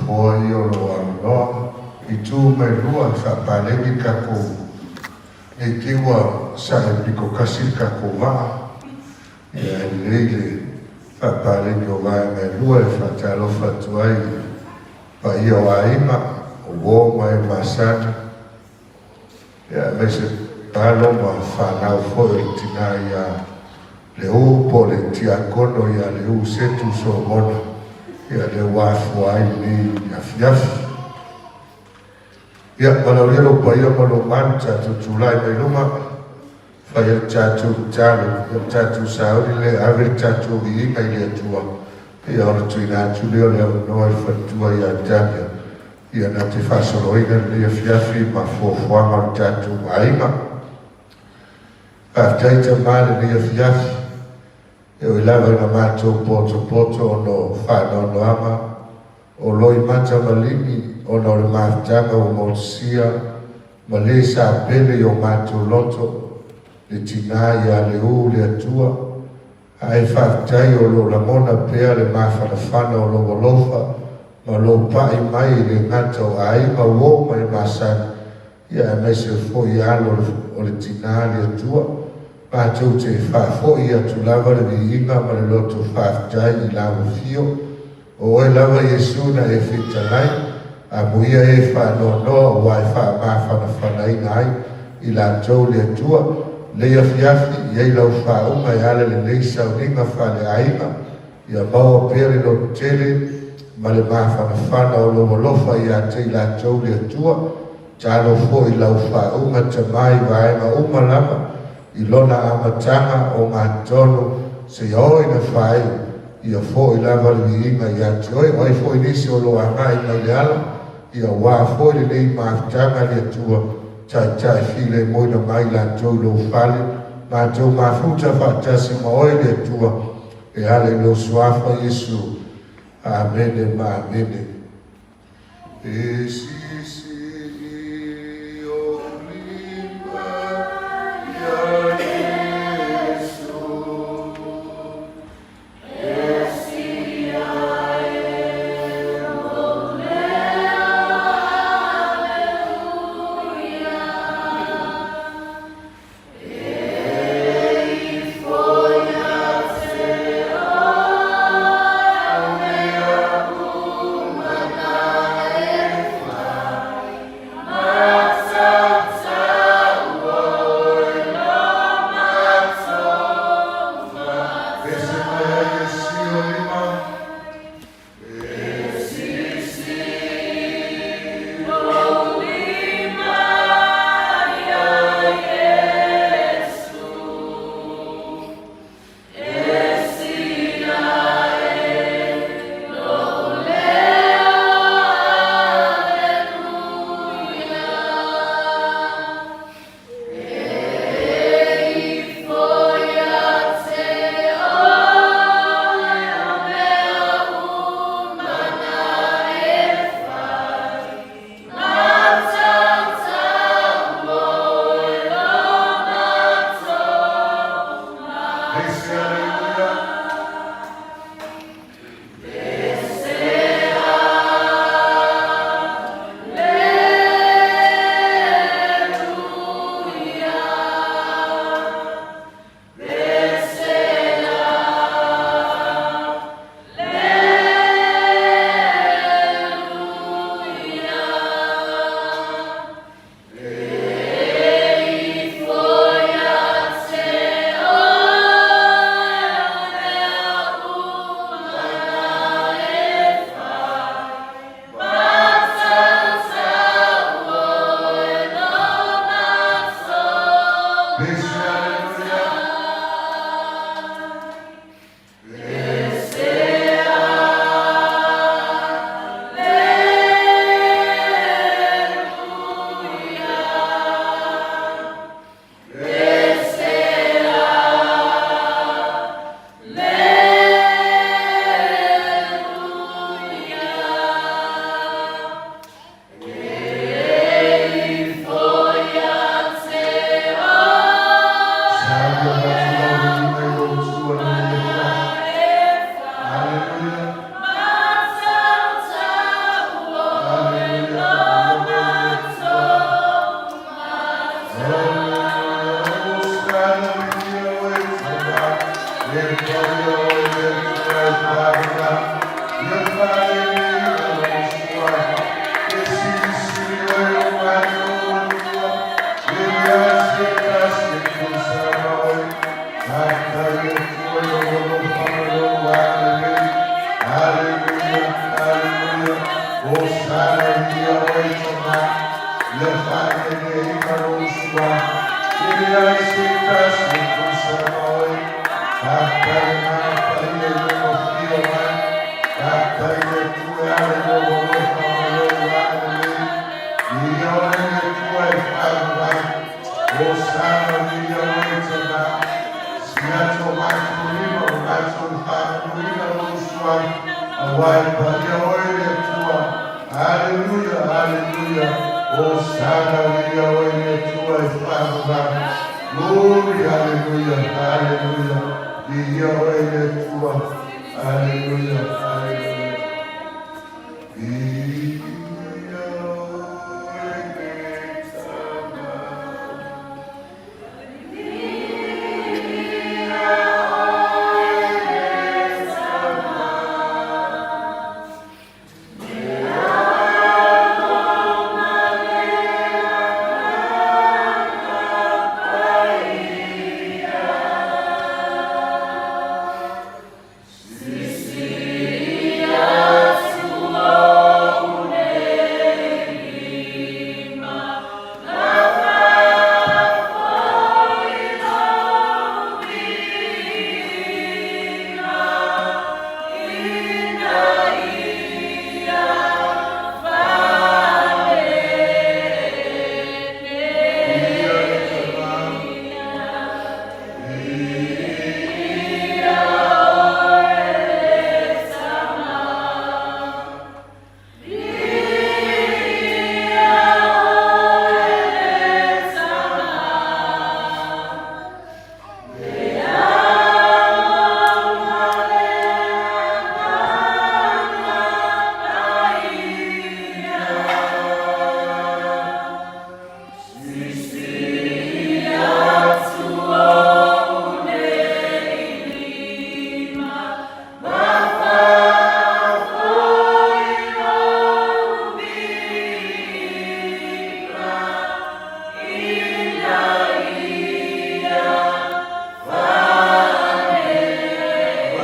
Nofoa ia o lo o avanoa i itu uma e lua e faapaleni le tatou, ne i te i ua sae pito tasi le tatou vaa, ia ae lelei le faapaleni o vaega e lua. E faatalofa atu ai i le paia o aiga, o uo ma e masani, ia aemaise alo ma fanau foi o le tina ia Leū po o le Tiakono ia Leū Setu Solomona, ia lea ua afua ai lenei afiafi. Ia, valaaulia lou paia ma lou malu, tatou tulai mai luma, fai ai le tatou tatalo, ia le tatou sauni lea e ave le tatou viiga i le Atua, ia ona tuuina atu lea o le avanoa i le faletua ia Tania, ia na te faasoloina lenei afiafi ma fuafuaga o le tatou aiga. Faafetai Tama lenei afiafi, e ui lava ina matou potopoto ona o faanoanoaga o loimata ma limi ona o le mafutaga ua motusia ma le sa pele i o matou loto le tina ia Leū le Atua, ae faafetai o lo o lagona pea le mafanafana o lou alofa ma lou pa'i mai i le gata o aiga uo ma e masani, ia aemaise foi alo o le tina le Atua. Matou te faafoi atu lava le viiga ma le loto faafetai i lau afio. O oe lava Iesu na e fetalai, amuia e faanoanoa ua e faamafanafanaina ai i latou le Atua. Lenei afiafi, i ai lau faauga e ala i lenei sauniga faaleaiga, ia maua pea le lototele ma le mafanafana o lou alofa ia te i latou le Atua. Talo foi lau faauga Tama i vaega uma lava i lona amataga o gatonu seia oo ina faaiu, ia foi lava le viiga ia te oe. O ai foi nisi o lo o agai mai le ala, ia aua foi lenei mafutaga le Atua, taitai filemuina mai latou i lou fale, matou mafuta faatasi ma oe le Atua, e ala i lou suafa Iesu. Amene ma amene. E sisili ou lima ia Iesu. Hosana viia oe Tama, ia faaeleeleina lou suafa, e leai se tasi e tusa ma oe. Faafetai Agaga Paia i lou afio mai, faafetai le Atua e ala i lou alofa ma lou agalelei. Viia oe le Atua e faavavau, Hosana viia oe Tama, siaki o matou lima ma matou faamanuina lou suafa, aua e paia oe le Atua. Aleluia, aleluia, Hosana viia oe le Atua e faavavau. Glory, aleluia, aleluia, viia oe le Atua. Aleluia, aleluia. Viia oe le Tama. Viia le Tama.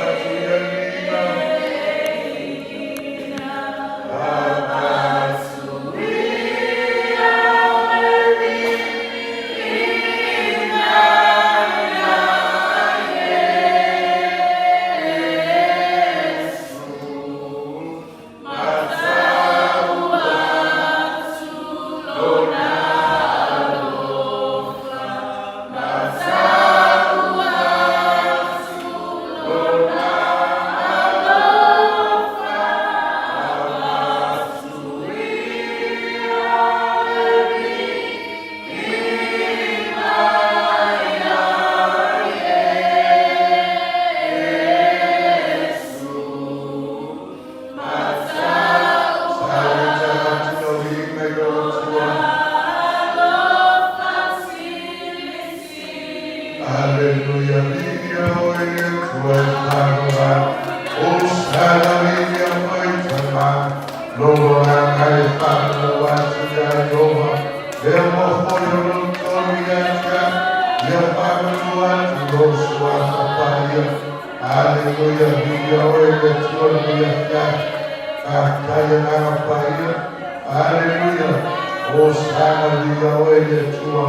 Avatu ia le viiga. Sa e avatu lau viiga i lou Atua. Aleluia, viia oe le Atua e faavavau. Hosana viia oe Tama. Lou agaga e faamanuia atu ia Ieova. Lea ua foi o lou tolu ia te au. Ia faamanu atu lou suafa paia. Aleluia, viia oe le Atua lenei afiafi. Faafetai Agaga Paia. Aleluia. Hosana viia oe le Atua.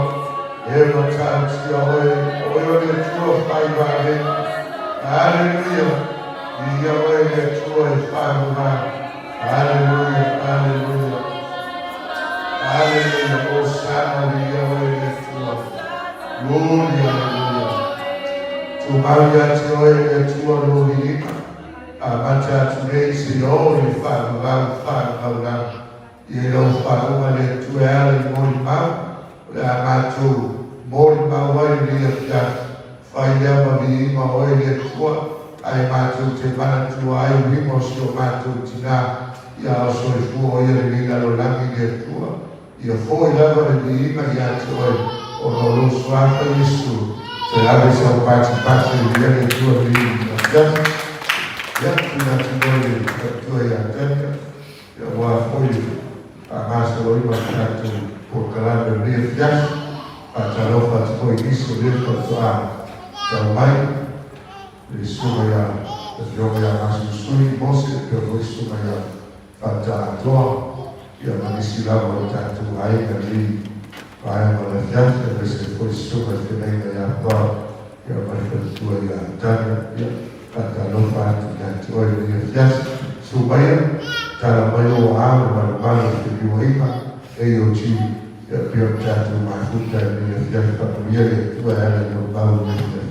E matautia oe, oe o le Atua fai vave. Aleluia. Viia oe le Atua e faavavau. Aleluia, aleluia. Aleluia. Hosana viia oe le Atua. Glory, aleluia. Tumau ia te oe le Atua lou viiga. Amata atu nei seia oo i le faavavau faavavau lava. Ia i lau faauga le Atua e ala i molimau, o le a matou molimau ai lenei afiafi. Fai lea ma viiga o oe le Atua, ae matou te manatua ai uiga o si o matou tinā, ia a o soifua o ia i lenei lalolagi le Atua. Ia foi lava le viiga ia te oe, ona o lou suafa Iesu. Toe ave sau patipati e viia le Atua lenei afiafi. Ia, tuuina atu loa i le faletua ia Tania, ia aua foi le faagasoloina o le tatou polokalame o lenei afiafi. Faatalofa atu foi i nisi o lea faatoa tau mai, le susuga ia le Afioga ia Gasolosui Mose, faapea foi le susuga ia Fata Atoa, ia ma nisi lava o tatou aiga i lenei vaega o le afiafi, aemaise ai foi susuga i le feagaiga ia Paul, ia ma le faletua ia Tania. Ia, faatalofa atu ia te oe i lenei afiafi. Susu maia, tala mai ou aao i le malumalu o le feliuaiga, AOG, ia pei ona tatou mafuta i lenei afiafi. Faamanuia le Atua e ala i lau mau i lenei afiafi.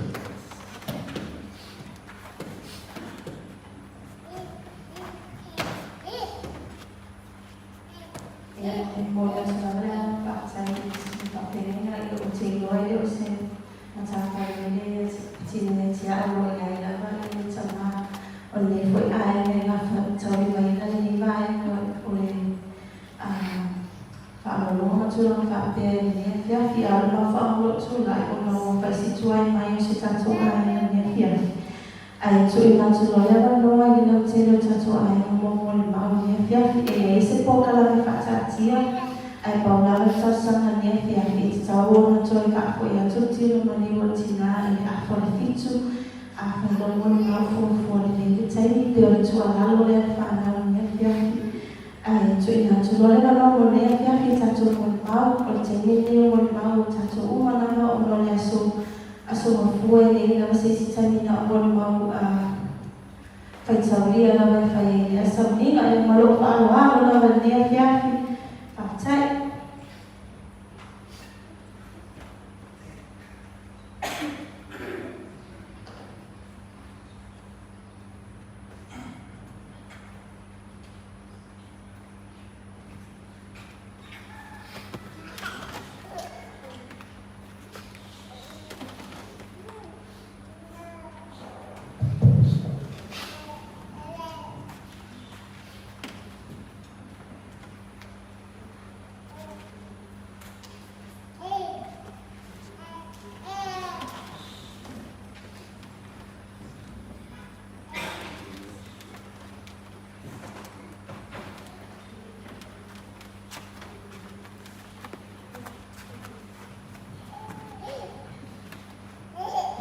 Ia, e momoli atu lava le agaga faafetai i le susuga faafeagaiga i lou te iloa e le o se matafaioi le tino ia te au o lo o i ai lava le tama o lenei foi aiga e gafataulimaina lenei vaega o le faaaloaloga ma tulaga faapea i lenei afiafi. A o le mafuaaga o lou tulai ona ua fai si tuai mai o se tatou aiga i lenei afiafi. Ae tuuina atu loa le avanoa i le lautele o tatou aiga mo molimau i lenei afiafi. E leai se polokalame faataatia, ae pau lava le talosaga i lenei afiafi, e tatau ona toe faafoi atu le tino maliu o le tinā i le afa o le fitu. Afai loa molimau fuafua lelei le taimi, pei o le tuualalo lea le fanau i lenei afiafi. Ae tuuina atu loa le avanoa mo lenei afiafi i tatou molimau. O le taimi lenei o molimau o tatou uma lava ona o le aso Aso mafua e leai lava se isi taimi na o molimau a faitaulia lava e fai ai lea sauniga. Ia ma lou faaaloalo lava i lenei afiafi. Faafetai.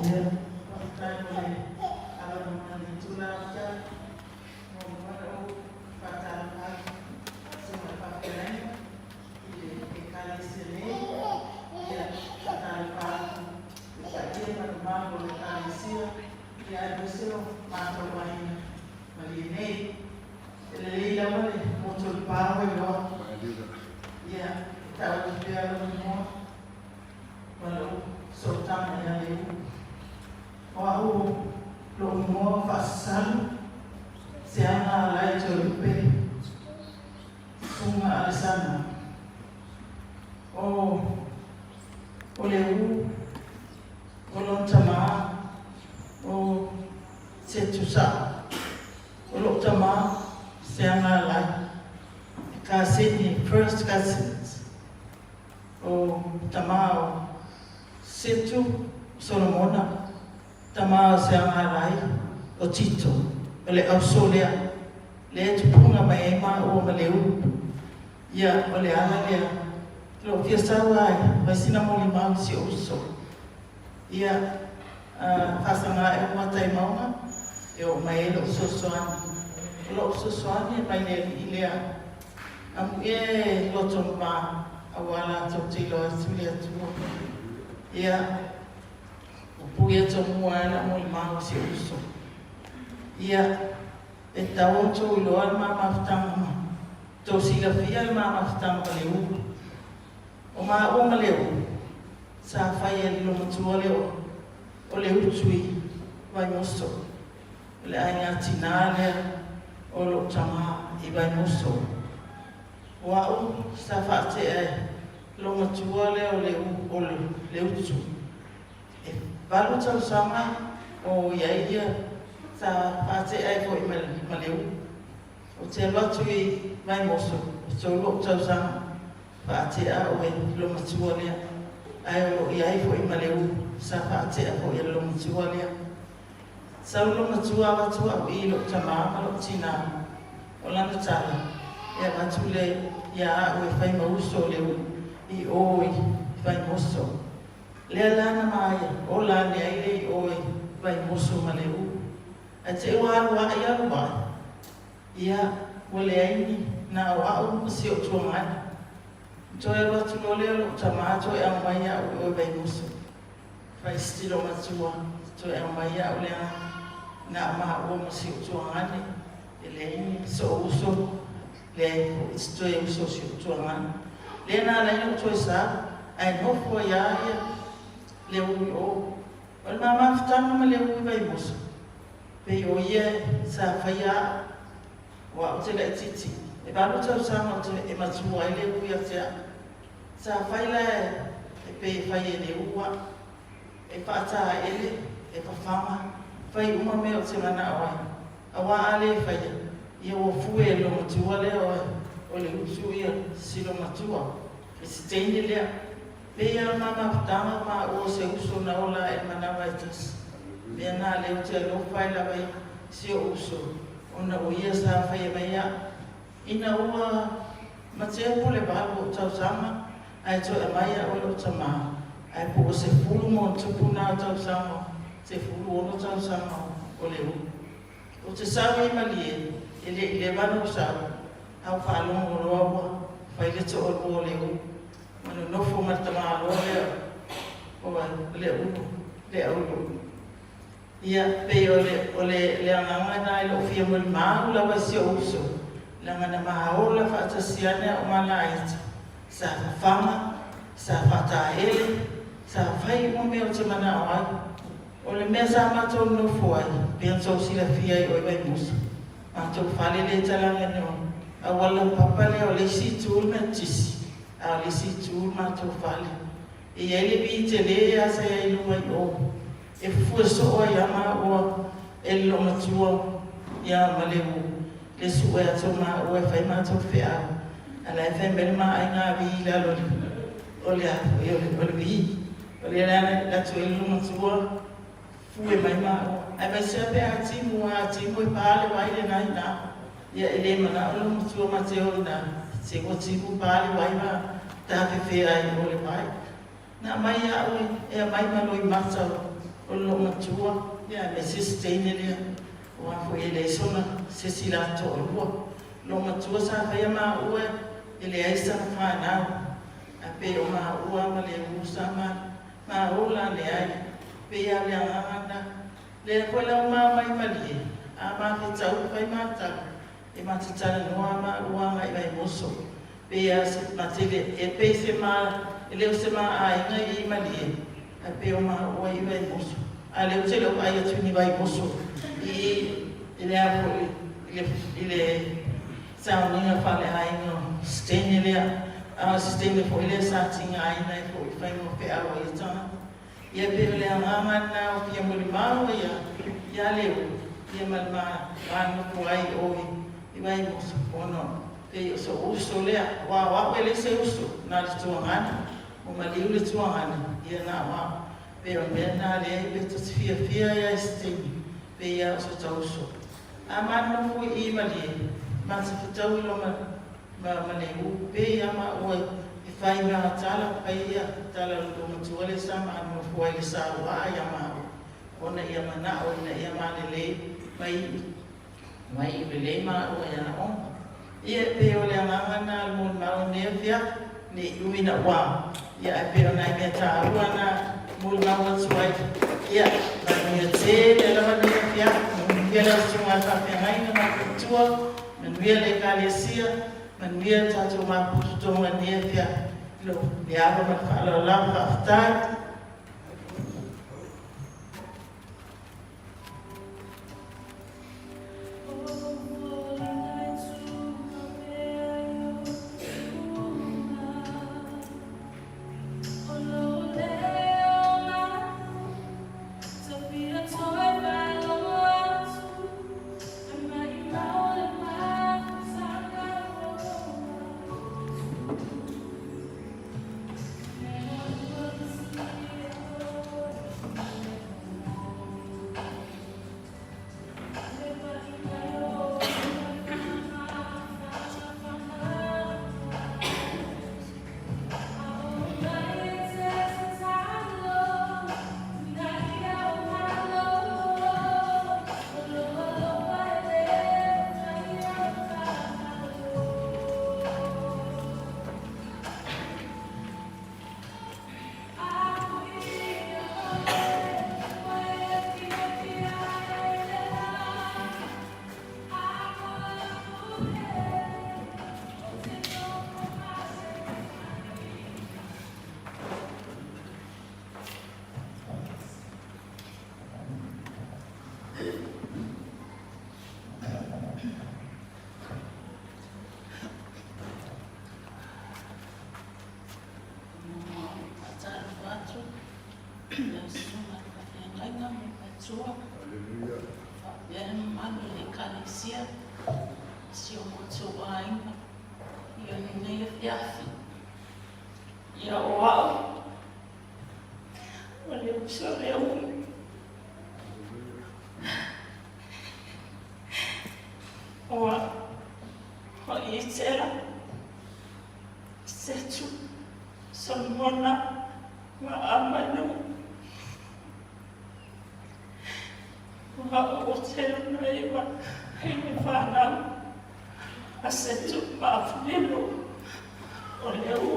Ia, faafetai mo le avanoa i le itula afiafi. Muamua ona ou faatalofa atu i susuga i le faafeagaiga i le Ekalesia nei. Ia, faatalofa atu i le paia ma le mamalu o le Ekalesia, ia aemaise o matou aiga malie nei. E lelei lava le motu o le pa ua iloa. Ia, e tau atu pea lou igoa ma lou sootaga ia Leu. O au lou igoa o Faasasalu, Seaga Alai Toelupe, Susuga Alesana. O, o Leu, o lona tama, o Setusao. O lou tama Seagalai, e kaseni, first cousins, o tama o Setu Solomona, tama o Seagalai, o Tito, o le auso lea, lea e tupuga mai ai maua ma Leulu. Ia, o le ala lea, lou fia sau lava e fai sina molimau i si ou uso. Ia, faasaga ae ou mata i mauga, e oo mai ai lou fesoasoani. O lou fesoasoani e mai le Alii lea, amuia e loto mama, aua latou te iloa atu le Atua. Ia, ua pui atu mua ai lau molimau i si ou uso. Ia, e tatau ona outou iloa le ma mafutaga ma tou silafia le ma mafutaga ma le ulu. O maua ma le ulu, sa fai e le lomatua lea o le utu i Vaimoso, o le aiga tinā lea o lou tama i Vaimoso. O au sa faatea e lomatua lea o le utu. E valu tausaga o i ai ia sa faatea ai foi ma le ulu. Ou te alu atu i Vaimoso, e tolu ou tausaga. Faatea au e lo matua lea, ae o lo o i ai foi ma le ulu sa faatea foi e lo matua lea. Sau lo matua avatu au i lou tama ma lou tinā, o lana tala, e avatu le ia au e fai ma uso o le ulu i o i Vaimoso. Lea la na maia, ola ane ai le i o i Vaimoso ma le ulu. Ae te i ua alu aʻe alu aʻe, ia, Ua leai ni, na o a'u ma si o'u tuagane. Toe alu atu loa lea o lo'u tamā toe aumai a'u i o i Vaimoso. Fai si matua, toe aumai a'u leaga na o ma'ua ma si o'u tuagane, e leai ni so'u uso, leai fo'i se toe uso o si o'u tuagane. Lea na ala ai ona ou toe sau, ae nofo ai lava ia Leuu i o. O le ma mafutaga ma Leuu i Vaimoso, pei o ia sa faia a'u, o a'u ou te la'itiiti, e 8 tausaga ou te e matua ai Leuu ia te a'u. Sa fai la e pei e fai e Leuu a'u, e fa'ataele, e fafaga, fai uma mea ou te mana'o ai, auā a lē faia, ia ua fue e le olomatua lea o le usu ia si lomatua i se teine lea. Pei lava o le ma mafutaga o maua o se uso na ola a'e i le manava e tasi. Mea na lea ou te alofa ai lava i si o'u uso, ona o ia sa faia mai a'u. Ina ua matea po o le 8 o'u tausaga, ae toe aumai a'u e lo'u tamā, ae po ua 10+ na o tausaga, 16 tausaga o Leuu. Ou te sau ai Malie, e le'i leva ona ou sau, a ou faalogo loa ua fai le to'alua o Leuu ma nonofo ma le tamāloa lea o Leulu, Leaulu. Ia, pei o le, o le, le agaga lena i lou fia molimau lava i si ou uso, leaga na ma ola faatasi ane a'u ma laiti, sa fafaga, sa faataele, sa fai uma mea ou te mana'o ai. O le mea sa matou nonofo ai, pei ona tou silafia i o i Vaimoso, matou fale lea i talaane o auala laupapa lea, o le isi itu le Metotisi, a o le isi itu le matou fale. E i ai le vi telē lava sa i ai i luga i o, e fufue soo ai lava maua e le loomatua ia ma Leuu le sue atu o maua e fai matou feau, a o la e fai mai le ma aiga vi i lalo o le a foi o le vi. O le ala e atu ai le loomatua fue mai maua. Aemaise lava pe a timu, a timu e pa le vai lena i ina. Ia e le mana'o le loomatua ma te o i ina, se ua timu pa le vai ma tafefea ai i o le vai. Na aumai a'u e aumai ma loimata o le loomatua, ia aemaise si teine lea, auā foi e leai sona se isi la to'alua. Loomatua sa faia maua e leai sana fanau, ae pei o maua ma Leuu sa ma ola ane ai. Pei lava o le agaga lena. Lea foi la ua ma omai i Malie, a ma fetau fai ma tala, e ma te talanoa lava maua agai i Vaimoso. Pei lava se ma te le, e pei se ma, e le o se ma aiga i i Malie, ae pei o maua i Vaimoso. A o lea ou te le o vaai atu i ni Vaimoso i i i le a foi i le, i le sauniga faaleaiga o se teine lea, a o se teine foi lea sa tigaina ai foi i le faiga o feau a ia tagata. Ia pei o le agaga lena o fia molimau ia ia Leuu ia ma le ma va nofo ai i o i Vaimoso ona pei o so'u uso lea aua o a'u e leai se uso na o le tuagane ua maliu le tuagane ia na o a'u pei o le mea lena leai pe ta te fiafia ai a i se taimi pei a o so ta uso. A ma nofo i i Malie ma te fetau i loa ma ma ma Leuu pei a maua e fai ma tala fai ia tala o le loomatua lea sa ma nofo ai i le sauā ia maua ona ia mana'o ina ia malelei mai mai iu lelei maua i ana oga. Ia e pei o le agaga lena o le molimau i lenei afiafi, ne i umi na ua, ia ae pei o nai mea taua na molimau atu ai. Ia, manuia tele lava lenei afiafi, manuia lau Susuga i le Faafeagaiga ma le Faletua, manuia le Ekalesia, manuia le tatou maputotoga i lenei afiafi. I lou le ava ma le faaaloalo lava, faafetai. Lau susuga i le faafeagaiga ma le faletua, faapea le mamalu o le Ekalesia, si o matou aiga i lenei afiafi. Ia o au, o le uso lea o au, o Isela, Setu, Solomona, ma Amanu. Ua ou tele nei ma le fanau a Setu ma Afulilo. O le u,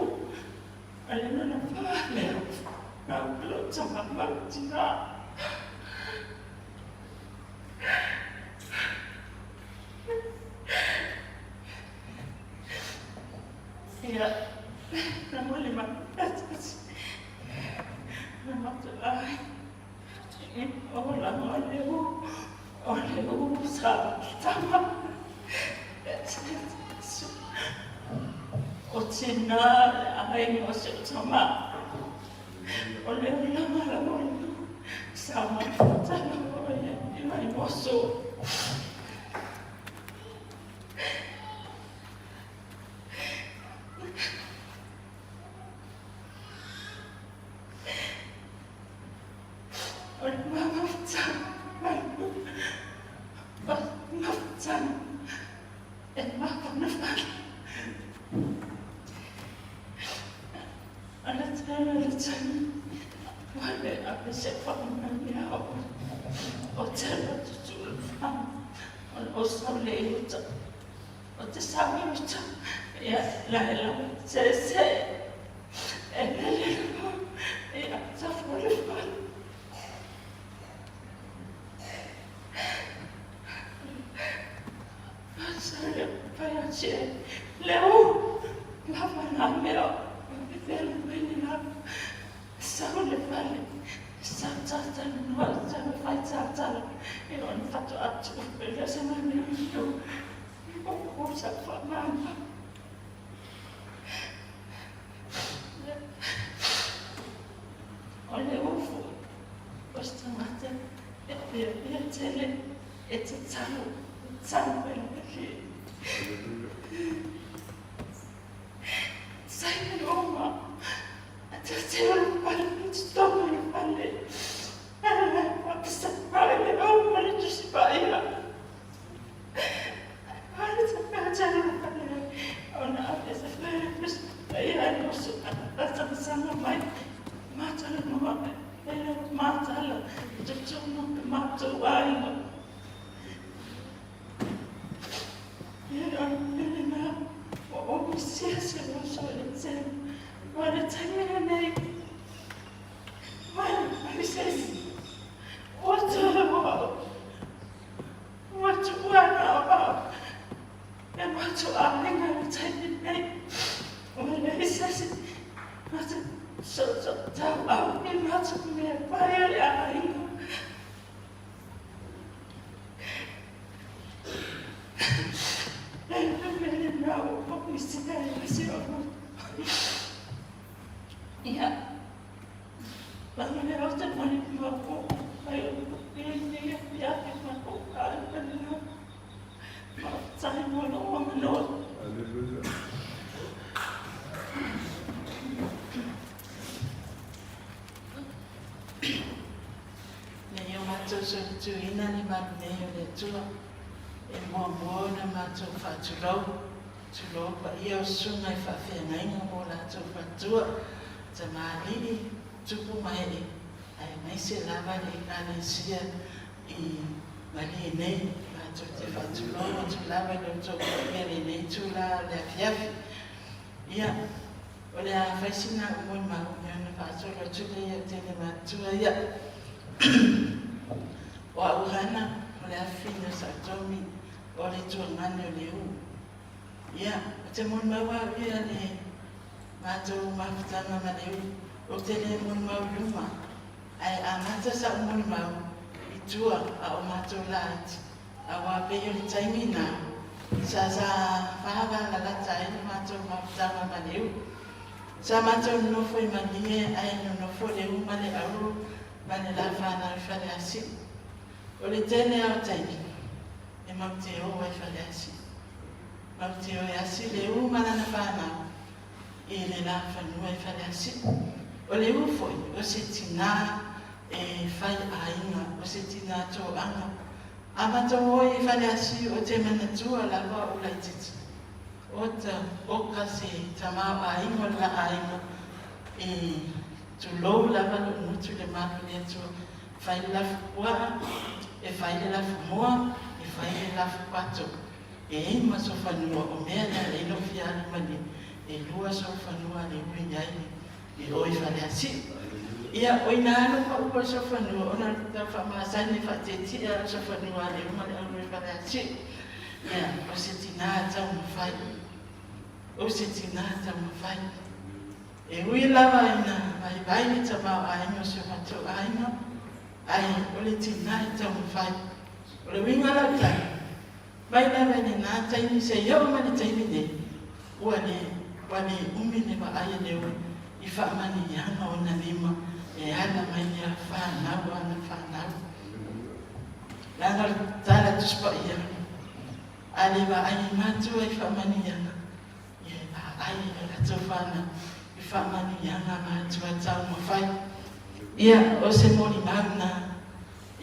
o le lona fa lea o lou tama ma le tina. Ia, na moli mai tasi. Na matou ai. O la o le u sa tama. O tina le aiga o si o tama. O le lama la o le sa mafuta la o le i mai moso. O le mafuta mafuta e mafana. O le tele le taimi, ua le ave se whakamani au. O te tutu le whana, o le osa le uta. O te sawi uta, ia la e la se se. E lele ia tafu le whana. Sa le pai a che. Leo, lava na mea, e vela mai ni la. Sa le fale, sa tata no, sa fai tata. E on fatu atu, e le sa na mea no. O sa fa mama. O le ufu, o sa mate, e pia pia tele, e te tau, tau e le. Simon Oma, te te o le pale, te tomo le pale. Sa pale, o ma le tusi paia. Ale te pea te le pale. O na ave se whae, paia no su, a tanga mai. Mātala noa, e le mātala, te tūno te mātou aiga. Ia o le nā, o o misia se roso le tēnu. O le taimi nei, mai, mai se, o te wao, o te wana o, e mātou aiga le taimi nei. O le se, o te so so tau au i mātou mea pai o le aiga. E le mele nā o misia e se o. Ia, Lama le o te mani mako, ai o te nei a pia te mako ka e pena. Ma tai mo lo o mano. Hallelujah. Le o matou solituina le malu nei o le Atua, e muamua ona matou faatulou, tulou paia o susuga i faafeagaiga mo latou faletua, tamalii, tupu ma ee, aemaise lava le Ekalesia i Malie nei, matou te faatulou atu lava i lo outou paia i lenei itula o le afiafi. Ia, o le a fai sina au molimau ona faasolo atu lea ia tele matutua ia. O au hana, o le afafine o Sa'atomi, o le tuagane o le u. Ia, o te molimau au ia le matou mafutaga ma le u, ou te le molimau i luma, ae amata sa'u molimau i tua a o matou laiti, auā pei o le taimi na, sa sa favalalata ai le matou mafutaga ma le u. Sa matou nonofo i Malie ae nonofo le U ma le Aulu ma le la fanau i Faleasiu. O le tele lava o taimi e matou te o ai i Faleasiu. Matou te o e asi le U ma lana fanau i le la fanua i Faleasiu. O le U foi o se tinā e fai aiga, o se tinā toaga. A matou o i Faleasiu ou te manatua lava ou laitiiti. Ota oka se tamaoaiga o le la aiga e tulou lava lou gutu i le malu o le Atua. E fai le lafupuaa, e fai le lafumoa, e fai le lafupato. E i ai ma solofanua, o mea na e ala ai ona ou fia alu i Malie, e 2 solofanua a le U e i ai i o i Faleasiu. Ia, o i ina lava le pau o le solofanua, ona o le tau faamasani e faatietie lava o le solofanua a le U ma le Aulu i Faleasiu. Ia, o se tinā taumafai, o se tinā taumafai. E ui lava ina vaivai le tamaoaiga o si o matou aiga, ae o le tinā e taumafai. O le uiga lau tala, mai lava i lena taimi seia oo mai le taimi nei, ua le, ua le umi le vaai a le U i faamanuiaga o ona lima e ala mai ia fanau a ana fanau. Leaga o le tala Tusi Paia, a le vaai i matua i faamanuiaga, ia e vaai i a latou fanau i faamanuiaga a matua taumafai. Ia, o se molimau lena.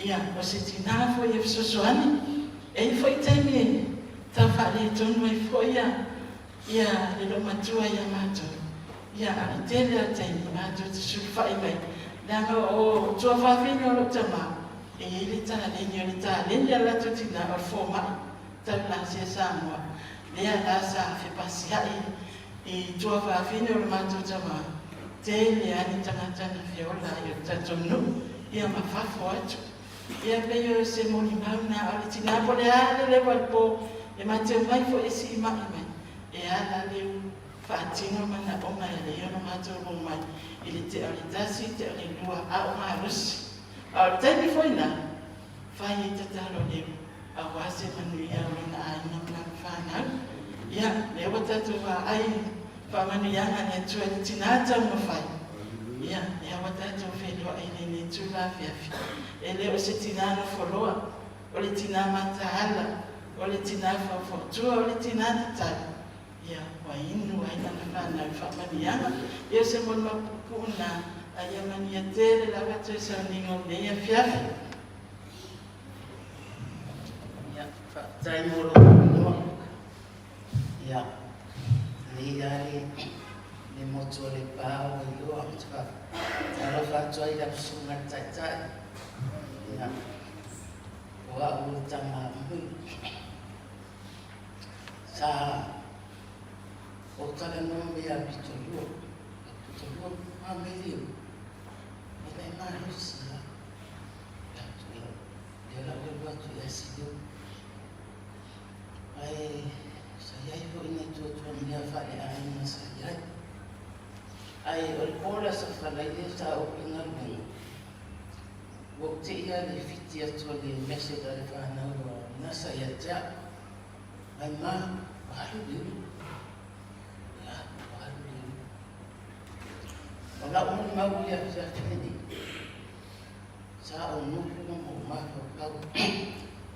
Ia, o se tinā foi e fesoasoani, e i ai foi taimi e tau faaletonu ai foi ia ia le loomatua ia matou, ia a o le tele lava o taimi matou te sulufai mai, leaga o tuafafine o lou tama, e i ai le taleni, o le taleni a le latou tina o le fomai tau lasia Samoa, lea la sa fepasiai i tuafafine o le matou tama, tele lava ni tagata na feola ai o le tatou nuu, ia ma fafo atu. Ia pei o se molimau na o le tina po o le a le lewa i le po e ma te omai foi e siimai mai e ala le u faatino manaoga e alai ona matou o mai i le tea o le 1, tea o le 2 a o malosi. A o le taimi foi na fai ai tatalo a le u aua se manuia o lona aiga ma lana fanau. Ia lea ua tatou vaai i faamanuiaga a le Atua i le tina taumafai. Ia lea ua tatou feiloai i lenei itula afiafi. E le o se tinā nofoloa, o le tinā mataala, o le tinā faufautua, o le tinā tatalo. Ia, ua inu ai lana fanau i faamanuiaga. Ia o se molimau puupuu lena, a ia manuia tele lava toe sauniga o lenei afiafi. Ia, faafetai mo lou avanoa. Ia, lenei lava le motu o Lepa ua iloa ou te faatalofa atu ai i lau susuga i le Taitai. Ia, o au o le tama a Mui. Sa ou talanoa mai ia Pitolua, Pitolua, a mai leu, e le malosi lava. Lea la ua alu atu ia Siliu. Ae sa i ai foi nai tuatuagia faaleaiga sa i ai. Ae o le po le Aso Faraile sa ou i galuega, ua ou te i a le fiti atu o le message a le fanau a nasa ia te au. Mai ma, ua alu le ulu. Ia, ua alu le ulu. O lau molimau i le afiafi lenei, Sa ou nofo ma ou mafaufau,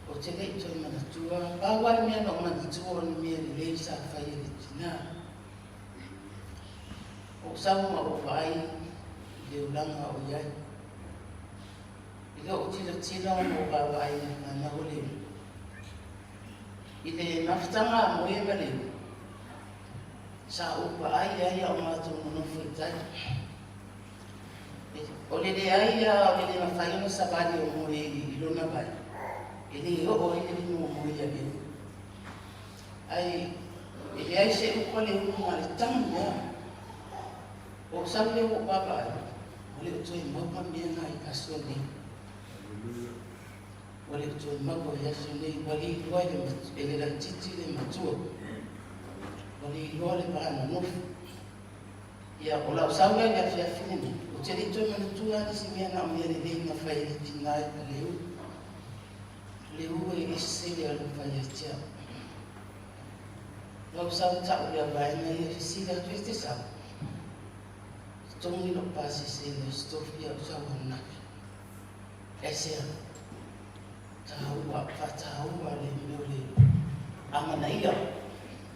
ou te le i toe manatua, pau lava le mea na ou manatua o ni mea lelei sa fai e le tina. Ou sau ma ou vaai i le olaga o i ai. I lou tilotilo ma ou vaavaai i le fanau o Leui, i le mafutaga a Moe ma Leui, sa ou vaai ai a o matou nonofo i tai. O le leai o le le mafai ona savali o Moe i lona vai, e le oo ai le lima o Moe ia Leui. Ae e leai se upu a Leui ma le tagi lea. Ua ou sau lea ua ou vaavaai, ua le o toe maua mea na i aso nei. Ua le o toe maua i aso nei, ua le iloa e le laitiiti le matua. Ua le iloa le va nonofo. Ia, o lau sau lea i le afiafi lenei, ou te le i toe manatua lava nisi mea na o mea lelei na fai e le tina i ka leu. O le u e ese le alofa ia te au. Lau sau tau lea vaega ia fesili atu e te sau. Totogi lou pasese i le Aso Tofi ae ou sau ananafi. Aisea? Taua, faataua le mea o le amanaia.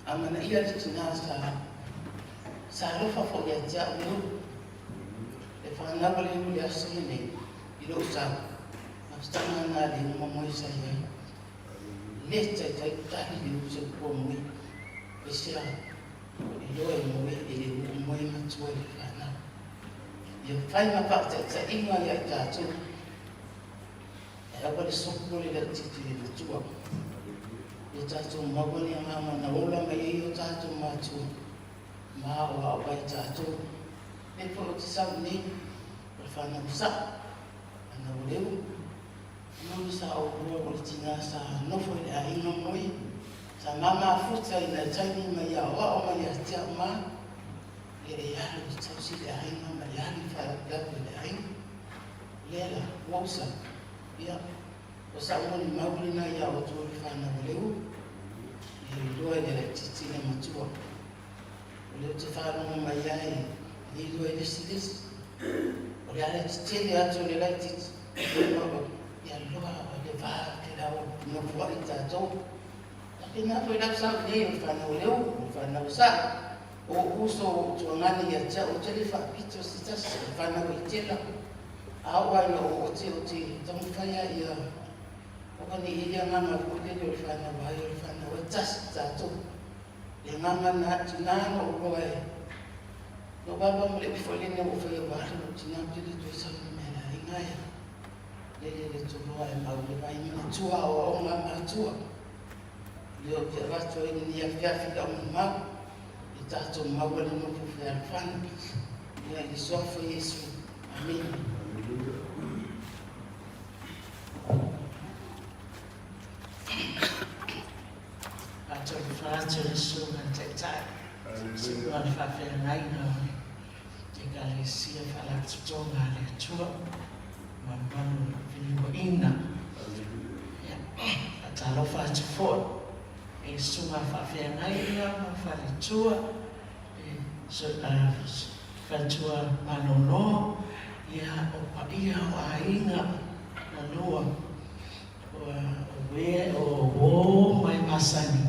Amanaia le tina sa sa alofa foi ia te au leu. Le fanau a le i le aso lenei i lou sau. Mafutaga na le uma moe sa i ai. Le taitai tali le uso i pua moe. Aisea? Iloa e moe e le uu moe matua i le fanau. Ia fai ma faataitaiga ia i tatou. E aua le sopo le laitiiti i le matua. Ia tatou maua le agaga na ola mai ai o tatou matua ma aoao ai tatou. Lea foi ou te sau nei, o le fanau sao, fanau a Leu, moni sa ou lua o le tina sa nofo i le aiga moe, sa mamafuta i nai taimi mai aoao mai ia te au ma, ia e alu e tausi le aiga ma le alu i faalavelave o le aiga. Lea la, ua usa, ia, o sa'u molimau lena ia outou le fanau a Leu, ia iloa i le laitiiti le matua. O lea ou te faalogo mai ai e le iloa i le isi le isi. O le ala tetele atu o le laitiiti, ia loa o le va ke la o nofoa'i tatou. Faapena foi lau sau nei o le fanau a Leu, o le fanau a Sa'u, o ou uso o ou tuagane ia te au, ou te le faapito se tasi, o le fanau a Itela. A oo lava ina ou ote, ou te taumafai lava ia aua ne i i ai le agaga foi lele o le fanau ai, o le fanau e tasi tatou. Le agaga na tina na ou iloa e lou baba ma le ufi foi lene ua ou faia ua alu lou tina ou te le toe sau i le mea le aiga ia. Lele le toloa e mau le vai manatua aoaoga a matua. Lea ou te avatu ai lenei afiafi i lau mau ia tatou maua le nofo fealofani ia i le Suafa o Iesu. Amene. Faatalofa atu i le Susuga i le Taitai, Susuga o le Faafeagaiga o le Ekalesia Faalapotopotoga a le Atua, ma le mamalu o le fenuaina. Ia, faatalofa atu foi i le Susuga Faafeagaiga ma Faletua, Faletua Malolo, ia, o paia o aiga na lua. Ua uē o uō mai masani,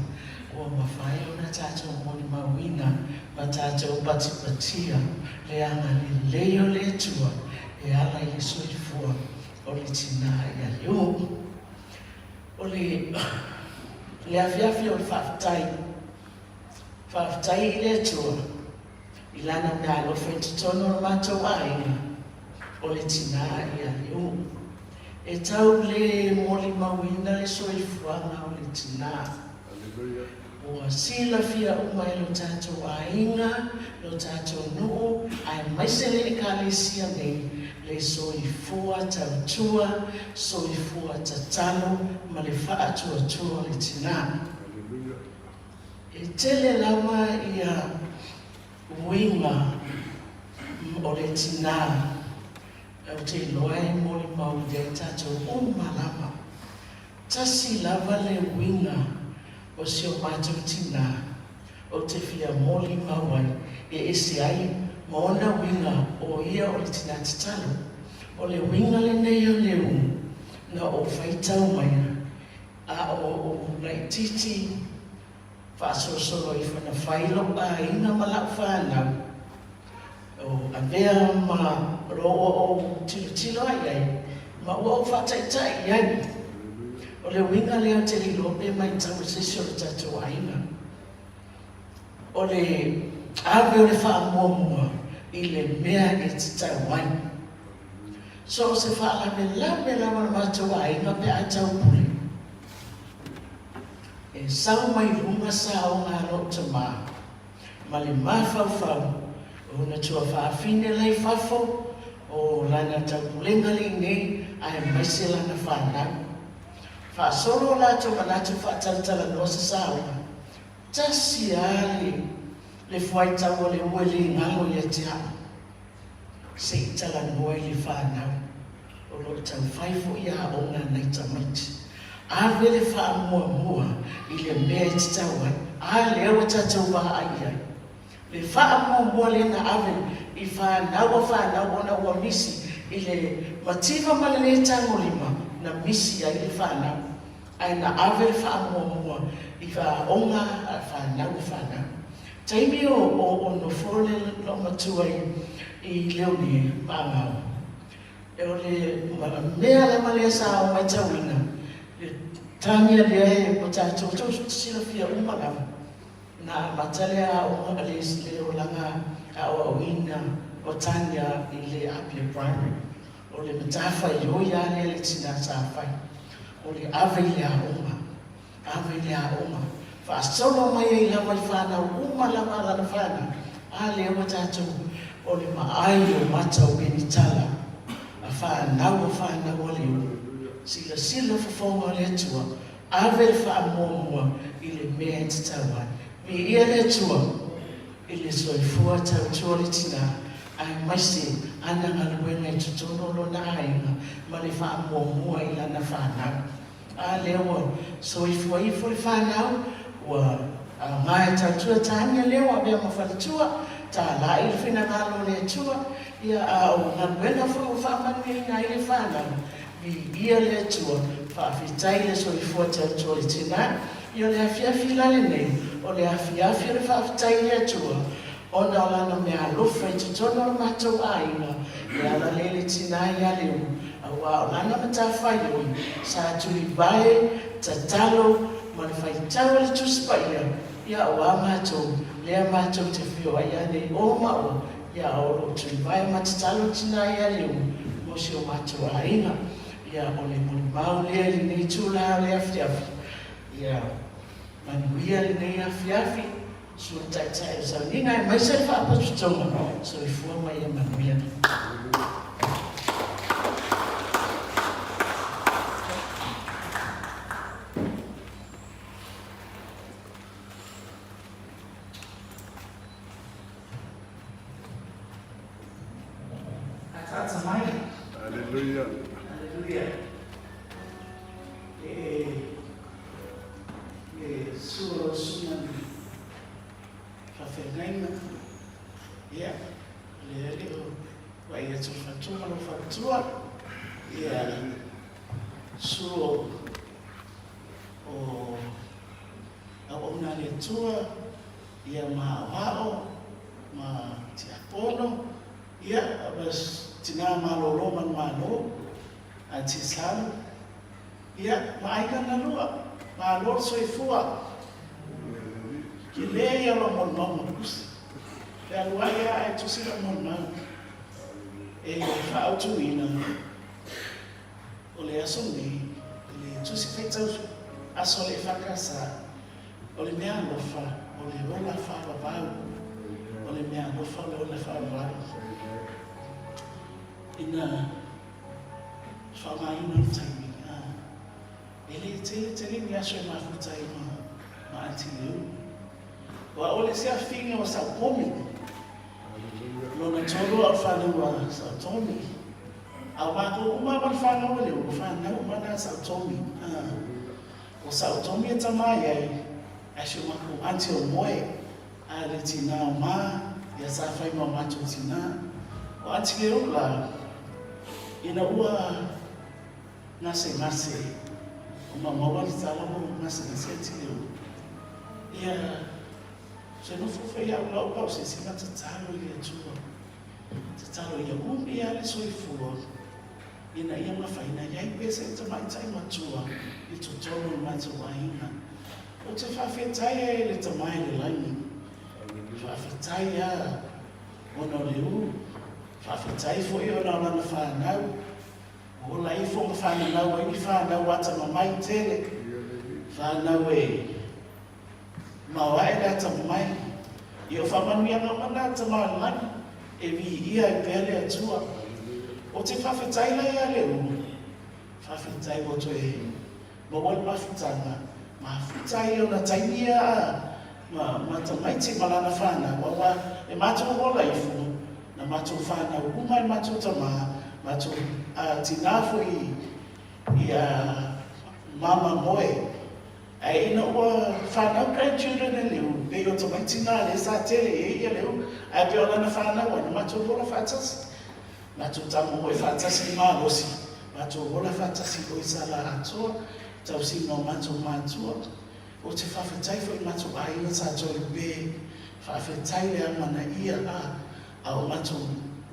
ua mafai ona tatou molimauina ma tatou patipatia le agalelei o le Atua e ala i le soifua o le tinā ia Iu. O le le afiafi o le faafetai, faafetai i le Atua i Lana meaalofa i totonu o le matou aiga, o le tinā ia Iu. E tau le molimauina le soifuaga o le tinā. Ua silafia uma e lo tatou aiga, lo tatou nuu, aemaise le Ekalesia nei, le soifua tautua, soifua tatalo ma le faatuatua o le tinā. E tele lava ia uiga o le tinā. Ou te iloa e molimau i ai tatou uma lava. Tasi lava le uiga o si o matou tinā ou te fia molimau ai e ese ai ma ona uiga o ia o le tinā tatalo. O le uiga lenei o le u na ou faitau maia a o ou laitiiti faasolosolo ifo na fai lou aiga ma lau fanau. O avea ma lo ua ou tilotilo ai i ai, ma ua ou faataitai i ai. O le uiga lea ou te le iloa pe matau e se isi o le tatou aiga. O le ave o le faamuamua i le mea e tatau ai. So o se faalavelave lava o le matou aiga pe a taupule. E sau mai luga saoga a lou tamā. ma le mafaufau o ona tuafafine la i fafo, o lana taupulega lenei aemaise lana fanau. Faasolo o latou manatu faatalatalanoa se saoga, tasi a le le fuaitau a le ua le galo ia te au. Se i talanoa i le fanau, o lo o taufai foi aoga a nai tamaiti. Ave le faamuamua i le mea e tatau ai, a lea ua tatou vaai i ai. Le faamuamua lea na ave i fanau a fanau ona ua misi i le mativa ma le lē tagolima na misi ai le fanau, ae na ave le faamuamua i aoga a fanau a fanau. Taimi o o nofo le loomatua i Leonie ma Agao, o le mea lava lea sa ou matauina, le tagi lea e ua tatou tou silafia uma lava, na amata le aoga le olaga aoaoina o Tania i le Apia Primary. O le matafaioi lava lea le tinā sa fai, o le ave i le aoga, ave i le aoga, faasolo mai ai lava i fanau uma lava a lana fanau, a lea ua tatou, o le maai o mata o Penitala, a fanau a fanau a Leo, silasila fofoga o le Atua, ave le faamuamua i le mea e tatau ai. Viia le Atua i le soifua tautua le tinā, aemaise ana galuega i totonu o lona aiga ma le faamuamua i lana fanau. A lea ua soifua ifo le fanau, ua aoga e tautua Tania lea ua avea ma faletua, talai le finagalo o le Atua, ia a o galuega foi ua faamanuiaina ai le fanau, Viia le Atua, faafetai le soifua tautua i tina. Ia o le afiafi la lenei, o le afiafi o le faafetai i le Atua, ona o Lana meaalofa i totonu o le matou aiga, e ala lea i le tina ia Leu, aua o lana matafaioi, sa tulivae, tatalo, ma le faitau a le Tusi Paia, ia aua matou, lea matou te feoai lava nei o ma o, Ia o lo o tulivae ma tatalo le tina ia Leu mo si o matou aiga. Ia o le molimau lea i lenei itula o le afiafi. Ia manuia lenei afiafi, Sui Taitai o Sauniga aemaise le Faalapotopotoga. Soifua ma ia manuia. Ataata mai. Aleluia. Aleluia. E le sua o susuga i faafeagaiga. Ia, le alii o vaai atu le faletua ma lou faletua. Ia, sua o auauna a le Atua. Ia ma aoao ma tiakono, ia ma tina malolo manumalo, Aunty Salu, ia ma aiga na lua, malo le soifua. Tele ia lou molimau ma tusi. E alu ai a e tusi lau molimau e faaautuina o le aso nei, le tusi faitau aso a le EFKS. O le mea alofa, o le ola faavavau. O le mea alofa, o le ola faavavau. Ina faaaogaina le taimi, e le tele tele ni aso e mafuta ai ma Aunty Leu. Aua o le siafiga o Sao Tomi, lona tolu a o le fanau a Sao Tomi. A o matou uma lava le fanau a Leu, o fanau uma na a Sao Tomi. O Sao Tome e tama ai ai, ae si o matou aunty o Moe, a le tina o Ma, ia sa fai ma o matou tina. O aunty Leo la, ina ua gasegase, o maumau a le tala ua gasegase aunty Leo, ia se nofo foi au lau pau se sina tatalo i le Atua, tatalo ia umi a le soifua. Ina ia mafaina i ai pea se tamaitai matua i totonu o le matou aiga. Ou te faafetai ai i le Tama i le lagi. Faafetai a ona o le u. Faafetai foi ona o lana fanau. Ua ola ifo ma fananau ai ni fanau atamamai tele. Fanau e maoae le atamamai. Ia o faamanuiaga uma na Tama o le Lagi, e viia ai pea le Atua. Ou te faafetai la ia Leulu, faafetai ua toe maua le mafutaga, mafuta ai ona taimi ia a ma, ma tamaiti ma lana fanau, aua e matou ola ifo, na matou fanau uma e matou tama, matou a, tina foi i, i a mama moe. Ae ina ua fanau grandchildren e Leu, pei o tamaiti na lea sa tele i ai ia Leu, ae pei o lana fanau ai na matou ola faatasi. Matou tamo oe faatasi i malosi, matou ola faatasi i o i Sala-atoa, i tausiga o matou matua. Ou te faafetai foi i matou aiga sa toe lupe, faafetai le amanaia a a o matou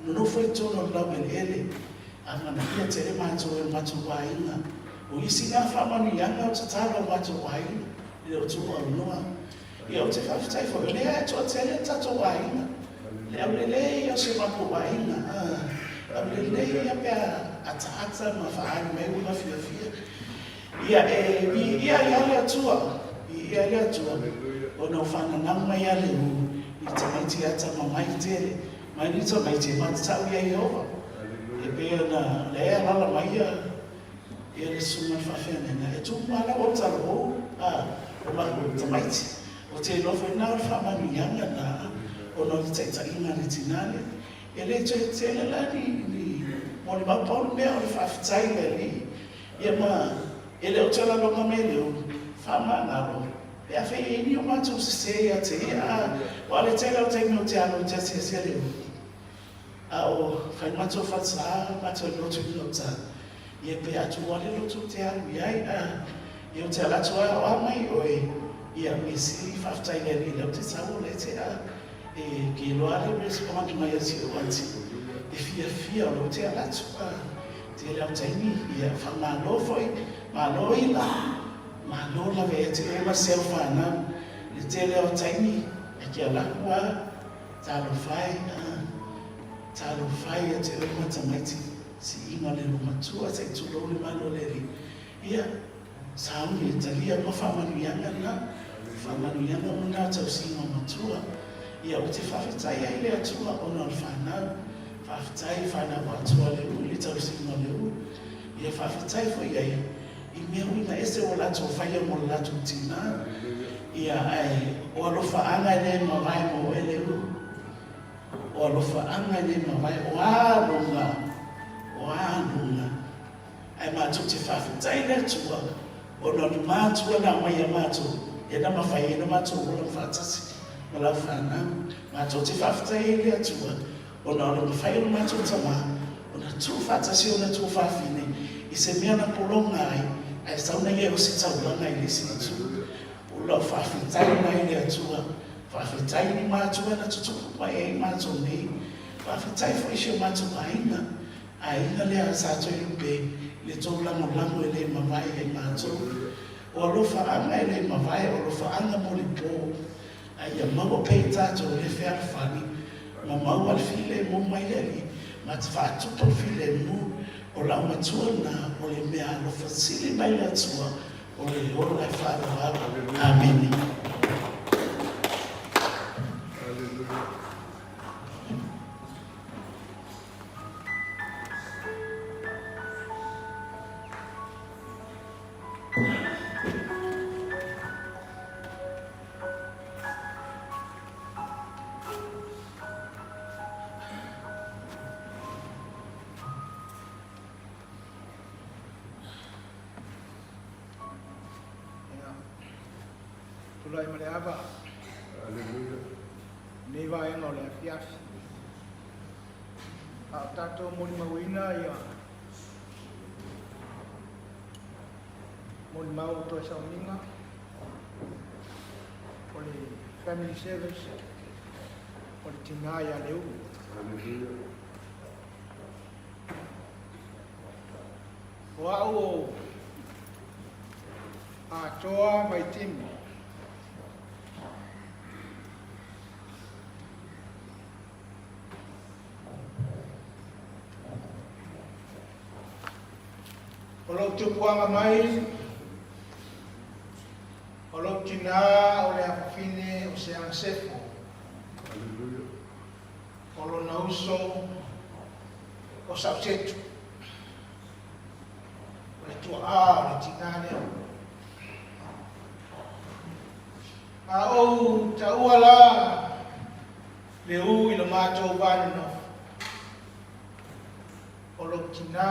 nonofo i totonu o le laueleele, amanaia tele matou e o matou aiga. O isi na faamanuiaga o tatalo a matou aiga i le o tuuaunoa. Ia ou te faafetai foi o lea e toatele le tatou aiga, le aulelei o si o matou aiga, a, aulelei ia pe a ataata ma faaali mai uiga fiafia. Ia e viia ai lava le Atua, viia ai le Atua, ona ua faananamu mai ia Lehu i tamaiti atamamai tele, mai ni tamaiti e matatau ia Ieova. E pei ona lea e alaala mai ia ia le susuga i le faafeagaiga, e tumu lava lau autalavou, a, o matou tamaiti. Ou te iloa foi na o le faamanuiaga na ona o le taitaiga a le tina lea. E le toe tele la ni, ni molimau, pau le mea o le faafetai i le Alii. Ia ma e le o toe laloga mai le ulu, faamagalo, pe afai e i ai ni o matou sese ia te ia, a ua le tele o taimi ou te alu ou te asiasi a le ulu, a o fai matou falesa, matou lotu i gauta, ia pe a tuu a le lotu ou te alu i ai, a ia ou te ala atu a o a mai oe, ia mea sili faafetai i le Alii lea ou te sau o lea te a e ke iloa a le respond mai a si ou aunty, e fiafia o lea ou te ala atu, a. Tele au taimi, ia, faamalo foi, malo ila, malo lava ia te oe ma si au fanau. Le tele o taimi, e ke alaku a, talofa e, a, talofa e ia te oe ma tamaiti, siiga le loomatua, se i tulou le malo o le Alii. Ia, sauni e talia uma faamanuiaga na, faamanuiaga uma na o tausiga matua. Ia, ou te faafetai ai i le Atua ona o le fanau. Faafetai i fanau atoa le ulu i tausiga o le ulu. Ia, faafetai foi i ai i mea uiga ese ua latou faia mo le latou tina. Ia, ae o alofaaga e le mavae mo oe le ulu. O alofaaga e le mavae, o a luga, o a luga. Ae matou te faafetai i le Atua ona o ni matua na aumai ia matou, ia na mafai ai ona matou ola faatasi ma lau fanau. Matou te faafetai ai i le Atua ona o le mafai o le matou tama ona tuu faatasi ona tuafafine i se mea na pologa ai, ae sau na ia e ositaulaga i le isi itu. O lau faafetai lena i le Atua. Faafetai i ni matua na tutupu mai ai matou nei. Faafetai foi i si o matou aiga. Aiga lea sa toe lupe i le tou lagolago e le mavae ia i matou. O alofaaga e le mavae, o alofaaga mo le po. A ia maua pea i tatou le fealofani ma maua le filemu mai le Alii ma te faatupu le filemu. O lau matua lena, o le mea alofa sili mai le Atua, o le ola e faavavau. Amene. Tulai ma le ava. Aleluia. Nei vaega o le afiafi. A o tatou molimauina ia molimau o toe sauniga o le family service o le tinā ia Leulu. Aleluia. O au o Atoa Vaitimi. O lou tupuaga mai, o lou tinā o le afafine o Seagasefo. O lona uso o Sausetu. O le tua'a o le tinā lea. A ou taua la le ū i lo matou va nonofo, o lou tinā,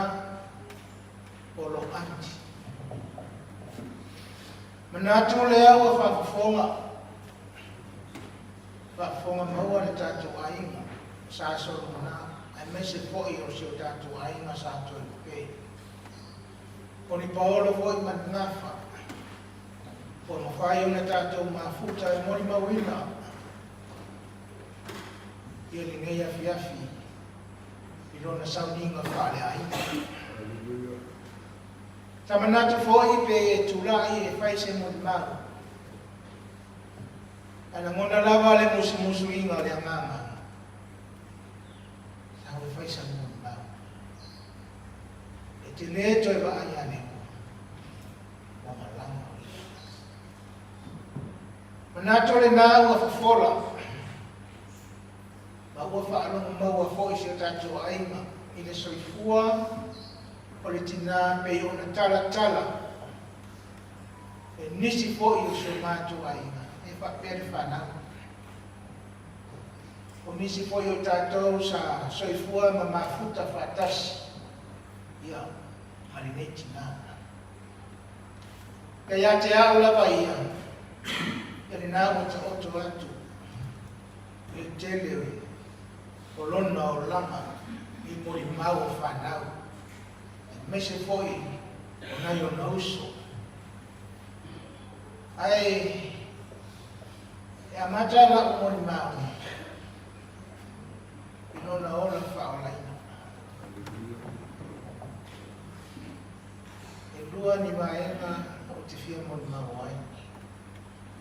o lou aunty. Manatu lea ua faafofoga, faafofoga maua le tatou aiga Sa Solomona aemaise foi o si o tatou aiga Sa Toelupe. O ni paolo foi ma ni gafa ua mafai ona tatou mafuta e molimauina ia lenei afiafi i lona sauniga faaleaiga. Sa manatu foi pe e tulai e fai se molimau, ae lagona lava le musumusuina o le agaga, sau e fai sau molimau. E te le toe vaai ia Leua, ua malaga o ia. Manatu lena ua fofola, ma ua faalogo maua foi si o tatou aiga i le soifua o le tinā pei ona talatala e nisi foi o si o matou aiga e faapea le fanau. O nisi foi o tatou sa soifua ma mafuta faatasi ia ma lenei tinā. Ia ia te au lava ia, ia lena ua taoto atu le tele o lona olaga i molimau o fanau, aemaise foi o nai ona uso. Ae e amata la'u molimau i lona ola faaolaina. E lua ni vaega ou te fia molimau ai.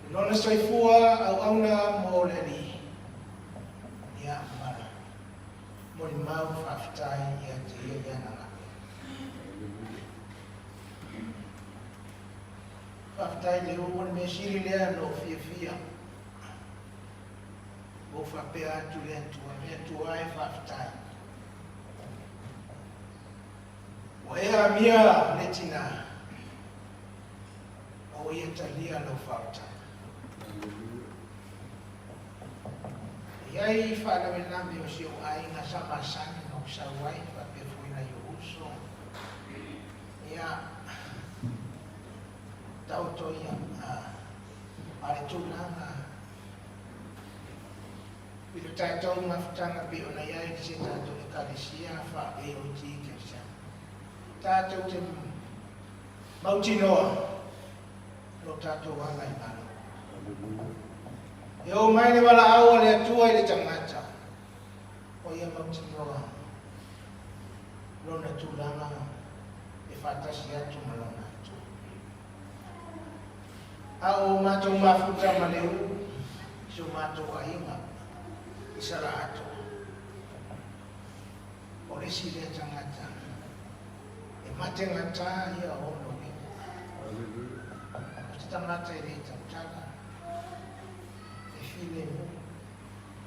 I lona soifua auauna mo le Alii, ia ma molimau faafetai ia te ia i ana galuega. Faafetai le u o le mea sili lea na ou fiafia. Ua ou faapea atu i le Atua, Le Atua e, faafetai. Ua e amia le tinā, ma ua ia talia lau faautaga. E i ai faalavelave o si ou aiga sa masani ona ou sau ai faapea foi nai ou uso. Ia, taoto ia a le tulaga i lo tatou mafutaga pei ona i ai se tatou Ekalesia faa-AOG Kerisiano. Tatou te mautinoa lo tatou ala i lalo. E oo mai le valaau a le Atua i le tagata, o ia mautinoa lona tulaga e faatasi atu ma lona Atua. A o matou mafuta ma le u i so matou aiga i Salaatoa, o le isi lea tagata e mategata ia ona uiga. O se tagata e le tautala, e filemu.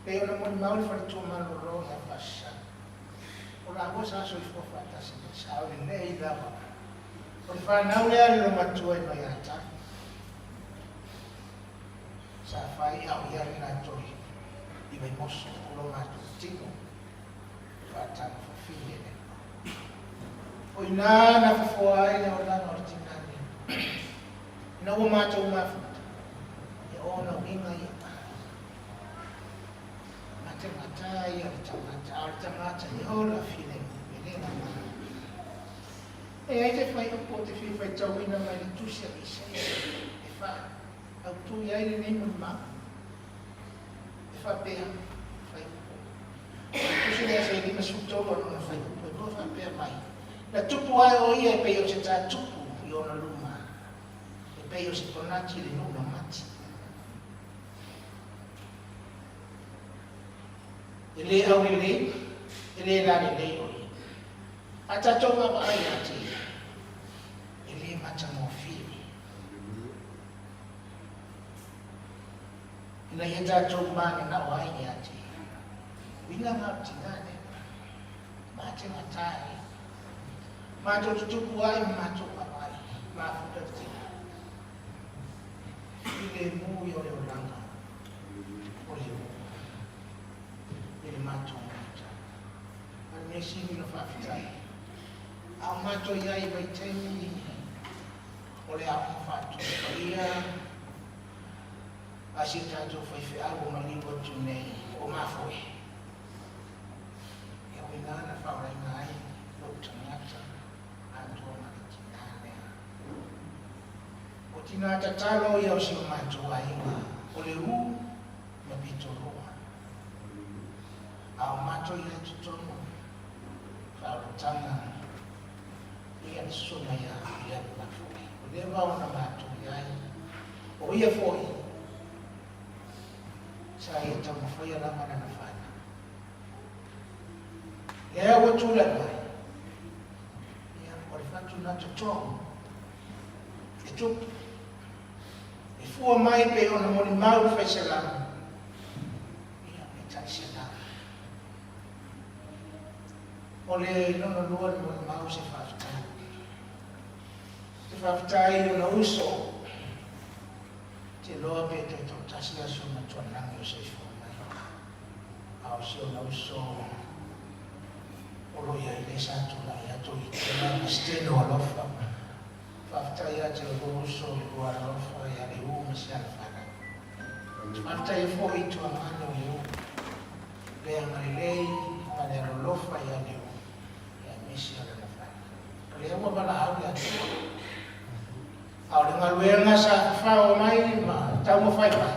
Pei ona molimau le faletua malolo ia Faasisana, o lāua sa soifua faatasi mai, sa o lenei lava. O le fanau lea a le loomatua i Maiatali. Sa fai a o ia le latoi i Vaimoso o lo matou tino faataga fafine lea. O ina na fofoa ai le olaga o le tinā nei. Ina ua matou mafuta, ia ona uiga ia. Mategata ia le tagata, a o le tagata e ola filemu, e le gagana. E ai te fuaiupu ou te fia faitauina mai le Tusi a Isaia e faaautu i ai lenei molimau. E faapea, fuaiupu. O le Tusi lea Isaia 53 a lona fuaiupu e lua faapea mai, Na tupu ae o ia e pei o se tā tupu i ona luma, e pei o se konati i le nuu mamati. E le aulelei, e le lalelei o ia. A tatou vaavaai ia te ia, e le matagofie. Ina ia tatou mananao ai ia te ia. Uiga na o le tinā lea. Mategata ia. Matou tutupu ai ma matou vaavaai, mafuta le tinā. Filemu ia o le olaga o le ua i le matou mafuta. A o le mea sili ona faafetai, a o matou i ai i vaitaimi O le Aoga Faatusi Paia a si o tatou faifeau o maliu atu nei o mafoe. Ia o i ina na faaolaina ai lou tagata atoa ma le tinā lea. O tinā tatalo ia o si o matou aiga o le u ma pitoloa. A o matou ia i totonu faaolataga ia le susuga ia Apiapi Mafoe. Ua leva ona matou i ai. O ia foi, sa ia taumafaia lava lana fanau. Lea ua tulai mai, ia, o le fatu na toto, e tupu, e fua mai pei ona molimau le faiselau, ia, e taiselau. O le lona lua le molimau se faafetai. Se faafetai i ona uso. Te iloa pe toe toatasi aso na tuanagi o soifua mai. A o si ona uso o lo o i ai lea sa tulai atu i tela ma Steno alofa. Faafetai ia te oulua uso i lua alofa ia Leuu ma si ana fanau. Faafetai ai foi i tuagane o Leuu. Le agalelei ma le alolofa ia Leuu aemaise o lana fale. O lea ua valaau le Atua. A o le galuega sa fafao mai ma taumafai mai,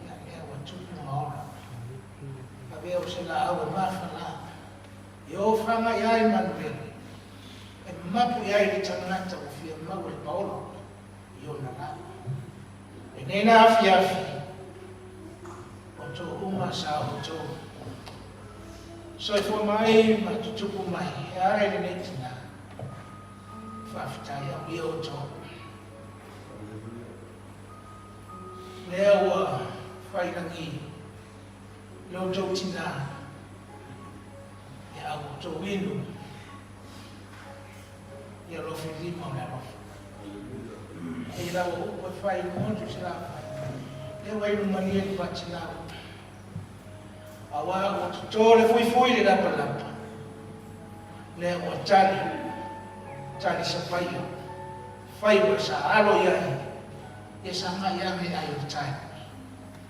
ia lea ua tupu ma ola. Avea o se laau e mafala, e ofaga i ai manulele, e mapu i ai le tagata ua fia maua le paolo i ona lā. Lenei la afiafi, o tou uma sa outou soifua mai ma tutupu mai e ala i lenei tina. Faafetai amuia outou. Lea ua failagi lo outou tina e au outou inu ia lofi lima o le alofa. E i lau upu e fai i motu se la fai. Lea ua inu malie le vatilau. Auā ua totō le fuifui le lapalapa. Lea ua tali, tali sapaia, faiva sa alo i ai, ia sagai ane ai o le tai.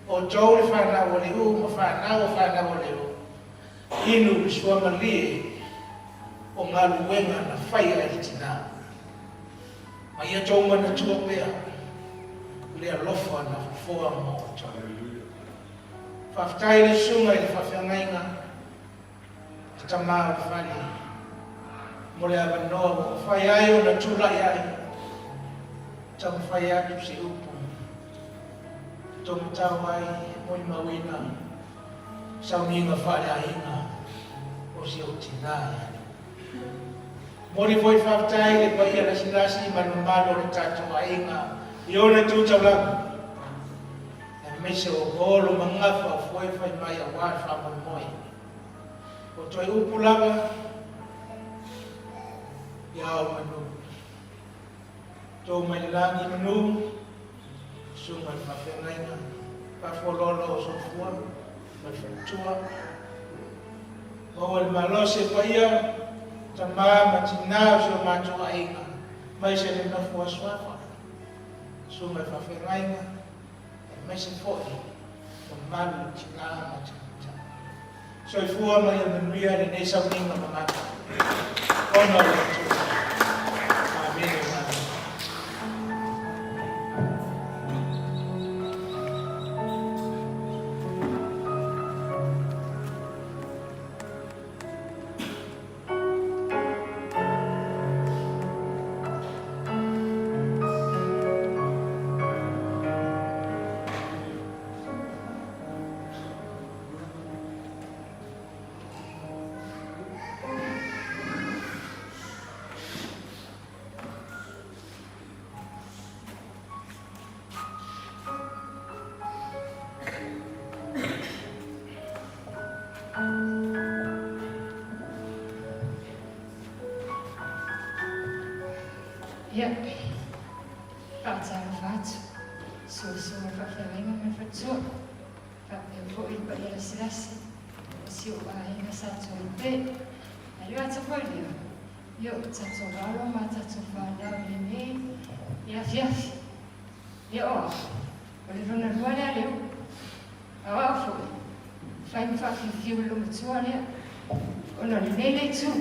O outou le fanau a Leuu ma fanau o fanau a Leuu, inu le suamalie o galuega na faia e le tinā. Ma ia tou manatua pea le alofa na fofoa mo outou. Faafetai le Susuga i le Faafeagaiga, le Tama o le Fale, mo le avanoa ua mafai ai ona tulai ai, taumafai atu se upu e taumatau ai molimauina sauniga faaleaiga o si ou tina ia Leuu. Momoli foi faafetai i le paia lasilasi ma le mamalu o le tatou aiga i ona itu taulaga, aemaise o Olo ma Gafa o foe fai mai aua le faamoemoe. O toe upu lava ia ao manu. Tou mai le lagi manu, susuga i le faafeagaiga, faafualoalo o soifua ma le faletua. Maua le malosi e paia, tama ma tina o si o matou aiga, maise le nofo a Suafa, susuga i faafeagaiga, aemaise foi mamalu i tina ma tamaitai. Soifua ma ia manuia lenei sauniga mamata ona o le Atua. Amene. Amene. Ia, faatalofa atu, soasoa faafeagaiga ma le faletua, faapea foi le paia lasilasi o si ou aiga sa Toipe. Ae le gata foi i lea, Ia o tatou alo ma tatou fanau i lenei afiafi. Ia o au, o le lona lua lea leo. A o au foi, fai ma faafiufiu i le matua lea, ona o lenei le itu.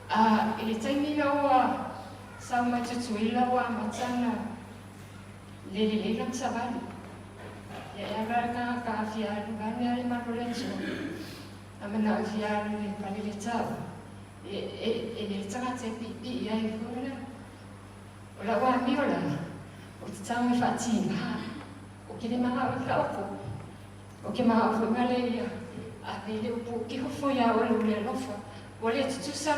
A, i le taimi ina ua sau mai Tutuila ua amata ona le lelei lona savali. Ia e alu lava le tagata fia alu vaeane lava le malu o le Atua. A manao fia alu i le pale le taua, e le tagata e piipii ai foi la. O lau amio la, ou te tago e faatigā, ou te le manao i ka upu, ou te manao foi ma le ia ave i le upu ou te ofo iā oe lou le alofa, ua le tutusa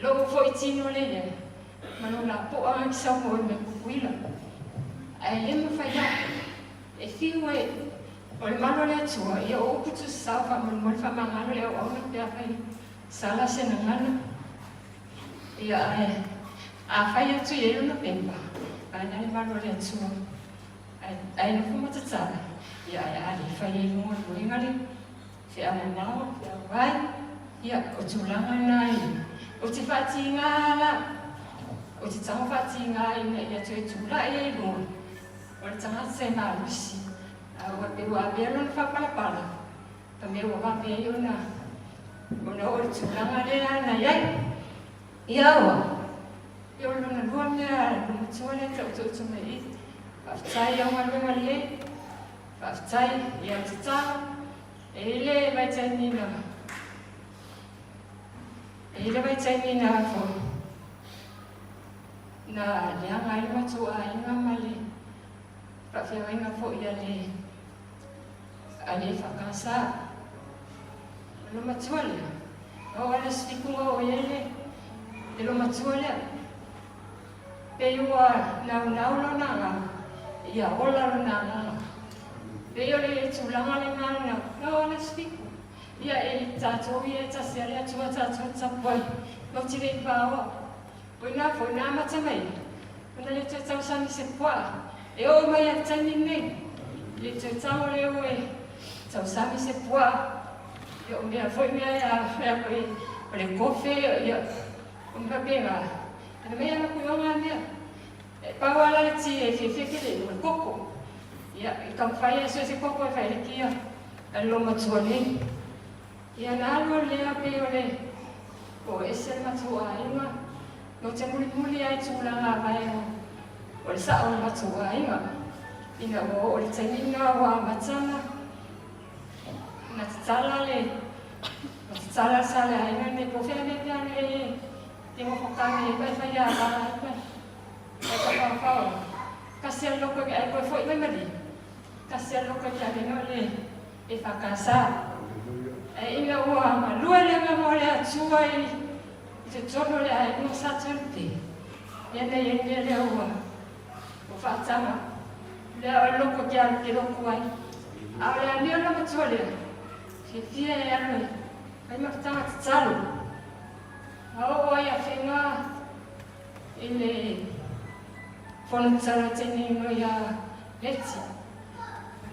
lou foi tino le iai, ma lou lapoa na te saunoa mai Kukuila. Ae le mafai lava e fiu e o le malu o le Atua, ia o upu tusasao faamolemole faamagalo le auauna pe afai sala se gagana. Ia ae afai atu i ai lona pemba, vaeane le malu o le Atua, ae nofo ma tatala, ia ae a le fai ai luga o le uiga le feau mamao, feau vai, ia o tulaga na ia. Ou te faatiga la, ou te tago faatiga ina ia toe tulai ai i luga o le tagata e malosi, a ua pei ua avea lona faapalapala, ka mea ua vave ai ona oo i le tulaga lea na i ai. Ia ua, ia o lona lua mea le matua lea tautauto mai i. Faafetai i au galuega lelei, faafetai i au tatalo, e i ai le vaitaimi na, e i ai le vaitaimi na foi, na leaga ai le matou aiga ma le faafeagaiga foi a le a le EFKS. O le matua lea, na oo lava i le aso 7 na oo i ai le loomatua lea. Pei ua naunau lona agaga, ia ola lona agaga. Pei o le tulaga lena na oo lava i le aso 7. Ia e tatou ia e tasi lava le Atua tatou te tapuai, matou te le i paoa. O i ina foi na amata mai ai ona le toe tausami se puaa e oo mai lava i le taimi lenei. E le toe tago le o e tausami se puaa. Ia o mea foi mea e a o le kofe ia o mea faapena. Ana mai ana kuioga mea. E pau lava la le ti e fiafia tele o le koko. Ia e taumafai e sue se koko e fai ai le kia a le loomatua nei. Ia na alu o lea pei o le o ese le matou aiga, no te mulimuli ai tulaga vaega o le sao o le matou aiga, ina ua oo i le taimi lena ua amata ona na tatala le na tatala le sa le aiga lenei po o fea mea pe ana e te nofo kane ai pa e fai ala ai pa e tafaofao ai. Kasi a le loko i ae koe foi mai malie, kasi a le loko i ke avega o le e whakasa. Ae ina ua malue le agaga o le Atua i totonu o le aiga o Satualupe, ia na i ai le mea lea ua faataga, lea o le loko ke alu ke loku ai. A o le amio la matua lea, fiafia e alu e fai ma fitaga tatalo. A oo ai afega i le fono tatalo a teine ino ia Leti.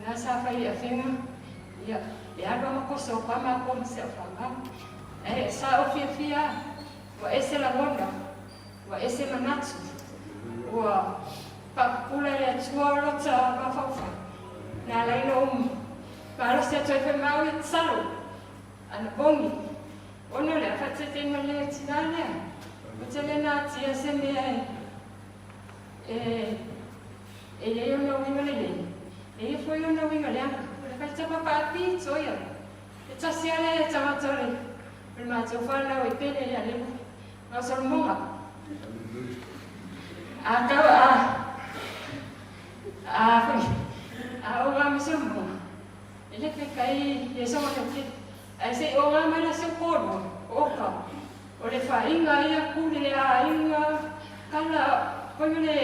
Na sa fai i afega, ia, e alu a makoso pa makou ma se au fanau. Ae sa ou fiafia a, ua ese lagona, ua ese manatu, ua faapupula e le Atua o lota mafaufau. Na ala ai ona ou malosi atu ai foi ma au ia tatalo, anapogi, ona o le a faataitaiga ma le tina lea, ua tele na atia se mea e E i ai ona uiga lelei, e i ai foi ona uiga leaga. O le faitama faapito ia, e tasi lava le tagata o le matou fanau e pele ia Lemu ma Solomoga. A tau a a foi a oga ma Solomoga, e le kai kai e songa te te. Ae se i oga mai la se kōrua, o oka, o le whainga ia kule le aiga, kala, koe le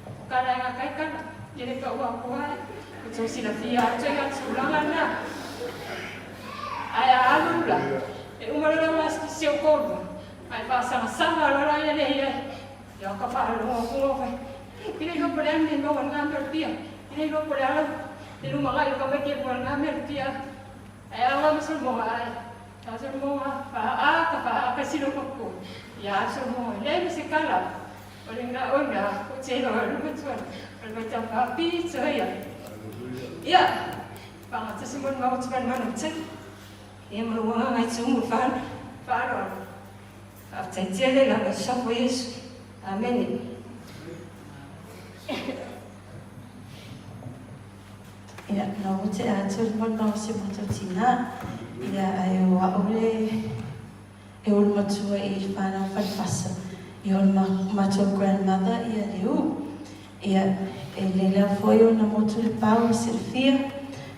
o kala e ngā kai kala, ke le ka ua koa e, o tō silafia atu e ngā tūlanga nā. Ae a alu la, e uma lola ngā si o kōrua, ae whaasangasanga lola ia le ia, ia ka whaalongo kunga whai, pile iho po le ane maua ngā mea pia, pile iho po le alau, te luma ngai o ka mai ke mua ngā mea pia, ae a ngā masolonga ae. Faasolomoga faa'a ka faa'a kasi loko ia asolomoga e leai ma se kala o le ga'o ina ou te iloa ai le matua o le matau faapito ia. Ia, faagatasi mo le mau te manumanu tele. Ia ma lou agaga i tumu le faaaloalo. Faafetai tele lava i safo Iesu. Amene. Ia, na ua tea atu le molimau a si o matou tinā, ia, ae o au le e ulu matua i le whānau falefasa. Ia, o le matou grandmother ia Leu. Ia, e lele lava foi ona motu le pau i silafia,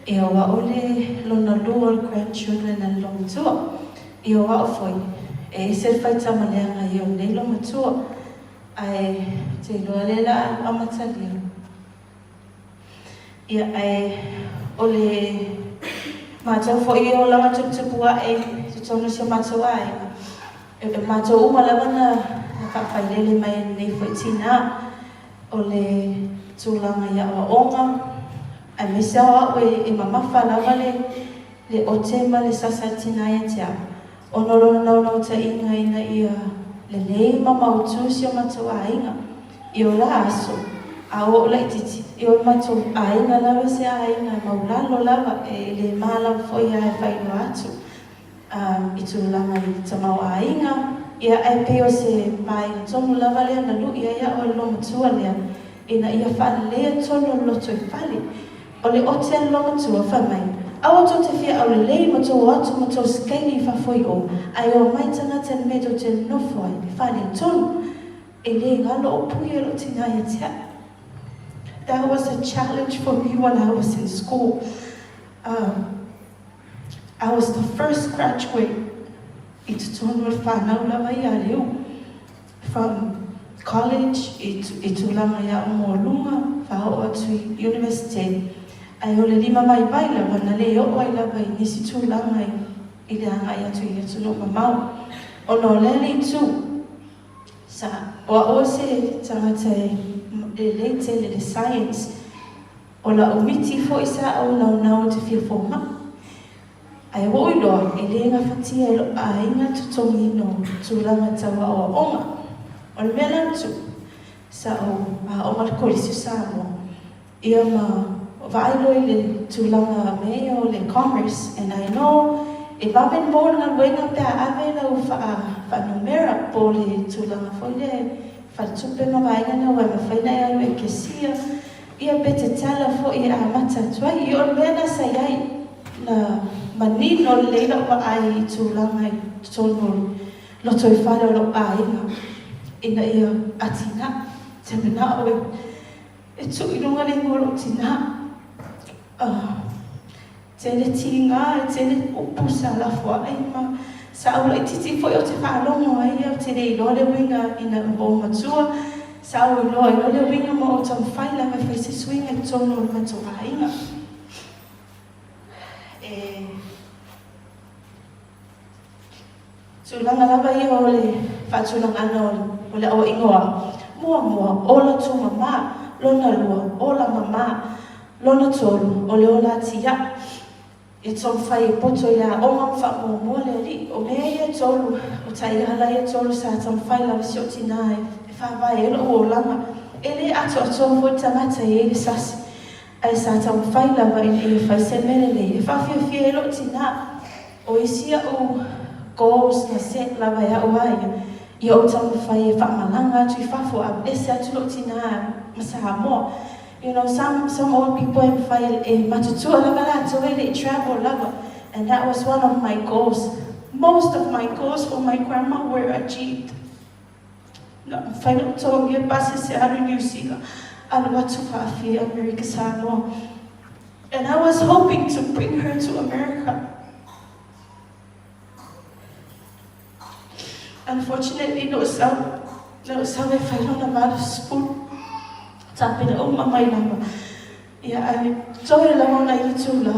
ia, o au le lona lua o le grandchildren a le loumatua. Ia, o au foi, e ese le faitama leaga ia o nei loumatua. Ae, ou te iloa lea o le a amatalia. Ia, ae o le matou foi e olaga tuputupu ae i totonu o si o matou aiga, e matou uma lava na faafailele mai e lenei foi tinā o le tulaga i aoaoga, aemaise o au e mamafa lava le ote ma le sasa a le tinā ia te au, ona o lona naunautaiga ina ia lelei ma mautu si o matou aiga. I o la aso, a o ou laitiiti, i o matou aiga lava se aiga maulalo lava, e le ma lava foi a e faailoa atu i tulaga i tamaoaiga, ia ae pei o se vaega tonu lava lea na lu'i ai a'u e le loomatua lea ina ia faaleleia tonu o le lotoifale. O le ote a le loomatua fai mai, Aua tou te fia aulelei ma tou o atu ma tou sikaili i fafo i o, ae o mai tagata i le mea tou te nonofo ai, e faaletonu. E le galo o pui e lou tinā ia te a'u. That was a challenge for me when I was in school. I was the first graduate i totonu o le whānau lava ia Leu. From college i tulaga i a'u mualuga, faaoo atu i university, ae o le lima vaivai lava na le oo ai lava i nisi tulaga i le agai atu i atunuu mamao. Ona o lea le itu, sa o a'u se tagata e lelei tele le science, o la'u miti foi sa ou naunau ou te fia foma'i. Ae ua ou iloa, e le gafatia e lo'u aiga totogiina o tulaga tau aoaoga. O le mea la na tupu, sa ou aoga i le Kolisi o Samoa, ia ma vaai loa i le tulaga mea ia o le commerce, and I know e vave ona maua le galuega pe a ave lau faanumera po o le tulaga foi lea e faletupe ma vaega na aua e mafai ona e alu e kesia, ia pe te tala foi e amata atu ai. Ia o le mea lena sa i ai, na manino lelei lau vaai i tulaga i totonu o le lotoifale o lou aiga ina ia atinae te manao e tuu i luga le igoa o lou tinā. Tele tiga, e tele upu sa lafo ai ma sa ou laitiiti foi ou te faalogo ai ou te le iloa le uiga ina ua ou matua, sa ou iloa ai loa le uiga ma ou taumafai lava e fai se suiga i totonu o le matou aiga. E tulaga lava ia o le faatulagaga o le aoaiga o a'u, muamua, ola tumamā, lona lua, ola mamā, lona tolu, o le ola atiaʻe. E taumafai e poto i le aoga ma faamuamua le alii. O mea ia e tolu, o taiala ia e tolu sa taumafai lava si ou tinā e faavae ai lou olaga. E le atoatoa foi le tagata e i ai le sasi, ae sa taumafai lava ina ia fai se mea lelei e faafiafia ai lou tinā. O isi a'u goals na set lava e a'u a ia, ia ou taumafai e faamalaga atu i fafo a ese atu lou tinā ma Samoa. You know, some old people e mafai e matutua lava latou e le i travel lava, and that was one of my goals. Most of my goals for my grandma were achieved. Na mafai ona totogi e pasese alu i Niu Sila, alu atu faafia i Amerika Samoa. And I was hoping to bring her to America. Unfortunately, na ou sau, na ou sau e fai lona 80. Tapena uma mai lava. Ia, ae toe lava ona i itula.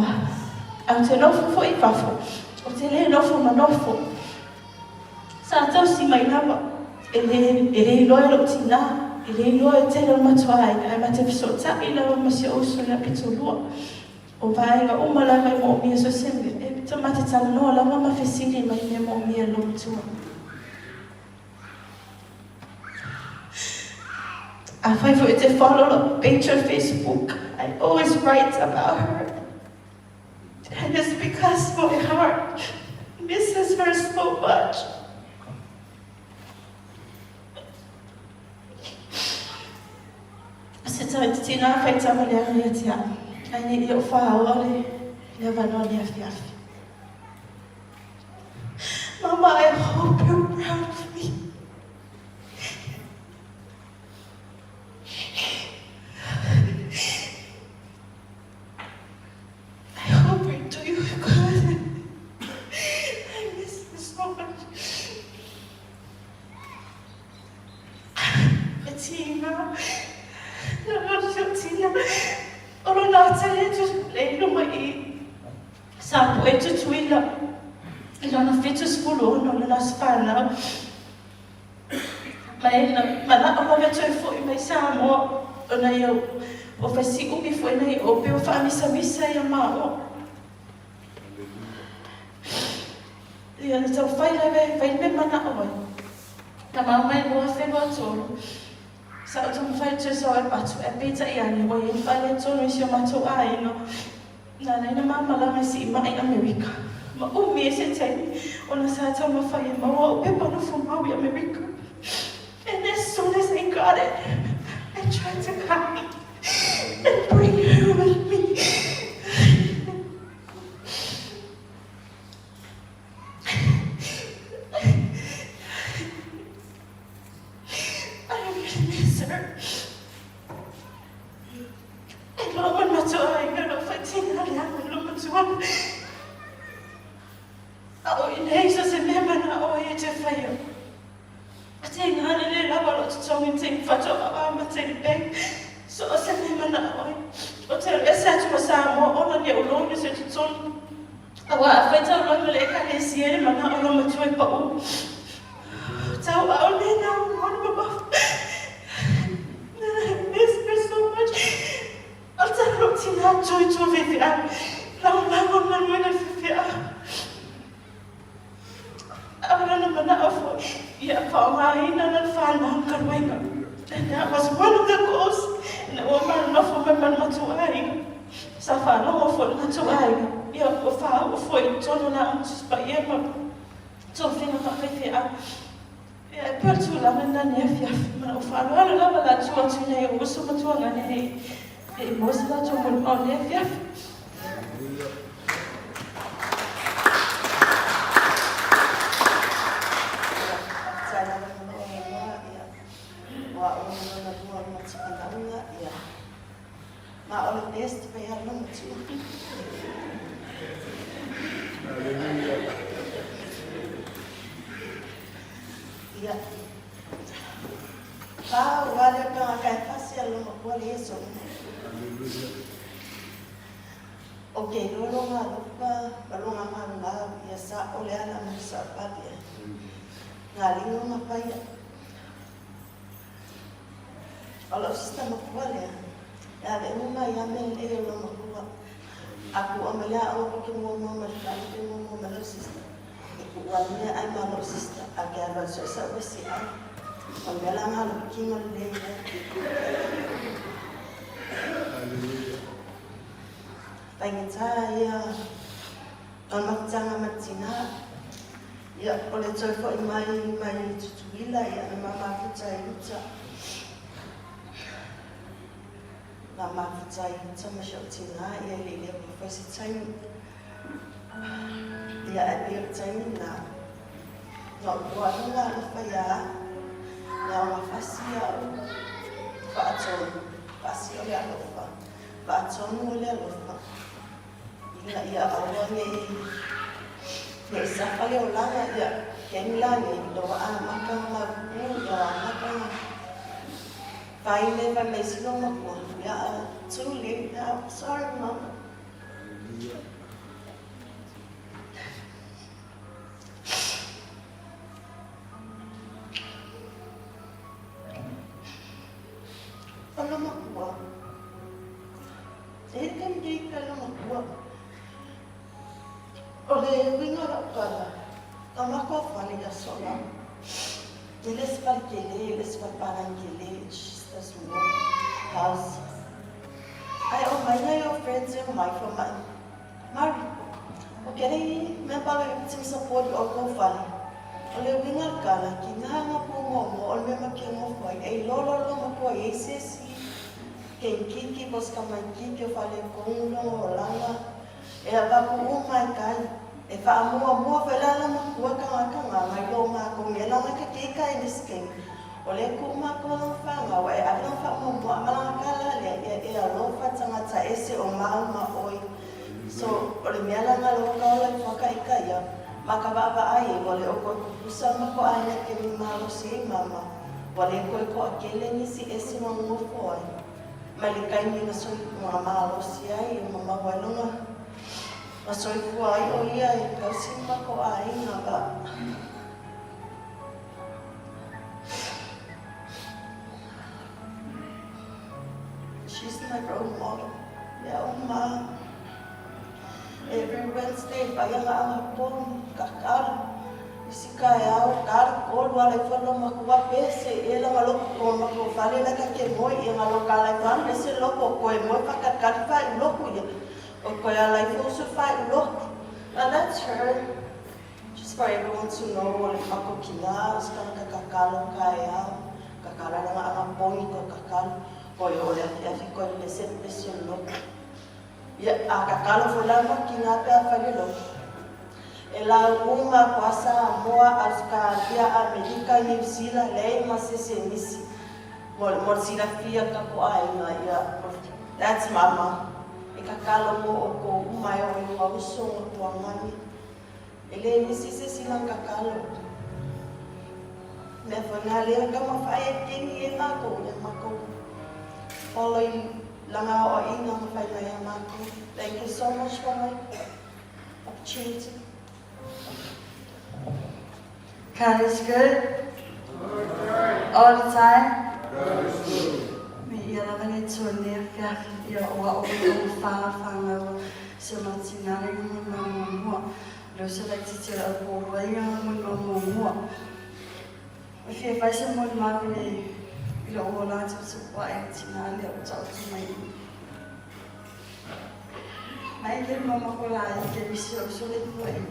Ae ou te nofo foi i fafo. Ou te le nofo ma nofo. Sa tausi mai lava. E le, e le iloa e lou tinā, e le iloa e tele o le matou aiga, ae ma te fesootai lava ma si ou uso ia Pitolua. O vaega uma lava e moomia so se mea. Ta ma te talanoa lava ma fesili mai i mea moomia e lou matua. Afai foi e te follow lou page on Facebook, I always write about her. And it's because my heart misses her so much. Se tina fai tama le ia te au. Ai nei i o whaoa le le avanoa le afiafi. Mama, I hope you're proud of me. I hope I do you good. I miss you so much. E tina, tina, o lona tele tu le luma i sa po e tutuila i lona 76 lona aso fanau. Ma e manao lava e toe foi mai Samoa ona ia ua fai si umi foi nei o pe ua faamisamisa ia maua. Ia na taumafai lava e fai le mea manao ai. Na mau mai 2023, sa ou taumafai e toe sao ai patu, ae peitai ane ua i ai le faaletonu i si o matou aiga. Na ala ai na ma malaga i siimai i Amerika. Ma umi ai se taimi ona sa taumafai e maua au pepa nofo mau i Amerika. And as soon as I got it, I tried to come and bring her with me. I really miss her. E lua ma le matou aiga o lo o faitino le aga i lou matua. A o i nei so se mea manao ai e te whaia. A te ngā lele lava lo te tongi te whatoa a ma te bank. So o se mea manao ai. O te ese atu ma Samoa ola ni o lono se te tonu. A wā a whaitau lono le ekalesia le manao lo matua i pau. Tau au nei nā mona mamafa. I miss her so much. O talo tina tui tu fefea. Lagolago galuega fefea. A o lona manao foi ia faaaogaina lana fanau galuega. And that was one of the goals ina ua manonofo mai ma le matou aiga. Sa faalogo foi le matou aiga ia ua faaoo foi i totonu o la Tusi Paia ma tofiga faafaifeau. Ia, e pei o le tulaga lena i lenei afiafi, ma lou faaaloalo lava o le a tuu atu i nai ou uso ma tuagane nei e maua se latou molimau i lenei afiafi. Faafetai lava mo lou avanoa, ia, o au o le lona lua o le matuanauga, ia, ma o le best fai lava lou matua. Ia, pau lava lea o le tagata e fasi a le loma kua le Iesu. O ke iloa loga alofa ma loga malumalu ia sa'o le ala ma le sa'opali ai. Ngā lino ma paia. O lou sista makua lea, e ave uma ai a mea lelei o lou makua. A kuʻa mai le aʻoga koke muamua ma le falepe muamua ma lou sista, e kuʻu alu meaʻai ma lou sista a ke alu ai soʻe saʻu esi ʻai. O le mea la ngā lou kino lelei lea. Faigata ia o le mafutaga ma le tinā. Ia, o le toe foʻi mai mai Tutuila, ia, na ma mafuta i uta. Na mafuta i uta ma si ou tinā, ia, i le i leva foi se taimi. Ia, ae pei o le taimi lena, na ou iloa ai lona alofa iā au, na ona fasi au faatonu, fasi o le alofa, faatonu o le alofa. Ina ia aua ne i ne i safa le olaga, ia taimi la nei, ina ua amata ona maupu, ina ua amata ona fai mea fai mai si lou makua, ia too late now, sorry mama. O lou makua, E le taimi nei ka lona kua. O le uiga o lau tala, na matou fale i aso la. E le se fale tele, e le se fale palagi tele, it's just a small house. Ae omai nai o friends e omai fai mai, Mari, o kelei mea palo i te support i outou fale. O le uiga o le tala, ki nga nga pu muamua o le mea ma ke nofo ai, e iloa loa le matua i ai se isi kenkiki po o se tamaititi o faaletonu lona olaga, E avatu uma e kai. E faamuamua foi la la matua tagata nga i lo matou mea lana ka keika e nisi taimi. O lea tuu matou lana fanau ae ave lana faamuamua ma lana tala lea ia e alofa tagata ese o mau ma oi. So o le mea lana lo ka ola i whakaika ia ma ka vaavaai e ua le o koe kupusa ma ko aina kemi malosi ei mama ua le koe toakele nisi ese ma nofo ai. Mai le taimi na soifua malosi ai ma maua ai lona na soifua ai ʻo ia i tausi ma ko ʻāina but she's my role model. Mea uma every Wednesday fai ana anapo kakalo isi kaeao kalo kolu ala ifo lo makua pese e la malo ko mako fale la ka ke moi ia ngalo kala ifo pese loko ko e moi fa ka kali fa loku ia o ko ala ifo usu fa loku. And that's her. Just for everyone to know o le mako kina o se kanaka kakalo kaeao kakalo langa anapo i ko kakalo ko e ole afi afi ko e pese pese loku. Ia, a kakalo foi la ma kina pe a fale loku. E lau uma ko a Samoa, Ausetalia, Amerika, Niu Sila, leai ma se se nisi mo mo le silafia ka ko aiga ia that's mama e kakalo mo oukou uma e o e lua uso ma tuagani e le nisi se si lang kakalo mea foi nga lea ka mawhai e keni e makou ia makou follow i langa aoaiga ma whai mai a makou. Thank you so much for my opportunity. God is good. All the time. Me ia lava le Atua i lenei afiafi, ia o a'u e ou whāwhāngaua si o matinā le ingoa ma muamua. O leo se laitiiti o le au pōlua i ngā moi ma muamua. E fia fai se molimau i le i lou ola tuputupu aʻe i tinā lea ua taoto mai nei. Mai le mama ko la i ke misi o sole pua i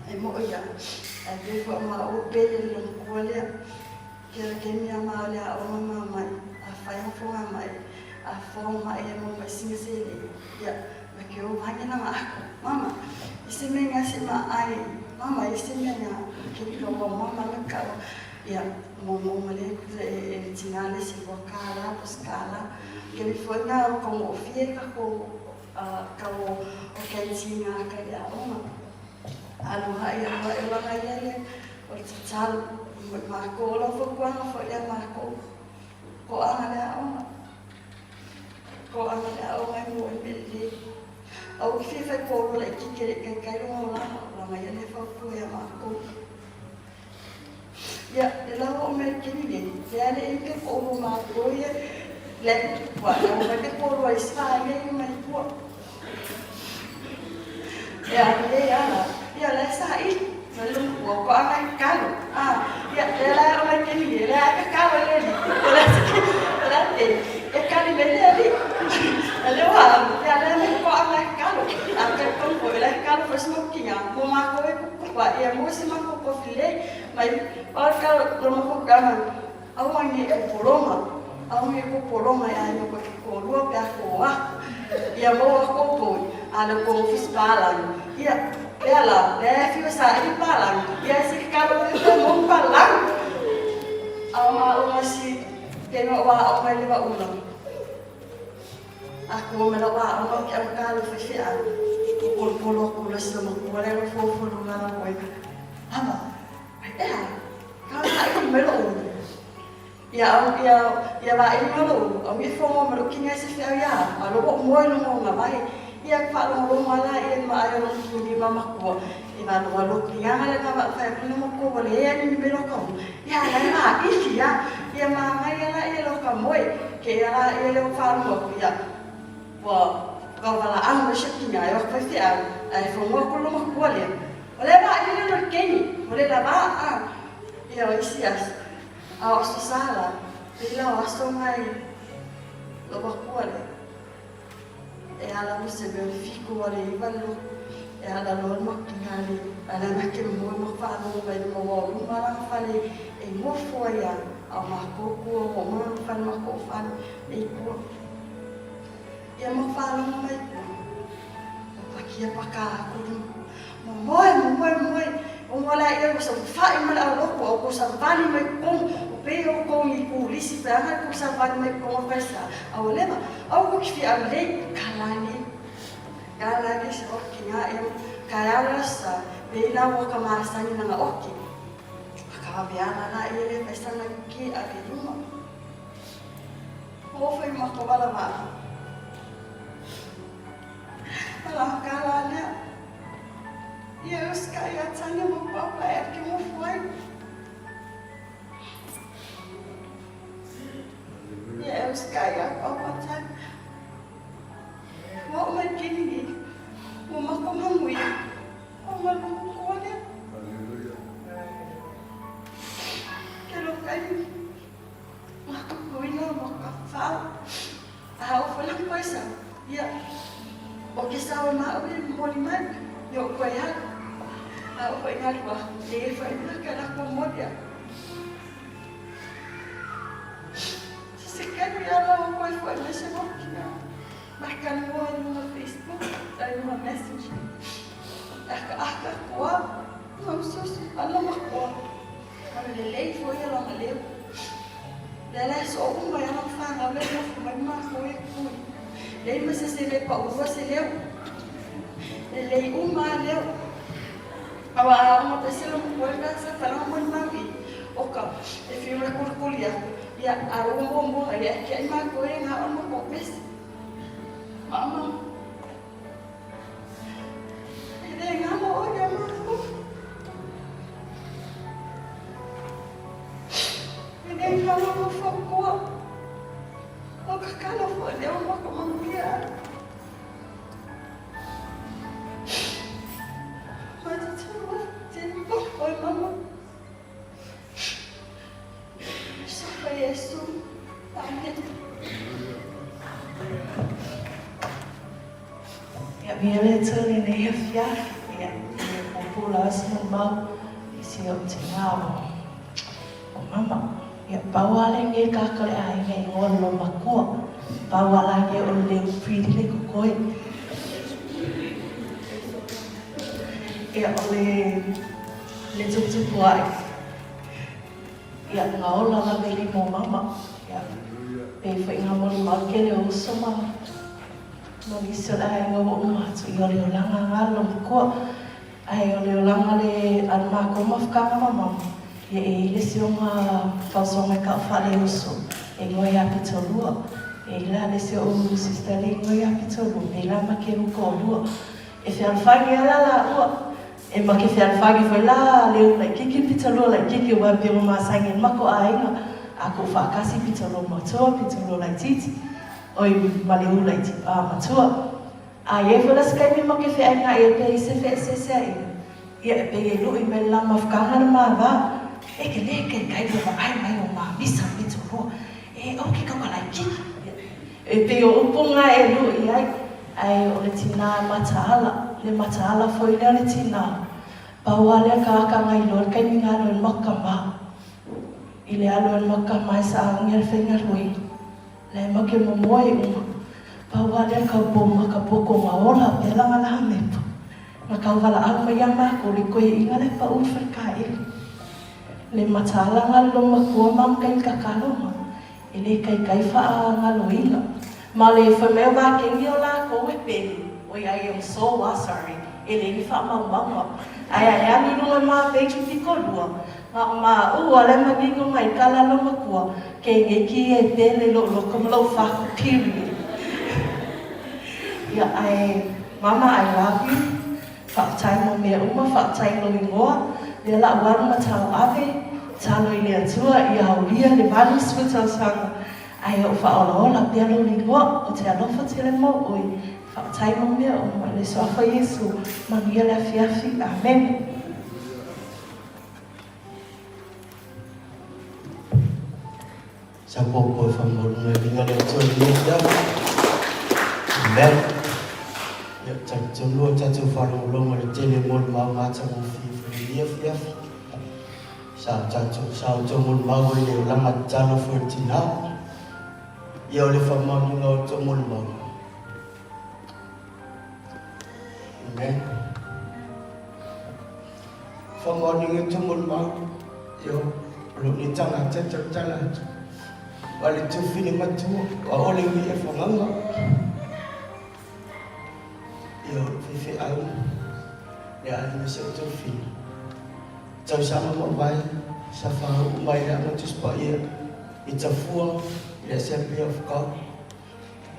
e mo ia ai pe fo ma o pele le mo lea ke la ke mia ma le a o mama mai a fai mo fo mai a fo mai e mo mai singa se le ia ma ke o vangi na ma mama i se me nga se ma ai mama i se me nga ke ko mama na ka ia mo mo ma le ku e e tina le se ua kala po skala ke mi foi nga o ko mo fie ka ko ka o o ke tinga ka ia o aloha ia ma e langa ia le o le tatalo ma ko lo fo kuanga fo ia ma ko ko anga le aoga ko anga le aoga e mo e mele au ki fai ko lo le ki ke kai kai lo la langa ia le fo ko ia ma ko ia le la o me ke ni le le ale i ke ko mo ma ko ia le wa o me ke ko lo sa ia i mai ko ia le ia ia le sa i ma lu wa ko anga kalo ah ia le la o me ke ni le ka kalo le le le e e kali me le ali le wa ia le me ko anga kalo a ke ko ko le kalo fo smoking mo ma ko e ko wa ia mo se ma ko ko file mai o ka lo mo ko kama au nge ko poloma au nge ko poloma ia no ko ko lua pe ko wa ia mo ko ko a le ko fis pala ia ia la le fi sa i pala ia se ka lo ko mo pala au ma o ma si ke no wa o mai le wa una Aku me la wa o ma ke au ka lo fe fe a ko polo ko lo se mo ko le lo fo fo lo la ko e ama e a ka ha i me lo ia au ia ia va i me lo au i fo mo lo kinga se fe ia a lo mo lo mo nga vai ia fa lo lo ma la ia ma ai lo ki ni ma ma ko i va lo lo kinga le ma va fa lo mo ko le ia ni me lo ko ia la ma i ia ia ma ma ia la ia lo ka moi ke ia la ia le fa lo ia ua Kau valaau mai si ou kinā e o atu faifeau, ae fonoa atu le loomatua lea. O lea vaai le lo keni, o le lava a ia o isi aso. A o aso sa la, pei la o aso na e loomatua lea. E ala mo se mea o le 7 a le 9 le loto, e ala loa le matou le a le make moe ma faalogo mai le maua o luma lana fale e nofo ai a, a o matou tua ua uma ona fai le matou fale e i tua. Ia ma faalogo mai tua, ua pakia paka aku luma. Momoe, momoe, momoe, o la ia ua saofai ma le aulotu a ua tou savali mai totonu, o pei o outou ni pulisi pe ana le tou savali mai totonu o falesa, a ua leva, aua tou te fia aulei, kalani, kalani se oki nga ia, taeao le aso sa, pei la ua ka masani lana oki, a ka vaveala la ia le faisana ki ave i luma. O fai ma ko wala va. Ala kala lea. Ia uska ia tane mo papa e ke mo fuai. Ia uska ia papa tane. Mo mai kini ni. Mo mako mangui. O malu ko lea. Hallelujah. Ke lo kai. Mako kuina mo ka fau. A o foi lang koe sa. Ia, o ke sao e maʻu e momoli mai, i oʻu koe alu. A o foi ngalu a, e e foi na ka lako moli a. Se se kenu ia la o koe foi mai se moki na. Marka noa i lunga Facebook, a i lunga Messenger. Aka aka koa, ma ususu, ala makoa. Ma le lelei foi ia lona leo. Lea la e soo uma ai lana fanau lea e nofo mai ma matou ia tui. Leai ma se isi e le paulua se leo. Lelei uma lava leo. Aua a aoga pese lona matua le sa falaga mo le mau i oka e fiu e kulikuli atu ia a lou muamua ia e tiai matou ia na o le matou pese. Mama. E le galo ʻoe iā mākou. E le galo lou fautua. O kakalo foi lea o maka manuia ai. Mai te tino, tino ʻoe mama. Sofa Iesu. Amen. Ia, viia le Atua i lenei afiafi. Ia, e puupuu lava se maumau i si ou tinā o Mama. Ia, pau lava lenei kaka o le aiga i igoa o le loomatua. Pau lava la nei o le leu pili le kokoe. Ia, o le le tuputupu aʻe. Ia, nga ola lava i lima o Mama. Ia, pei foi nga molimau kele o uso ma Ma nisi o le aiga ua uma atu i o le olaga nga lomkoa, ae o le olaga le a le makou mafukanga ma mama, ia e i le isi o nga fausoga e kau faale uso e ingoa ia Pitolua, e i la le isi o ou sister le ingoa ia Pitolua, e i la ma ke u koolua. E fealofani a la laua, e ma ke fealofani foi la le u laikiki Pitolua laikiki aua e pei ua masani e le mako aiga, a kou faakasi Pitolua matua, Pitolua laititi. Oi ma le ula i te pā matua. A i ai foi la se taimi ma ke feʻainga ʻia pea i se feʻeseseaʻiga, ia e pei e luʻi mai le la mafukanga le māwā, e ke lē kai kai ua vaai mai o māmisa pito loa, e ʻo ke kauka laikiki, ia e pei o upu ngā e luʻi ai, ae o le tinā mataala, le mataala foi lea o le tinā, pau a lea ka aka ngai loa le kaimi ngā loe maka mā, i le alo e maka mā e sa aungia le whainga luina. Lae make momoe uma. Pau a lea kau po maka poko ma ola pe langa laha mepa. Na kau walaau mai ia makou le koe inga le pa u fale kaili. Le mataala nga lo makua mam kai kakalo ma e le kai kai faa nga loinga. Ma le fai mai o vakengi o lakou e pele oi ai am so wa sorry e le ni faa maumaunga. Ae ae alu i lunga ma page piko lua Ma o maʻu a le manino mai ka lalo makua, ke nei ki e pele lou loko ma lou faku period. Ia ae mama I love you, faafetai mo mea uma, faafetai i lou igoa, lea laʻu alu ma tau ave, talo i le Atua ia aulia le 80 tausaga, ae ou faaolaola pea lou igoa, o te alofa tele mau oe, faafetai. Faafetai mo mea uma i le Suafa o Iesu. Manuia le afiafi. Amene. Sa popo e whamorunga i linga le atua i lenei afiafi. Amen. Ia, talitonu o tatou faalogologo i le tele mo le mau matagofie foi i lenei afiafi. Sa o tatou, sa outou molimau ai le olaga tatalo foi o le tinā. Ia o le faamaoniga o outou molimau. Amen. Faamaoniga outou molimau. Ia o lou nei tagata e tautala atu. Ua le tofi le matua, ua ole ui e whanganga. Ia o le faifeau, le aiga sa outou fina. Tausaga mavae, sa faauu mai le Aga Tusi Paia i Tafua i le Assembly of God.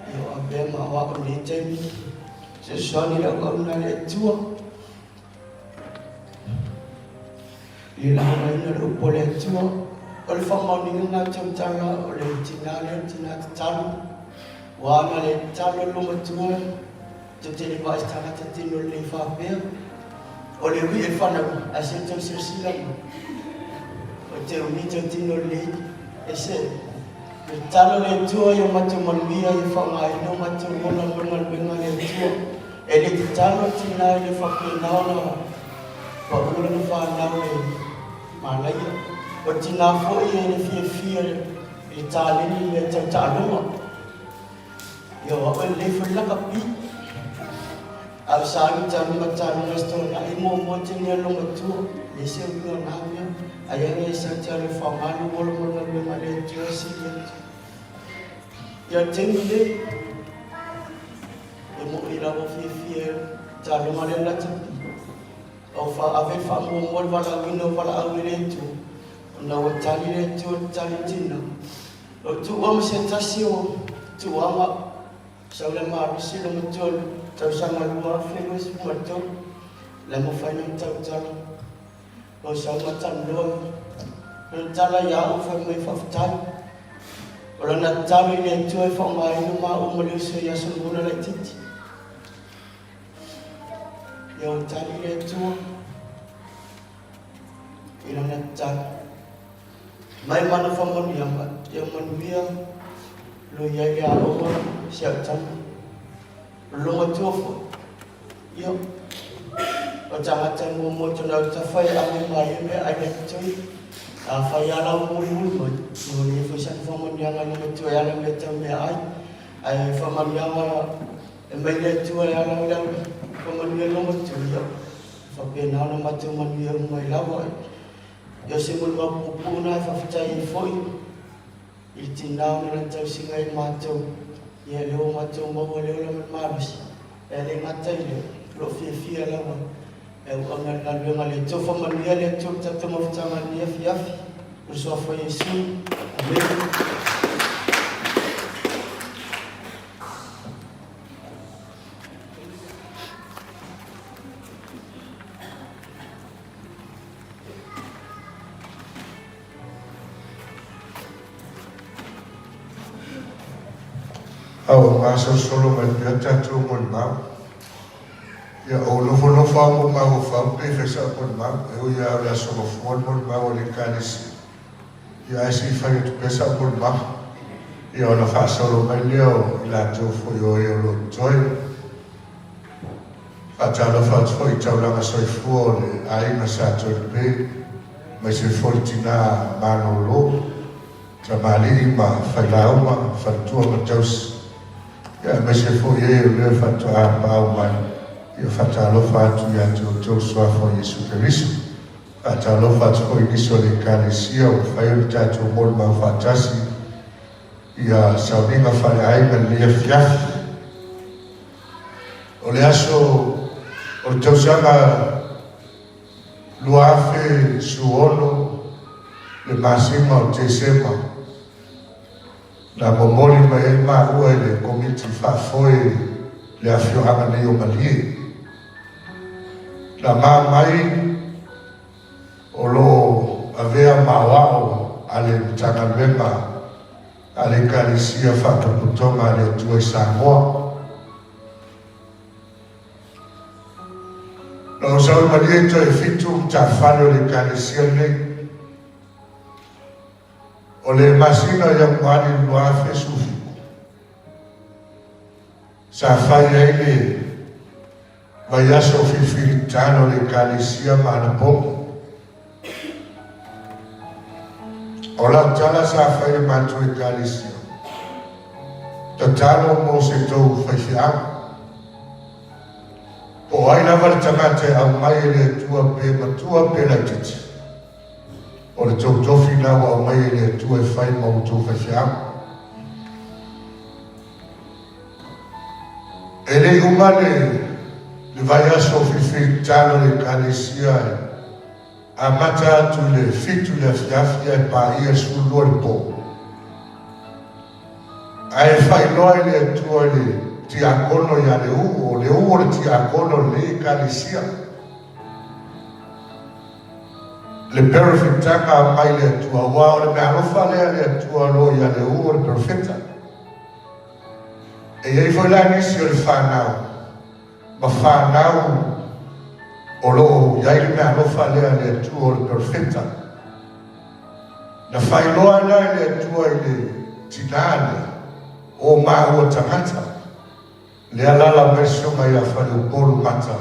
Ia o avea ma aoao i lenei taimi, fesoasoani le auauna a le Atua. I le lagonaina o le upu a le Atua, o le faamaoniga lena o tautala o le tina lea, le tina tatalo, ua ana le tatalo le loomatua, tou te le vaai i se tagata tino lelei faapea, o le ui e fanau, ae se i tou silasila mai, o te umi tou tino lelei, e se, le tatalo le Atua ia matou manuia, ia faaaogaina o matou ola mo le galuega a le Atua. E le tatalo tina i le faapena ona pau lana fanau e manaia. O tina foi e le fiafia i le taleni i mea tau taaloga. Ia o au e lelei foi le lakapi. A o sa agi talu ma taaloga se toanai muamua tini a loomatua, le se uiga o na mea. Ai agi e sa te alu e faaaoga lou ola mo le galuega a le Atua e sili atu. Ia le taimi nei, E moni lava fiafia e taaloga lea latapi. A ua ave le faamuamua le valaauina o valaau i le Atua, ona ua tali le Atua i le tali tina. O le tuua ma se tasi o tuaga, sau le malosi le matua i le tausaga 2023, le mafai ona tautala. O sau ma talanoa, o le tala ia au fai mai faafetai. O lana tatalo i le Atua e faaaogaina maua ma le uso ia Solomona laitiiti. Ia ua tali le Atua i lana tatalo. Mai mana faamanuiaga, ia manuia lo i ai le aoga si au tama. O le matua foi, ia, o tagata e muamua tona au tafa e ave mai ai mea ai le toi. A fai ala o mulimuli mai, no le foi sa faamanuiaga i le matua e ala mea tau mea ai. Ae faamanuiaga e mai le Atua e ala o le au faamanuia lo matua, ia, faapena ona matou manuia uma ai lava. Ia o se molimau puupuu na e faafetai ai foi i le tinā ona lana tausiga i matou, ia lea ua matou maua le ola ma le malosi, e le gata i lea, o lo o fiafia lava e auauna i le galuega a le Atua. Faamanuia le Atua i le tatou mafutaga i lenei afiafi. O le Suafa o Iesu. Amene. A ua masolosolo mai pea tatou molimau. Ia, ou nofonofo lava ma ou mafaufau pe fai sau molimau, e ui lava o le aso mafua le molimau a le Ekalesia, ia ae se i fai atu pea sau molimau, ia ona faasolo mai lea o i latou foi o e o lo o totoe. Faatalofa atu foi i taulaga soifua o le aiga Sa Toelupe, aemaise foi le tina malolo, tamalii ma failauga, faletua ma tausi, ia aemaise foi e o lea faatoa paau mai, ia faatalofa atu ia te outou Suafa o Iesu Keriso. Faatalofa atu foi i nisi o le Ekalesia ua mafai ona tatou molimau faatasi ia sauniga faleaiga i lenei afiafi. O le aso o le tausaga 2016 le masina o Tesema, na momoli mai ai maua e le Komiti Faafoe le afioaga nei o Malie. Na ma mai o lo o avea ma aoao a le Matagaluega a le Ekalesia Faatapotoga a le Atua i Samoa. Na ou sau i malie i toe fitu matafale o le Ekalesia lenei. O le masina o Ianuari i le 2017, sa fai ai le vaiaso o filifili tatalo a le Ekalesia ma anapogi. O lau tala sa fai i le matou Ekalesia, tatalo mo se tou faifeau. Po o ai lava le tagata e aumai e le Atua pe matua pe laitiiti, o le tou tofi lena ua aumai e le Atua e fai ma outou faifeau. E le i uma le le vaiaso o filifili tatalo a le Ekalesia e amata atu i le fitu i le afiafi ae paia le 12 i le po. Ae faailoa i le Atua i le tiakono ia Leu'u, o Leu'u o le tiakono o lenei Ekalesia. Le perofetaga mai le Atua, aua o le meaalofa lea a le Atua o lo o ia Leu'u o le perofeta. E i ai foi la nisi o le fanau ma fanau o lo o i ai le meaalofa lea a le Atua o le perofeta. Na faailoa ai la e le Atua i le tinā lea, o māua tagata, le alaala mai le susuga ia Faleupolu Mata,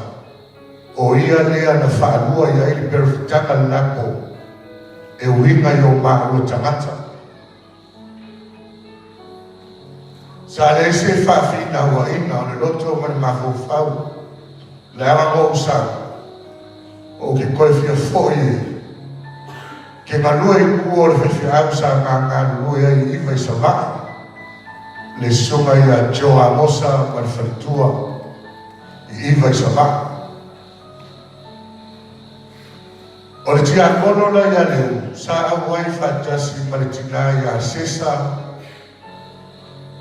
o ia lea na faalua i ai le perofetaga lena po, e uiga i o māua tagata. Sa leai se faafinauaiga o le loto ma le mafaufau, leaga na ou sau, ou te toe fia foi e ke galue i tua o le faifeau sa ma galulue ai i Iva i Savaii, le susuga ia Joe Amosa ma le faletua i Iva i Savaii. O le tiakono la ia Leu, sa auai faatasi ma le tinā ia Sesa,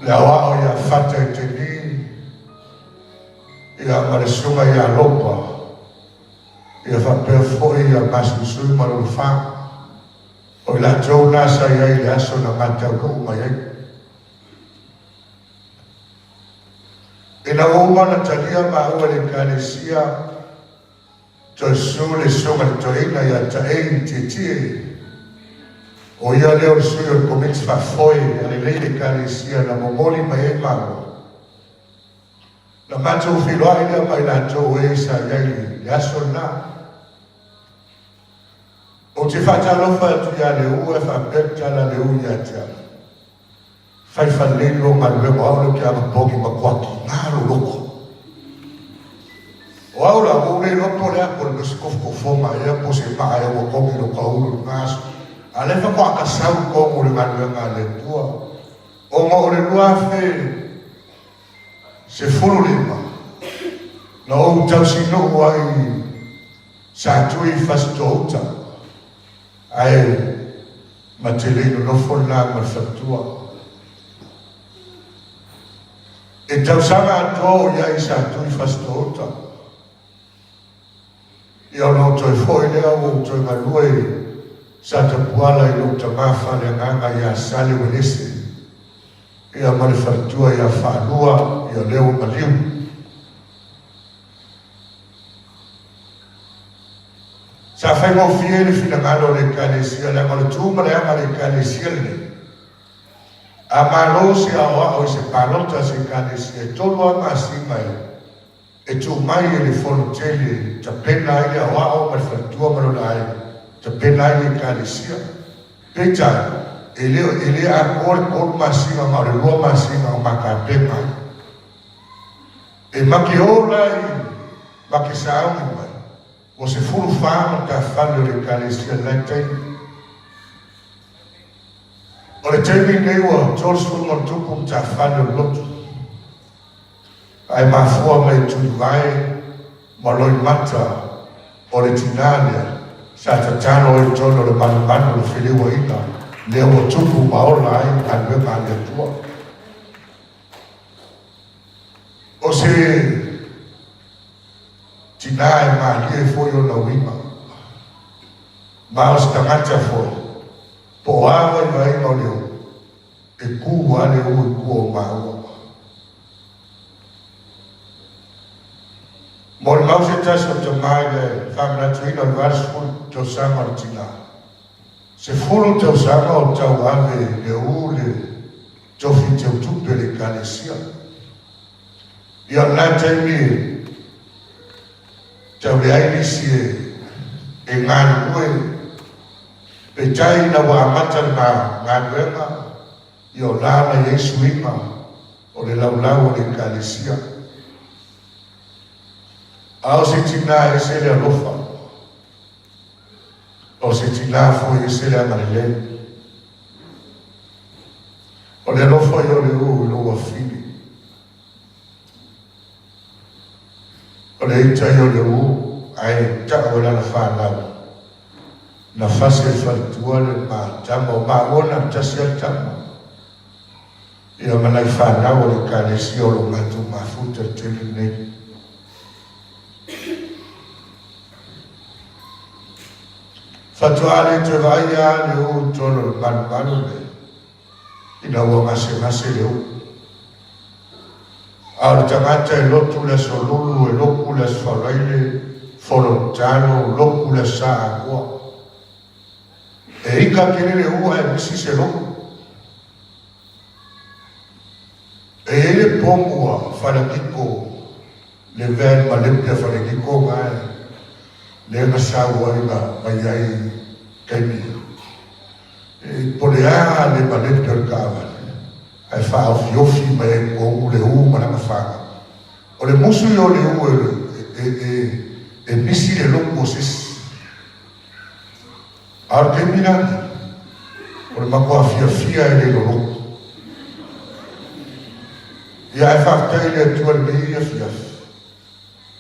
le aoao ia Fata Eteni, ia ma le susuga ia Lopa, ia faapea foi ia Masuisui ma lona fa. O i latou na sa i ai i le aso na mataunuu mai ai. Ina ua uma ona talia maua e le Ekalesia, Toe susu le susuga i le toeaina ia Taei Tietie, o ia lea o le sui o le Komiti Faafoe a lenei Ekalesia na momoli mai ai maua. Na matou feiloai lea ma i latou e sa i ai i le aso lena. Ou te faatalofa atu ia Leua e faapea le tala a Leua ia te au. Fai falelei lua galuega o au lea ou te agapogi ma kuaki na lou loto. O au la, ua ou le iloa po o le a, po o le mea o se tofotofoga ea po o se maa ea ua togi i lou taulu i lena aso. A o lea faatoa ta sau i totonu o le galuega a le Atua. Ona o le 2015, na ou tausinuu ai i Satui i Fasitoouta, ae ma te le i nonofo lena ma le faletua. E tausaga atoa o i ai sa tui Fasitoouta. Ia ona ou toe foi lea ua ou toe galue i Satapuala i lou tama faaleagaga ia Sale Uelese, ia ma le faletua ia Faalua, ia lea ua maliu. Sa faigofie le finagalo o le Ekalesia leaga o le tu ma le aga a le Ekalesia lenei. A malo se aoao i se palota a se Ekalesia, e tolu lava masina e e tuu mai e le fono tele e tapena ai le aoao ma le faletua ma lona aiga, tapena ai le Ekalesia. Peitai, e le e le atoa le tolu masina na o le lua masina o ma tapena ai. E ma ke ola i ma ke sauni mai, ua 14 matafale o le Ekalesia i lena taimi. O le taimi lenei ua 30+ matafale o le lotu, ae mafua mai i Tulivae ma Loimata o le tinā lea sa tatalo ai i totonu o le manumanu o le feleuaiga lea ua tupu ma ola ai galuega a le Atua. O se tinā e malie foi ona uiga, ma o se tagata foi, po o a vaivaiga o le u, e kū lava le u i tua o māua. Molimau se tasi o tamā i le faamanatuina o le 80 tausaga o le tinā. 10 tausaga o tauave le ū le tofi teutupe o le Ekalesia. Ia o lena taimi e tau leai nisi e galulue, peitai ina ua amata le galuega, ia o la na i ai suiga o le laulau o le Ekalesia. A o se tinā e ese le alofa, o se tinā foi e ese le agalelei. O le alofa ia o le ū i lou afine. O le ita ia o le ū ae ta'u e lana fanau. Na fasi e le faletua le ma tama, o maua na tasi a le tama. Ia ma nai fanau o le Ekalesia o lo matou mafuta i le taimi lenei. Faatoa le toe vaai a le ū i totonu o le malumalu le ina ua gasegase le ū. A o le tagata e lotu le aso Lulu, e loku le aso Faraile, fono tatalo, loku le aso Sa Atoa. E ika tele le ū ae misi se loku. E i ai le pomu a Falekiko, le van malepe a Falekiko na e lea na sau ai na mai ai taimi ia. E po le a le malepe o le taavale, ae faaofiofi mai ai totonu le ū ma lana fanau. O le musu ia o le ū e, e, e, e misi le loku o se isi. A o le taimi la lenei, o le matua fiafia e le loloto. Ia ae faafetai i le Atua i lenei afiafi.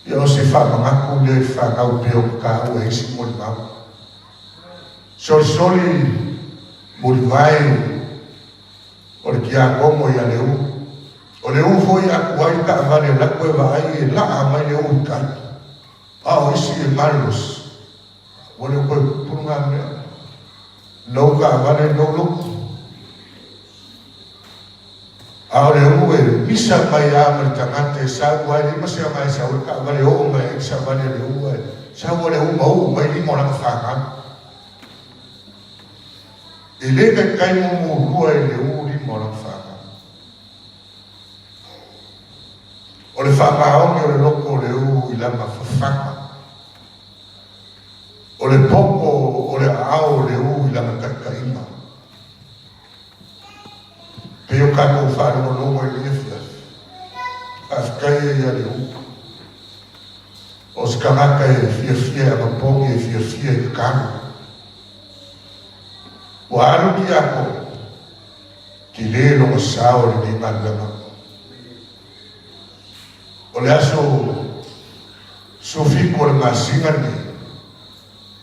Ia o se faamanatu lea i fanau pei ona taua e isi molimau. Solisoli mulivae o le tiakono ia Leū. O Leū foi a tuai le taavale alu atu e vaai e laa mai Leū i tai. A o isi e malosi. Ua le toe pupulu ngā mea. Nou taavale, nou lotu. A o le ū e misa mai lava ma le tagata e sau ai, leai ma se aga e sau ai le taavale e oo mai ai le savali a le ū ae sau a le ū ma uu mai lima o lana fanau. E le taitai mumulua e le ū lima o lana fanau. O le faamaoni o le loto o le ū i lana fafaga. O le poto o le aao o le ū i lana taitaiga. Pei o tatou faalogologo i lenei afiafi, faafetai ai ia le ū. O se tagata e fiafia e anapogi, e fiafia e tatalo. Ua alu tiakono, tele lona sao i lenei galuega. O le aso 17 o le masina lenei,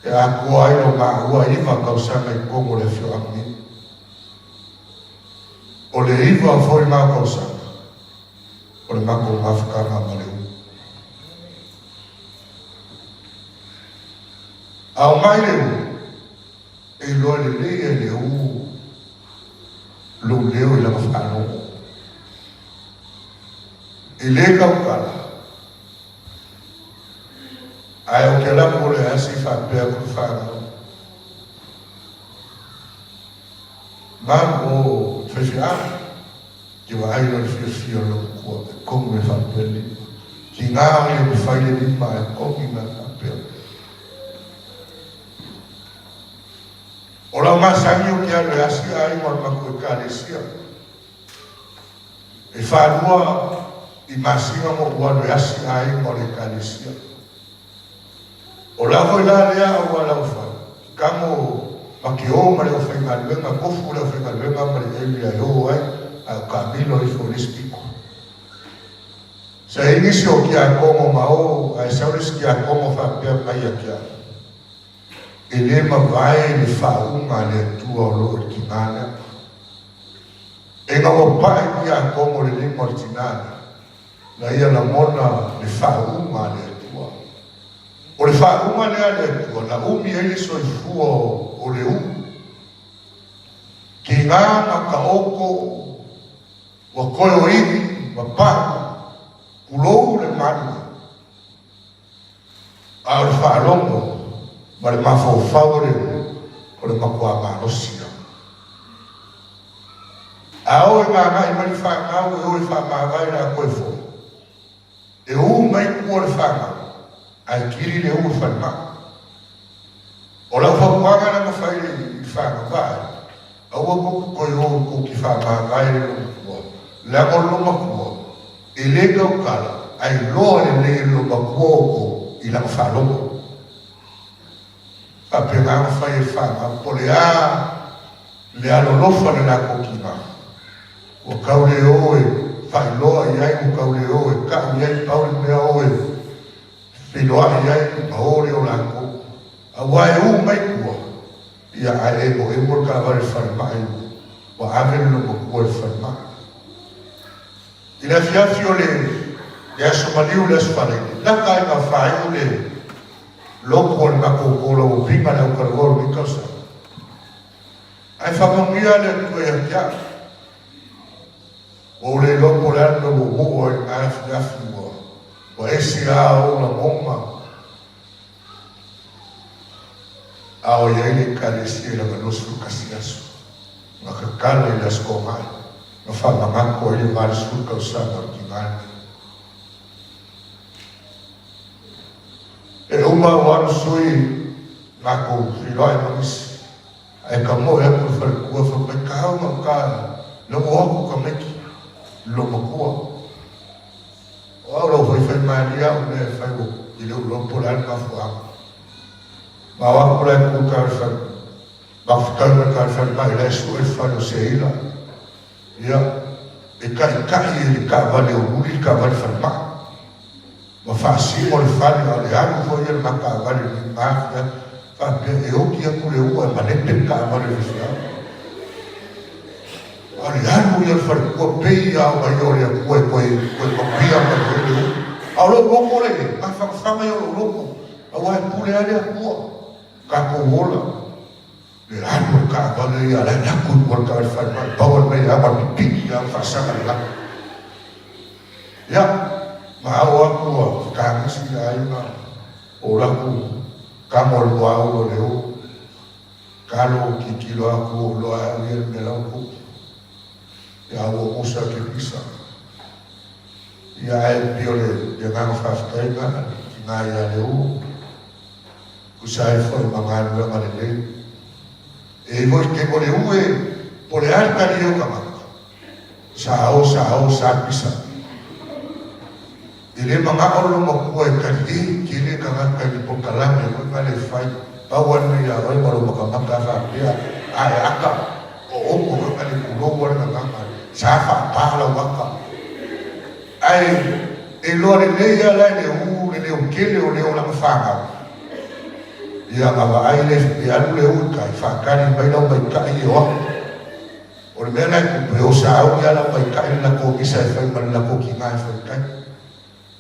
e atoa ai lo maua 9 tausaga i totonu o le afioaga nei. O le 9 foi lena tausaga o le matou mafutaga ma le ū. A o mai le ū, e iloa lelei e le ū lou leo i lana faalogo. E le tautala, ae ou te alu atu o le asi faapea atu le fanau. Mom, o faifeau, te vaai loa i le fiafia o lou matua, e kogi mai faapea le lima. Tiga le mafai le lima ae kogi mai faapea. O lau masani ou te alu e asi aiga o le matou Ekalesia. E faalua i masina ma ou alu e asi aiga o le Ekalesia. O la foi la lea auala ua fai, tago ma ke o ma le aufaigaluega, tofu le aufaigaluega ma le area e o ai, ae o taamilo ifo i le isi pito. Sa i ai nisi o tiakono ma o, ae sau le isi tiakono faapea mai ia te au, E le mavae le faauuga a le Atua o lo o i le tina lea. Ina ua pae tiakono le lima o le tina lea, na ia lagona le faauuga a le Atua. O le faauuga lea a le Atua, na umi ai le soifua o le ū. Tiga ma taoto, ua toe o ivi ma pahu, pulou le malu. A o le faalogo ma le mafaufau o le o le matua malosi lava. A oo ina agai mai le fanau e o e faamavae le a toe foi, e u mai tua le fanau ae kili le u i falemai. O lau fautuaga lea na fai i le fanau, vaai, aua tou te toe o tou te faamavae i le lomatua, leaga o le lomatua e le tautala ae iloa lelei e le lomatua outou i lana faalogo. Faapena ona fai e le fanau, po o le a le alolofa i le latou tina, ua tau le o e faailoa i ai, ua tau le o e tau i ai, pau le mea o e feiloai i ai ona o lea o latou. Aua e u mai tua, ia ae emoemo le taavale i le falemai ua ave le lomatua i le falemai. I le afiafi o le aso maliu i le aso Faraile, lata ai ina faaiu le lotu a le matou tolauapiga le aukalaua o lenei tausaga. Ae faamanuia le Atua ia te au. Ua ou le iloa po o le a le mea ua ou oo ai i lena afiafi ua ese lava ou lagona a o i ai le Ekalesia i lana 21 aso na tatala i le Aso Toonai na faamanatu ai le 80 tausaga o le tina lenei. E uma ua alu sui matou feiloai ma nisi ae tamoe atu le faletua fai mai tau ma uta logo atu tamaiti lomatua o au lau faifai malie au mea e fai i le ulo po le a le mafuaaga ma o atu la e tu ta le fale mafutau mai ta le fale mai la e sue le fale o Seila ia e taʻitaʻi e le taavale o Luli le taavale falemai ma faasino le fale a o le alu foi ia le ma taavale i ma afiafi faapea e oti atu le ua e malepe le taavale i le feau a o le alu ia le faletua pei a ona ia o le Atua e toe toe manuia mai foi le ua a o lou loto le mafanafana ia o lou loto aua e pule a le Atua tatou ola Le alu o le taavale ia la e laku i tua o le taavale falemai, pau le mea ia ma le pipii ia ma faasaga le lagi. Ia, ma ao atu a fetagisi le aiga o laku kamo le muaulu o le u, kalo tilotilo atu o loa e au ia le mea la ua tupu. Ia ua musa ke pisa. Ia ae pei o le agaga faafetai na tina ia le u. Tusa ai foi ma galuega lelei. E i foi te o le ue po le a le tali o tagata. Sa o, sa o, sa pisa. E le manao le matua e tali e tele tagata i le polokalame foi ma le fai. Pau a le ia oe ma lou makamaka faapea a e aka o omo foi ma le pulou a le gagana sa faapa lau aka. Ae e iloa lelei lava la e le u le leo tele o leo lana fanau. Ia na vaai le e alu le u i tai, faatali mai lau maita'i e o aku. O le mea la e tupu, e o sauni lava lau maita'i le latou misa e fai ma le latou tina e fai tai.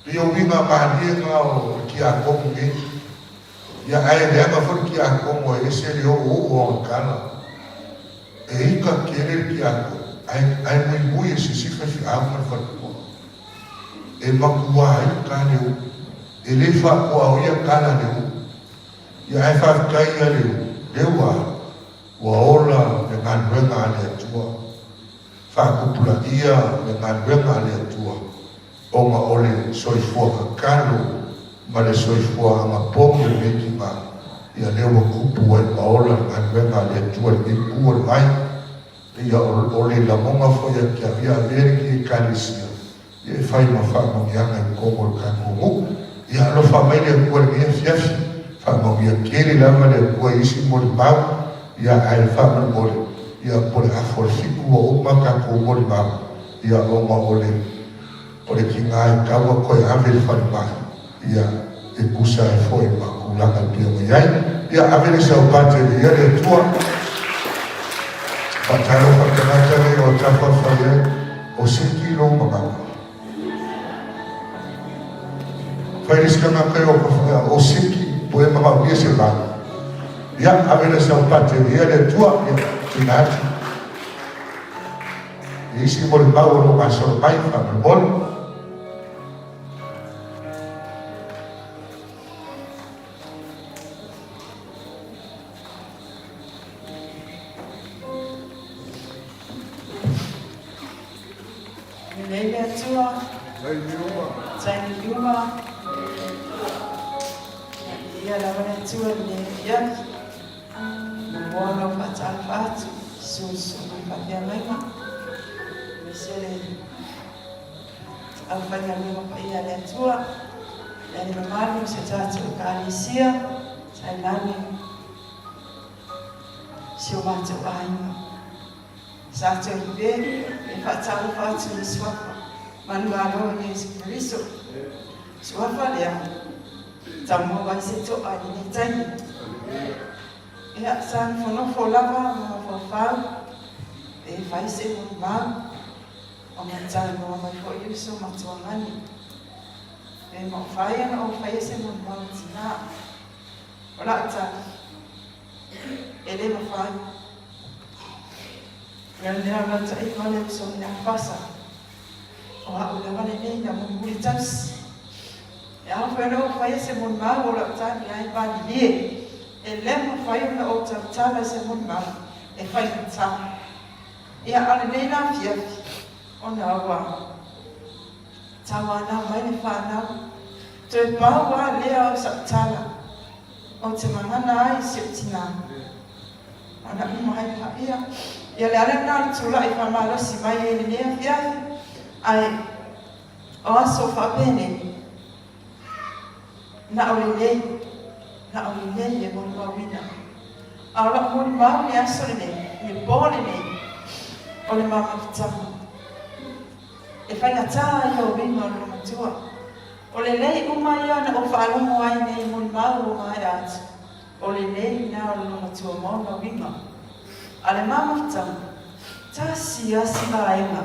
Pei o uiga malie na o le tiakono nei. Ia ae leaga foi le tiakono e ese le oooo o ana tala. E ika tele le tiakono, ae, ae muimui e sisifa i feau ma le faletua. E matua ai ka le u. E le faapuaoia tala le u. Ia ae faafetai ia le u, le ua, ua ola le galuega a le Atua. Faatupulaia le galuega a le Atua, ona o le soifua tatalo ma le soifua agapogi o lenei tina, ia lea ua tupu ai ma ola le galuega a le Atua i lenei itu o le vai. Ia o le lagona foi ia te au, ia avea le ki Ekalesia ia e fai ma faamanuiaga i totonu o le tatou nuu. Ia alofa mai le Atua i lenei afiafi, faamanuia tele lava le Atua i isi molimau, ia ae faamolemole, ia po o le afa o le fitu ua uma tatou molimau, ia ona o le o le tina e tatau ona toe ave i le falemai, ia e tusa ai foi ma tulaga e pei ona i ai. Ia ave le saupati e viia le Atua. Faatalofa i tagata nei o tafa fai ai, o siki lou magaga. Fai le isi tagata e o ka o siki, po e magaolia se vai. Ia, ave le saupati e viia le Atua, ia, tuina atu. E isi molimau o lo o gasolo mai, faamolemole. Atua. Taimi uma. Ia lava le Atua i lenei afiafi. Momoa lau faatalofa atu, susuga i faafeagaiga, aemaise le aufaigaluega paia a le Atua, le alii mamalu o si o tatou Ekalesia, tainane si o matou aiga. Sa Toive e faatalofa atu i le Suafa manumalo o Iesu Keriso. Suafa lea, tau ai se to'a i lenei taimi. Ia, sa nofonofo lava ma mafaufau pe fai se molimau ona talanoa mai foi uso ma tuagani. Pe mafai ona ou faia se molimau tinā. O lau tali, e le mafai. Le naunautaiga o le uso i le Fasa, o au lava lenei na mulimuli tausi. E ao foi ona ou faia se molimau o lau tali ai malilie, e le mafai ona ou tautala i se molimau e faigata. Ia, a o lenei la afiafi, ona ua tauanau mai le fanau, toe pau lava lea o sau tala, ou te magana ai i si ou tinā. Ona uma ai laia. Ia le ala lena o le tulai faamalosi mai ai i lenei afiafi, ae o aso faapenei, na o lelei, na o lelei e molimauina. A o lau molimau i le aso lenei, i le po lenei, o le mamafutaga. E faigata ia o uiga o le loomatua. O lelei uma ia na ou faalogo ai nei i molimau ua maea atu. O lelei lena o le loomatua ma ona uiga. A le mamafutaga, tasi lava si vaega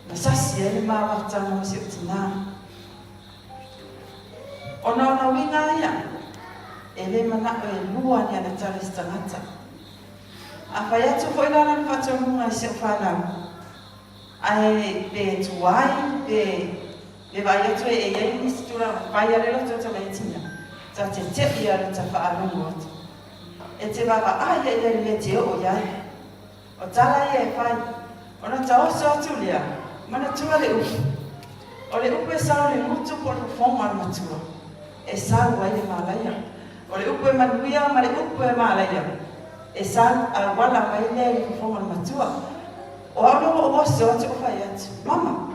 na sasi ai le mamafutaga ma si ou tinā. Ona o na uiga ia, e le mana'o e lua ni ana tala i se tagata. A fai atu foi la lana faatonuga i si ou fanau, ae pe tuai pe pe vaai atu e i ai nisi tulaga fai a le loto tamaiti ina, ta tete'i a le ta faalogo atu. E te vaavaai ia i le mea te oo i ai. O tala ia e fai, ona taoso atu lea, manatua le upu. O le upu e sau i le gutu po o le fofoga o le matua, e sau ai le malaia. O le upu e manuia ma le upu e malaia, e sau auala mai lea i le fofoga o le matua. O au la ua ou oso atu ou fai atu, Mama,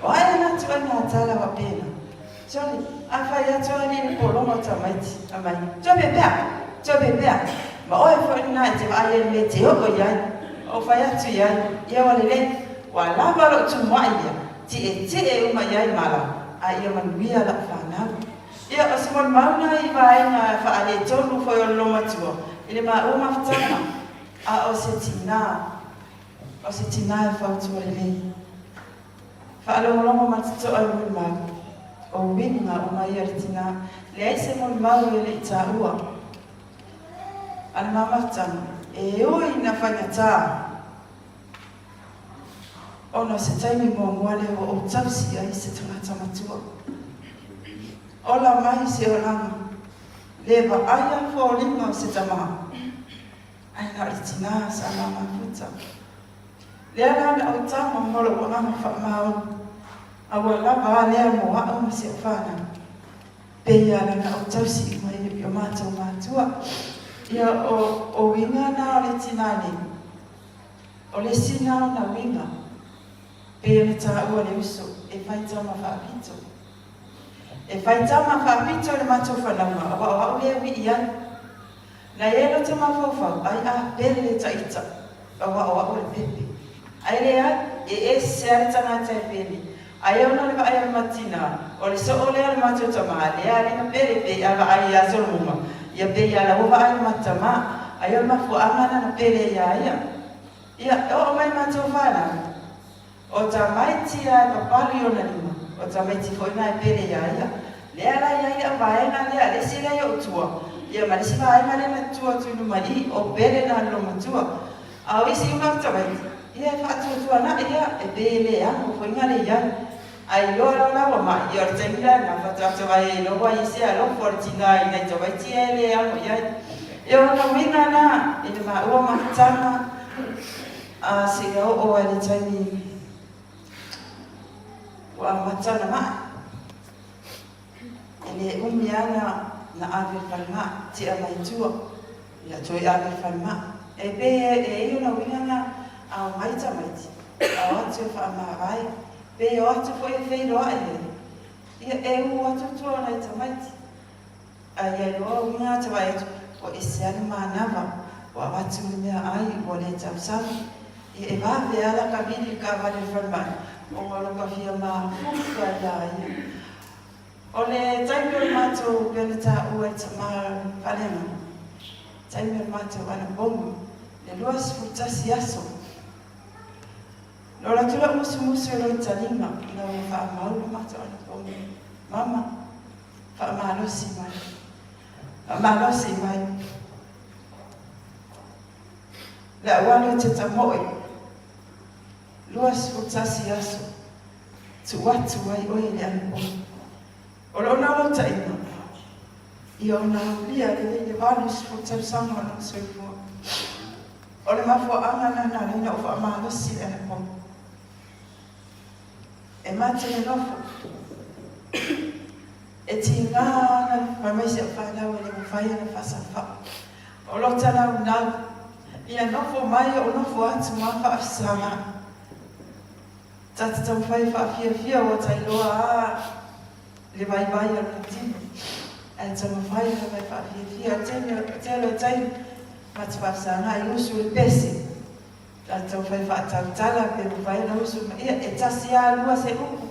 o ai ana atu ai nā tala wapena? Sole, a fai atu alii le pologa o tamaiti, amai, Toe pepea! Toe pepea! Ma oe foi lena e te vaai ai i le mea e te oo i ai. Ou fai atu i ai, Ia ua lelei, ua lava lou tumuai ia, tietie uma i ai mala, a ia manuia lau fanau. Ia, o se molimau na i vaega faaletonu foi o le loomatua i le maua mafutaga, a o se tinā, o se tinā e fautua lelei. Faalogologo ma totoa i molimau, o uiga uma ia le tinā, leai se molimau e le i taua a le mamafutaga, e ui ina faigata ona o se taimi muamua lea ua ou tausi ai se tagata matua. Ola mai se olaga, le vaaia foliga o se tamā, ae na o le tinā sa mamafuta. Lea la na ou tama mo lou agaga faamaoni, a ua lava a lea mo a'u ma si a'u fanau. Pei a la na ou tausi uma i o matou matua. Ia o o uiga na o le tinā nei, o le isi na ona uiga, pei ona taua le uso e fai tama faapito. E fai tama faapito i le matou fanauga, aua o a'u lea e uii ai. Na i ai lota mafaufau, ai a pele ta ita, aua o a'u o le pepe. Ai leai, e ese a le tagata e pele. Ai ona o le vaai a le matina, o le soo lea o le matou tama, lea a lena pele pei a vaai ia Solomoma, ia pei a laua vaai le matou tama, ai o le mafuaaga na na pele ia ia. Ia, e oo mai matou fanau, O tamaiti a e papalu i ona lima, o tamaiti foi na e pele iā ia. Lea la i ai le auvaega lea, le isi lea i ou tua, ia ma le isi vaega lea na tua atu i luma i i, o pele na a le loomatua. A o isi uma tamaiti, ia e faatuatuanai ia, e pei e le ano foi na le i ai. A iloa loa la ua mai, ia o le taimi la lena faatoa vaai ai loa ua i se alofa o le tinā i nai tamaiti ia e le ano i ai. Ia o lona uiga na, i le maua mafutaga, A seia oo ai le taimi Ua amata ona ma'i. E le umi lava na ave i le falemai, tia mai tua, ia toe ave i le falemai. E pei e i ai ona uiga na a omai tamaiti, a o atu e faamavae, pe o atu foi e feiloai ai, ia e u atu tua o nai tamaiti. Ae ia iloa uiga a te vaai atu, ua ese lava le manava, ua avatu le meaai, ua le tausami. Ia e vave lava la ka vili i le taavale i le falemai, ona o lo ka fia mafuta iā ia. O le taimi o le matou pei ona taua e tamā faaleagaga, taimi o le matou anapogi, le 21 aso, na alu atu la'u musumusu e lou taliga ina ua faamau le matou anapogi, Mama, faamalosi mai, faamalosi mai. Le au alu e te tamoe, 21 aso, tuu atu ai oe i le anapogi. O lou naunautaiga, ia ona aulia lelei le 80 tausaga o lona soifua. O le mafuaaga lena na ala ai ona ou faamalosi i le anapogi. E mate le nofo. E tiga ana fai mai si au fanau e le mafai ona faasafaa. O lota naunau, ia nofo mai ou nofo atu ma faafesaga. Ta te taumafai e faafiafia ua ta iloa a le vaivai o lona tino. Ae taumafai lava e faafiafia. O le taimi, o le tele o taimi, ma te faafesaga i usu i le pese. Ta te taumafai e faatautala pe mafai ona usu mai. Ia, e tasi a lua se upu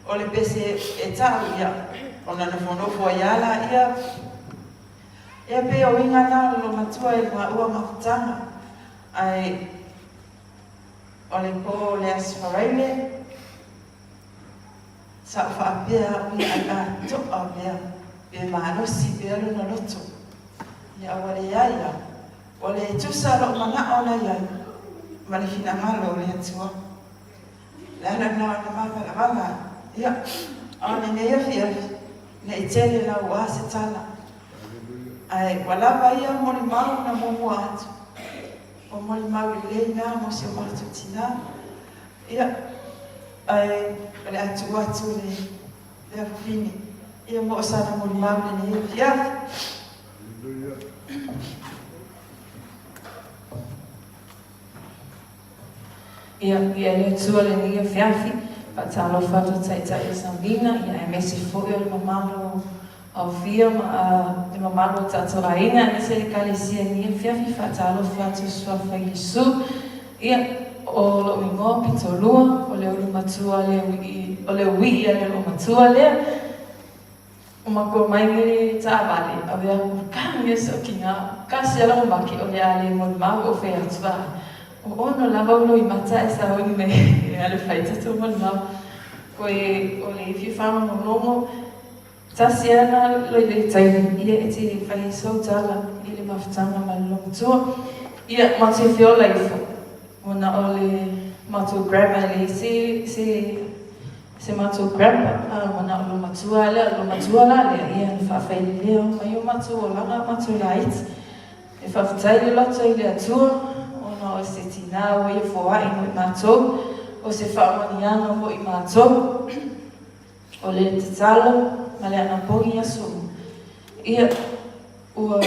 o le pese e ta'u, ia, ona nofonofo ai a laia. Ia, pei o uiga na o le loomatua i le maua mafutaga. Ae o le po o le Aso Faraile, sa ou faapea au ia ai a to'a pea, pe malosi pea lona loto. Ia, ua leai lava. Ua le tusa lou manao na i ai ma le finagalo o le Atua. O le ala lena o na māvalavala ai. Ia, a o lenei afiafi, ne i tele lauā se tala. Ae ua lava ia molimau na muamua atu. Ua molimau lelei na mo si o matou tinā. Ia, ae o le a tuu atu le le afafine, ia mo o sana molimau lenei afiafi. Ia, ia le Atua lenei afiafi, faatalofa atu Taitai o Saulina, ia aemaise foi o le mamalu aofia ma le mamalu o tatou aiga, aemaise le Ekalesia i lenei afiafi, faatalofa atu i Suafa Iesu. Ia, o lou igoa pitolua, o le ulu matua le ui'i, o le ui'i a le olomatua lea. O makou mai le taavale, avea kani e soki na kasi ala o make o le a le molimau o fea atu a o ono lava o loimata e sauni mai e ale fai tatou molimau koe o le fia faalogologo tasi ana loi le taimi ia e te fai sou tala i le mafutaga ma le lomatua ia ma te fiola ifo ona o le matou grandma e leai se se Se matou grandpa, a manao lo matua lea, lo matua la lea, ia na faafailelea uma ai o matou olaga a matou laiti. E faafetai le loto i le Atua, ona o se tinā ua ia foai mo i matou, o se faamanuiaga mo i matou, o le tatalo ma le anapogi aso uma. Ia, ua.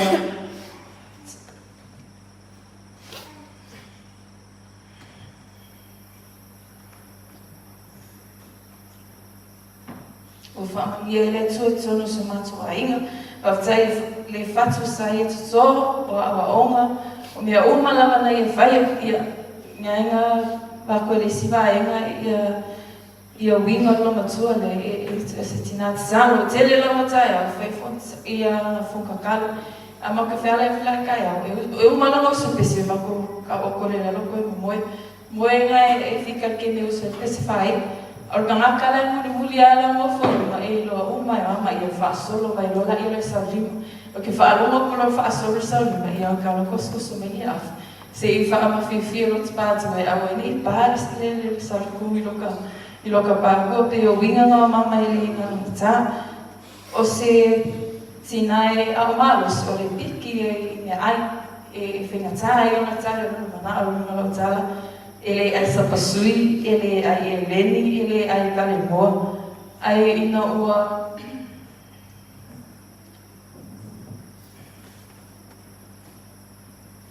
Ua faamanuia e le Atua i totonu o so matou aiga. Faafetai i le fatu sa ia toto, o aoaoga, o mea uma lava na ia faia, ia, meaaiga vako e le isi vaega, ia, ia uiga o le matua lea, e, e, se tina tatalo. Tele lava taeao, fai fon, ia ana fonkakalo. A ma ka feala e fila taeao, e, e uma lava o se pese vako ka oko le lalo koe momoe. Moega e fika le kene uso e pese faaii. O le tagata la e mulimuli lava le nofo i luga e iloa uma e o ma ia faasolo mai loa laia le saulima. O ke faalogo aku loa faasolo le saulima ia o ka loa kosokoso mai ia afa. Se i faamafiafia loa te pa atu ai aua nei pa le le saluku i loka i loka pa kua pe o uiga na o mama e le inga lona ta. O se tina e ao malosi o le piki e i mea ai e faigata ai ona tali o lona manao i luga o lau tala. E le ai sapasui, e le ai eleni, e le ai valemoa. Ai ina ua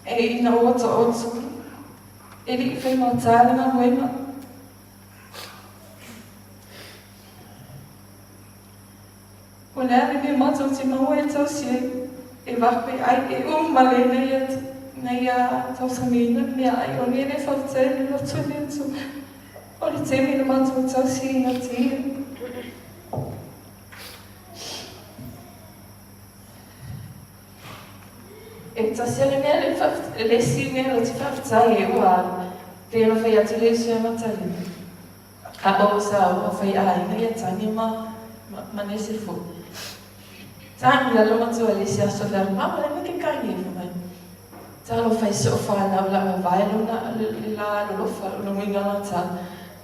e ina ua ta'oto e li'i faigata le galuega. O le a le mea matou te maua e tausi ai, e vave ai, e uma lena ia na ia tausamiina le meaai, o le le faafetai le loto i le Atua. O le taimi na matou tausi ai ia te ia. E tasi le mea le le isi mea ou te faafetai ai ua alu, pei ona fai atu le uso ia Matalina. A o sa o faiaiga ia Tane ma nisi foi. Tagi lalo matua i le isi aso fai atu, Mama, le mea ke kagi e fai mai. Talofa i si o whanau la mavae lona le la lolofa o lona uiga la ta.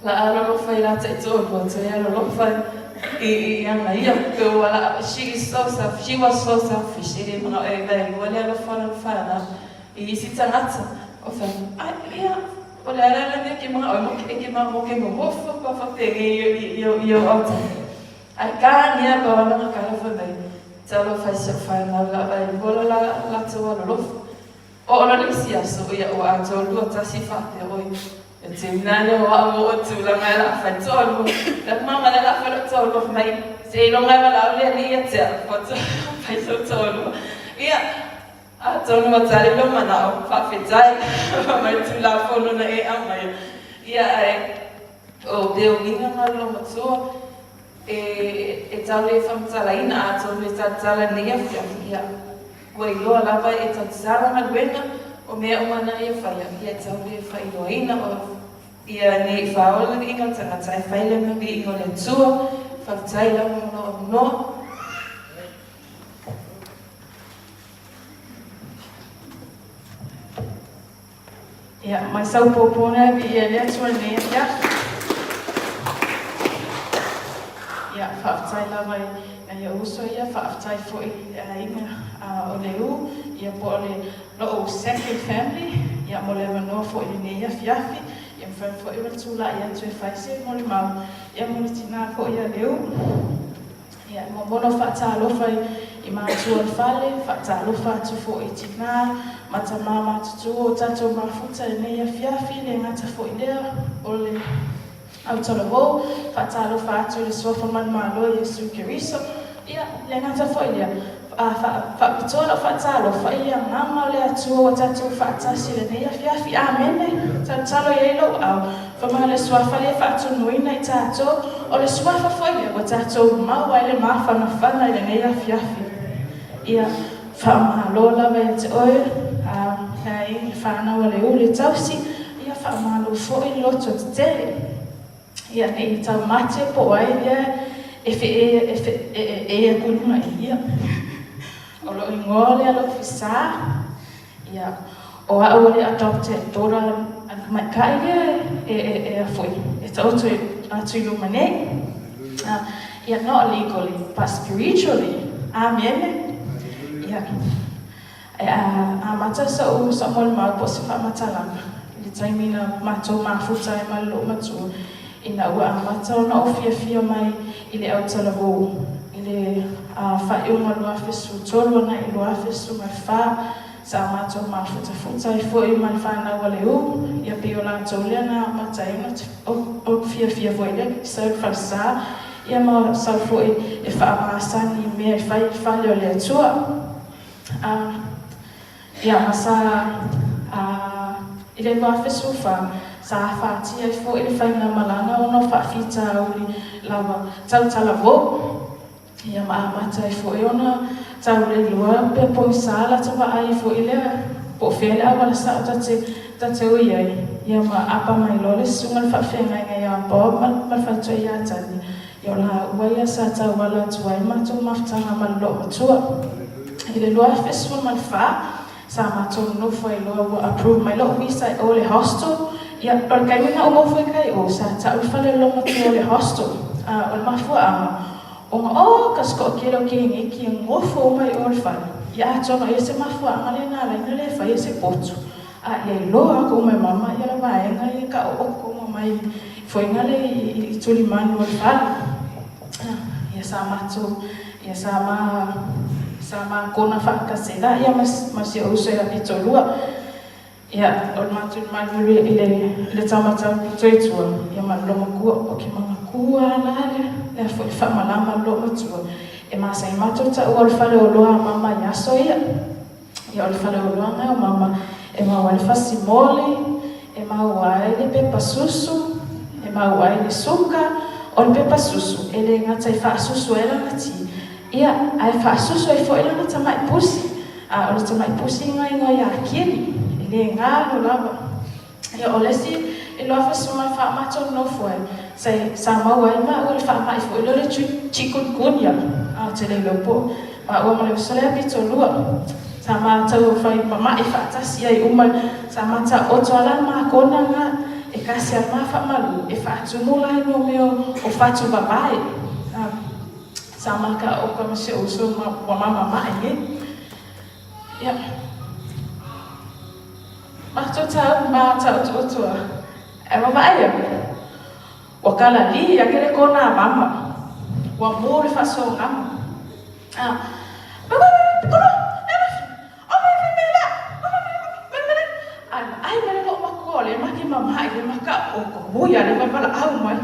La a lolofa i la taitoalua toe a lolofa i ana ia. Pe ua la, she is so self, she was so selfish. E le manao e vaelua le alofa o lana whanau i isi tagata. O fai, ai, ia, o le ala la mea ke manao e moke, e ke ma moke nonofo pa whapenge i o autafa. Ai ka nia pa wana nga kala fai mai. Talofa i si o whanau la vaelua la latou alolofa. O ona le isi aso, ia ua atoa lua tasi faapea oi. E te mina le o au o tulaga e la whai toalua. La mama le la whai lo toalua mai. Se i longa e walau le ali ia te au poto whai so toalua. Ia, atonu ua tali lo manao, faafetai mai Tulafono na e aumaia. Ia, ae o te uiga na lo matua e tau le whamatalaina atonu e talatala nei afiafi. Ia, ua iloa lava e tautala galuega o mea uma na ia faia, ia e tau le faailoaina o ia nei faaola le viiga o le tagata ae fai le ma viiga o le Atua. Faafetai lava mo lou avanoa. Ia, mai sau pōpō nei viia le Atua i lenei afiafi. Ia, faafetai lava i nai ou uso ia, faafetai foi i le aiga o le U, ia po o le lou second family, ia mo le avanoa foi i lenei afiafi, ia mafai foi ona tulai atu e fai se molimau, ia mo le tinā foi a le U. Ia, e muamua ona faatalofa i matua o le fale, faatalofa atu foi i tinā ma tamā matutua o tatou mafuta i lenei afiafi, le gata foi lea o le autalavou, faatalofa atu i le suafa manumalo Iesu Keriso, ia, le gata foi lea, faapitoa lau faatalofa i le agaga o le Atua ua tatou faatasi i lenei afiafi. Amene. Talotalo i ai lou ao, fai mai o le suafa lea e faatunuina i tatou, o le suafa foi lea ua tatou maua ai le mafanafana i lenei afiafi. Ia, faamalo lava ia te oe, ai le whanau a le u le tausi, ia faamalo foi le loto tetele. Ia nei taumate po o ai lea e feʻe e feʻe e aku i luga i ia. O lou igoa lea lou fisā, ia, o a'u o le adopted daughter a le tamaitai lea e e e a foi e taoto atu i luma nei. Ia, not legally, but spiritually. Amene. Ia, e amata sa'u molimau po o se faamatalaga i le taimi na matou mafuta ai ma le lou matua ina ua amata ona ou fiafia mai i le autalavou i le faaiuga 2013 agai i 2014 sa matou mafutafuta ai foi ma le fanau a le U, ia pei o latou lea na amata ai ona ou fiafia foi lea sau i le falesa, ia ma sau foi e faamasani i mea e fai i le fale o le Atua. Ia ma sa i le 2014 sa afatia ai foi le faigamalaga ona o faafitauli lava tautalavou. Ia ma amata ai foi ona tau le iloa pe pogisa la ta vaai foi lea po o fea le auala sa'o ta te ui ai. Ia ma apa mai loa le susuga le faafeagaiga ia Bob ma le faletua ia Tani. Ia o laua ia sa tauala atu ai le matou mafutaga ma le loomatua. I le 2014 sa matou nonofo ai loa ua approve mai lou visa e o le hostel. Ia, o le taimi na ou nofo ai kai o, sa ta'u le fale o le loomatua o le hostel. O le mafuaaga, ona o ka se toatele o keneki e nofo uma i o le fale. Ia atonu ai se mafuaaga lea na ala ai ona le faia se potu. A ia iloa aku uma e mama ia le vaega ia taooko uma mai foiga le i tulimanu o le fale. Ia sa matou ia sa ma sa ma kona faatasi la ia ma ma si ou uso ia pitolua. Ia o le matou manu i le i le taumatau pito i tua ia ma le loomatua o ke magatua la le lea foi le faamalama le loomatua e masani matou taua o le faleoloa a mama i aso ia. Ia o le faleoloa o mama e maua ai le fasi moli, e maua ai le pepa susu, e maua ai le suka. O le pepa susu, e le gata i faasusu ai lana ti, ia, ae faasusu ai foi lana tamai pusi. A o le tamai pusi ga igoa ia Kili, e le galo lava. Ia o le isi iloa fasuma faamatou nofo ai, sa sa maua ai maua le faamai foi lea o le chikungunya. A ou te le iloa po o maua ma le uso lea pitolua. Sa matou fai mama'i faatasi ai uma, sa ma taoto lava la makona ga e kasi a le ma faamalu e faatumu la i mea o fatu vavae. Sa ma taoto ma si ou uso ma ua ma mama'i nei. Ia. Matou tau ma taoto'otoa, ae vavaai atu, ua kalali ake le kona a mama, ua mu le faasogama. Ae vaai mai le loomatua o lea ma ke mama'i le maka o ko mui a le valavalaau mai.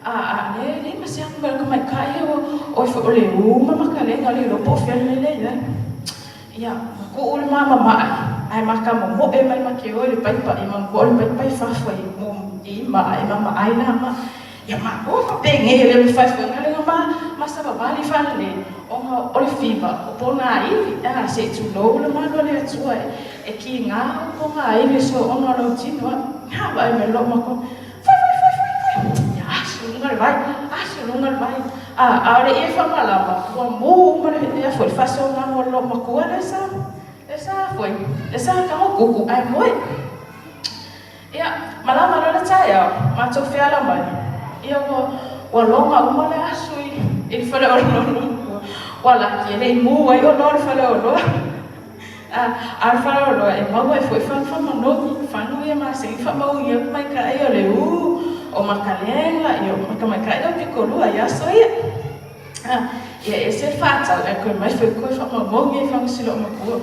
A a le le ma se atu mai o ka maika'i o oi foi o le u ma makalega le iloa po o fea le mea lea i ai. Ia, ma kuu le ma mama'i, ae maka momo'e mai ma ke o i le paipa i manatua o le paipa i fafo i mo i ma e mamaai la ma. Ia ma o faapenei e le mafai foi ona le ma ma savavali faalelei ona o le fiva o ponaivi a se i tulou le malu a le Atua e kiga o ponaivi so ona o lou tino a na vaai mai lou matua foi foi foi foi foi ia asu i luga le vai asu i luga le vai a a o le ie faamalama ua mu uma le lea foi le faasogaga o lou matua lea sa lea sa foi lea sa tago kuku ae moe. Ia, malama loa le taeao, matou feala mai, ia ua, ua loga uma le aso i, i le faleoloa ua, ua laki e le i mu ai oloa o le faleoloa. A, a o le faleoloa e maua ai foi fanu faamanogi, fanu ia masani faamauina atu maikaʻi o le u, o Makalega, ia o makamaikaʻi o Pikolua i aso ia. A, ia e ese le faatau ae toe mai foi koe faamaumauni ai fanu si loomatua.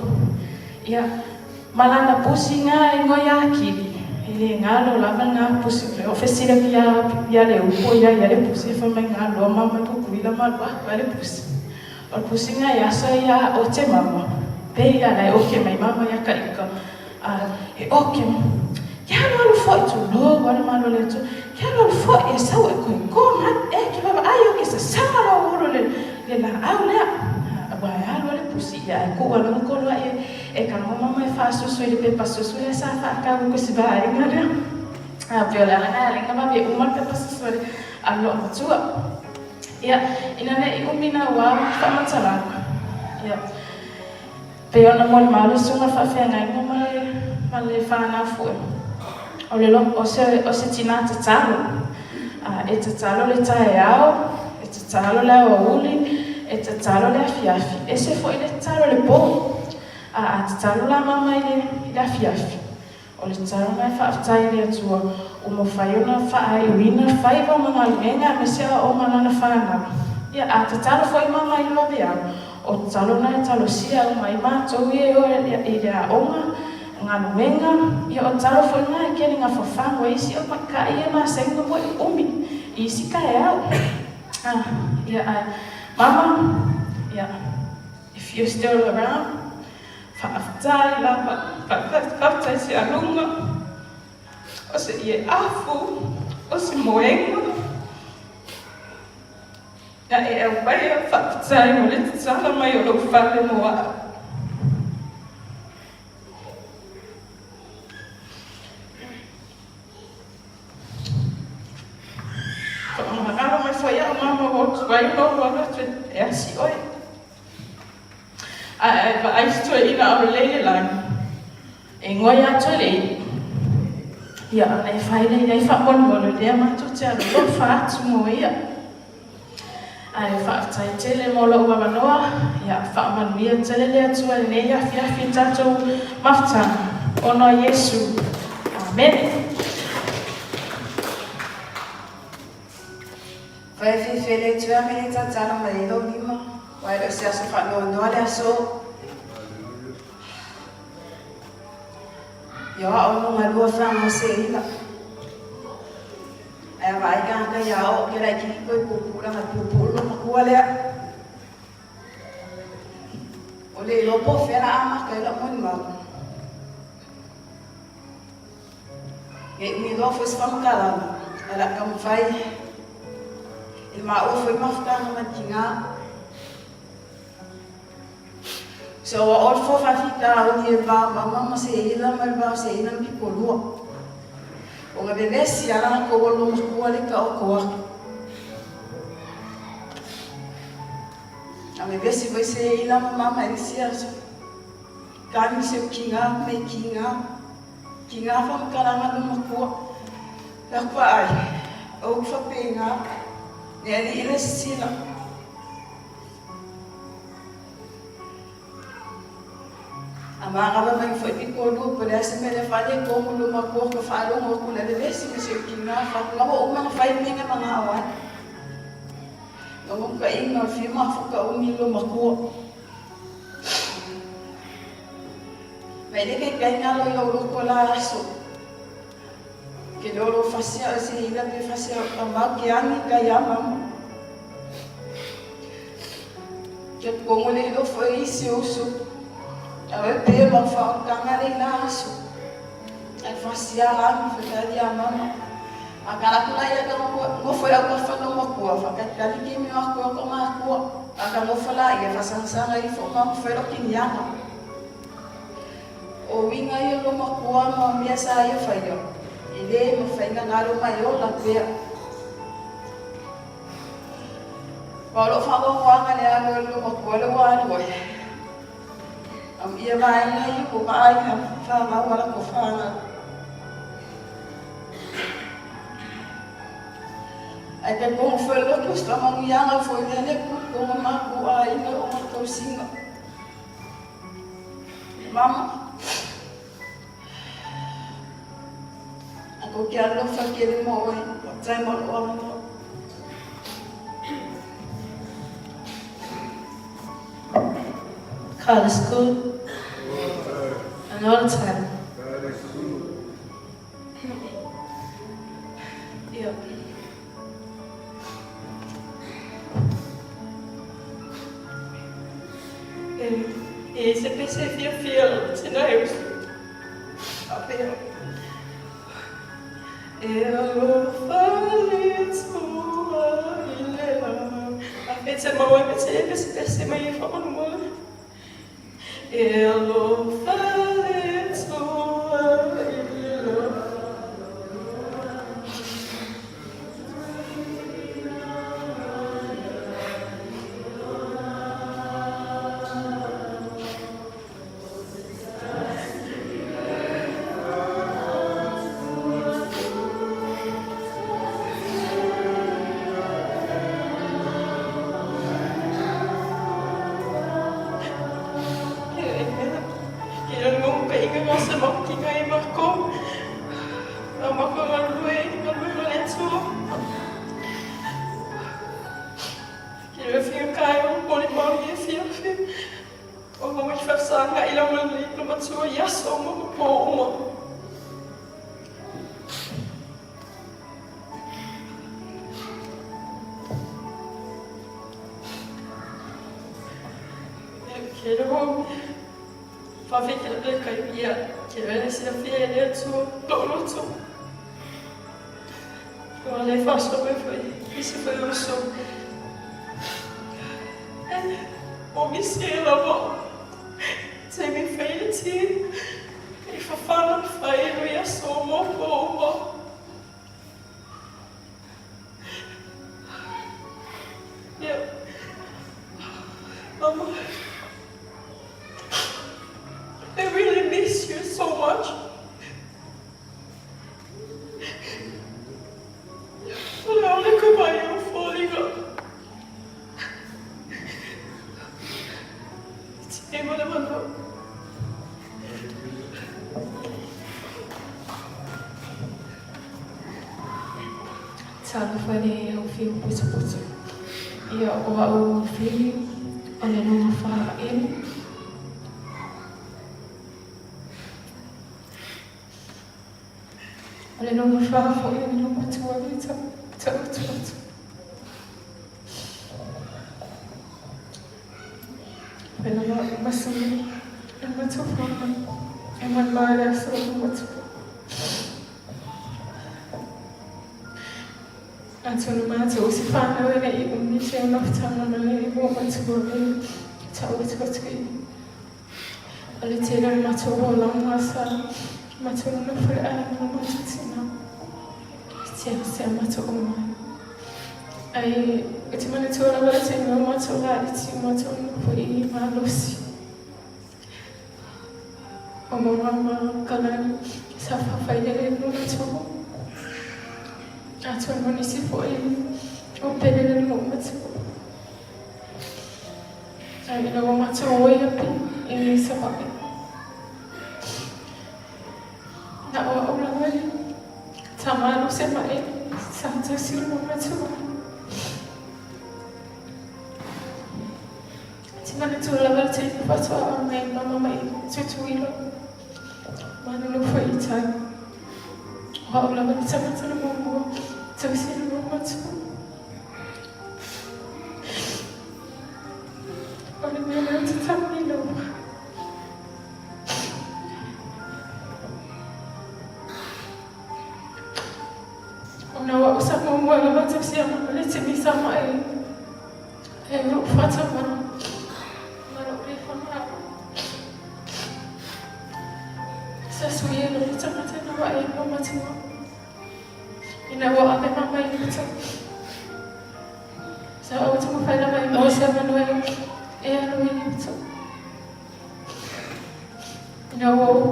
Ia, Ma lana pusi ga e igoa ia Kili, e le galo lava lena pusi o fesili atu ia ia Leupo ia ia le pusi fai mai galoa mama i Tutuila ma alu atu ai le pusi. O le pusi ga i aso ia ote mama, pei ia la e oke mai mama ia ka ika, a e oke ma, ke alu alu foi tulou a le malo le Atua, ke alu alu foi e sau e koe ko ma e ke vavaai o ke sasama lou olo le le laau lea. Ua e alu a le pusi ia e kuu ala ma kolo ai e E tago mama e faasusu i le pepa susu lea sa faatau i ko si vaega lea. A pei o le ala lena e ala ai ona vave uma le pepa susu a le a le loomatua. Ia, ina ne i umi naua faamatalaga, ia, pei ona molimau le susuga faafeagaiga ma le ma le fanau foi, o le o se o se tinā tatalo. A e tatalo le taeao, e tatalo le aoauli, e tatalo le afiafi, ese foi le tatalo i le po. A a tatalo la mama i le i le afiafi, o le tatalo lena e faafetai i le Atua ua mafai ona faaaiuina faiva ma galuega aemaise aoaoga a lana fanau. Ia, a tatalo foi mama i le vaveao, o tatalo lena e talosia uma ai matou ia e o i le aoga, galuega, ia o tatalo foi lena e kele gafafago ai isi aumaikai ia masani ona moe umi i isi taeao. Ah, ia ae, mama, ia, if you're still around, faafetai lava, faafetai se aluga, o se ie afu, o se moega, na e aumaia, faafetai mo le tatala mai o lou fale mo a'u. Faamagalo mai foi au mama ua ou tuai ona ou alu atu e asi oe. Ae vaai si toeaina aulelei le lagi, e igoa ia Toelei. Ia, ana e fai lea i ai faamolemole, lea matou te alolofa atu mo ia. Ae faafetai tele mo lou avanoa, ia faamanuia tele le Atua i lenei afiafi i tatou mafutaga. ona o Iesu. Amene. Fai fiafia i le Atua me le tatalo mai ai lou lima, aua e le o se aso faanoanoa le aso. Ia o a'u no galua faga o seila. Ae a vaai tagata ia o'o ke laititi toe puupuu laga puupuu le matua lea. O le iloa po o fea la amata ai la'u molimau. Nei umi loa foi se faamatalaga, ae o le a taumafai i le maua foi mafutaga ma le tigā. So ua o le fua faafitauli e va o mama ma Seila ma le va o Seila ma Pikolua. Ona vevesi a latou o lua matua le taoto atu. A vevesi foi Seila ma mama i le isi aso. Tagi se o tiga me tiga. Tiga faamatalaga lua matua. La ku vaai, o ku faapena, le alii le sisila. A manava mai foi pikolua po o le a se mea lea faaletonu lua matua ka faalogo atu i le vevesi ma si ou tina fatu na ua uma ona fai mea na manao ai. Naunautaiga o le fia mafuta umi lua matua. Ma e le taitai galo i lou loto la aso. Ke le olo fasia o se ila pe fasia o tamau ke agi kai a mama. Ke kongo le ilo fo e isi usu. A oe pe mau whaotanga le ila aso. Ai fasia agi whakari a mama. A ka aku la ia ka ngofo au ka whano makua, whakatali ke mea aku au ka makua. A ka ngofo la ia whasangasanga i fo mamu whaero ki nianga. O uiga ia o lou makua ma mea sa ia faia, e lē mafai ona galo mai ola pea. Ma o loo faaauauaga le alo e lou makua le ua alu ai. Amuia vaega ia ua vaai i fanau a latou fanau. Ae talitonu foi le loto i se faamanuiaga foi lea le Atua i tona matou aiga o matou tausiga. Mama, a kou ke alofa tele mo oe, faafetai mo lou avanoa. God is good. And all the time. Yeah. E se pe se fiafia lou tina e uso. Faapea. E alofa le Atua i le lagi. A fe te maua e te pesepese mai e whakanua. E alofa le Atua i le lagi. I really miss you so much. O le a le ka mai o foliga. Te mo le manu. Talofa i le au fiu potopoto. Ia, o au Fili, o le lona faaelu. O le lona fa foi o le matua le taoto atu. Pena masumi e matua whānau e mai mai le aso o matua. Atonu mātou o se whānau e nei umi se o nofutanga mai e mō matua e taoto atu i. O le tele o le matou olaga sa matou nonofo i le aiga o matou tina e matou uma ai. Ae ou te manatua lava le taimi o matou laiti o matou nonofo i malosi. O mama ma Kalani sa faafailele i lona tupu. Atonu o nisi foi o pele le lou matua. Ae ina ua matou o ia pi i Savaii. Na o au lava i tama alu se mai sa tausi le matua. Te manatua lava le taimi faatoa mai mama mai Tutuila. Ma nonofo i tai. O au lava le tagata na muamua tausi le matua. O le mea lea ou te tauiloa. Ona o au sa muamua lava tausia ma le timi sa mai e lou fata ma lou le whanau. Sa sui e lou tagata na wa e ma matua. Ina ua ave mama i uta. Sa ou taumafai lava e maua se avanoa e alu ai i uta. Ina ua ou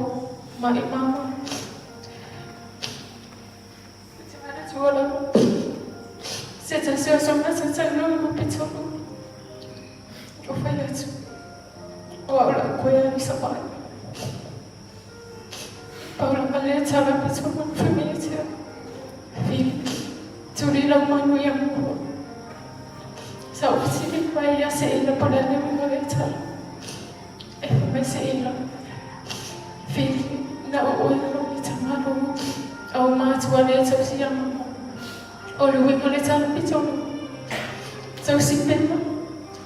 ma'i mama. Ou te manatua lava se tasi o aso matatau ma pitolu o fai atu o au lau koe alu i Savaii. Pau lava lea tala pitolu ma fai mai ia te au. Fili, tuli lau manu ia mua. Sa ou fesili mai ia Seila po o le a le uiga o lea tala. E fai mai Seila, Fili, na o oe lava i tamalo au matua lea tausi ia mama. O le uiga o le tala pitolu, tausi pea,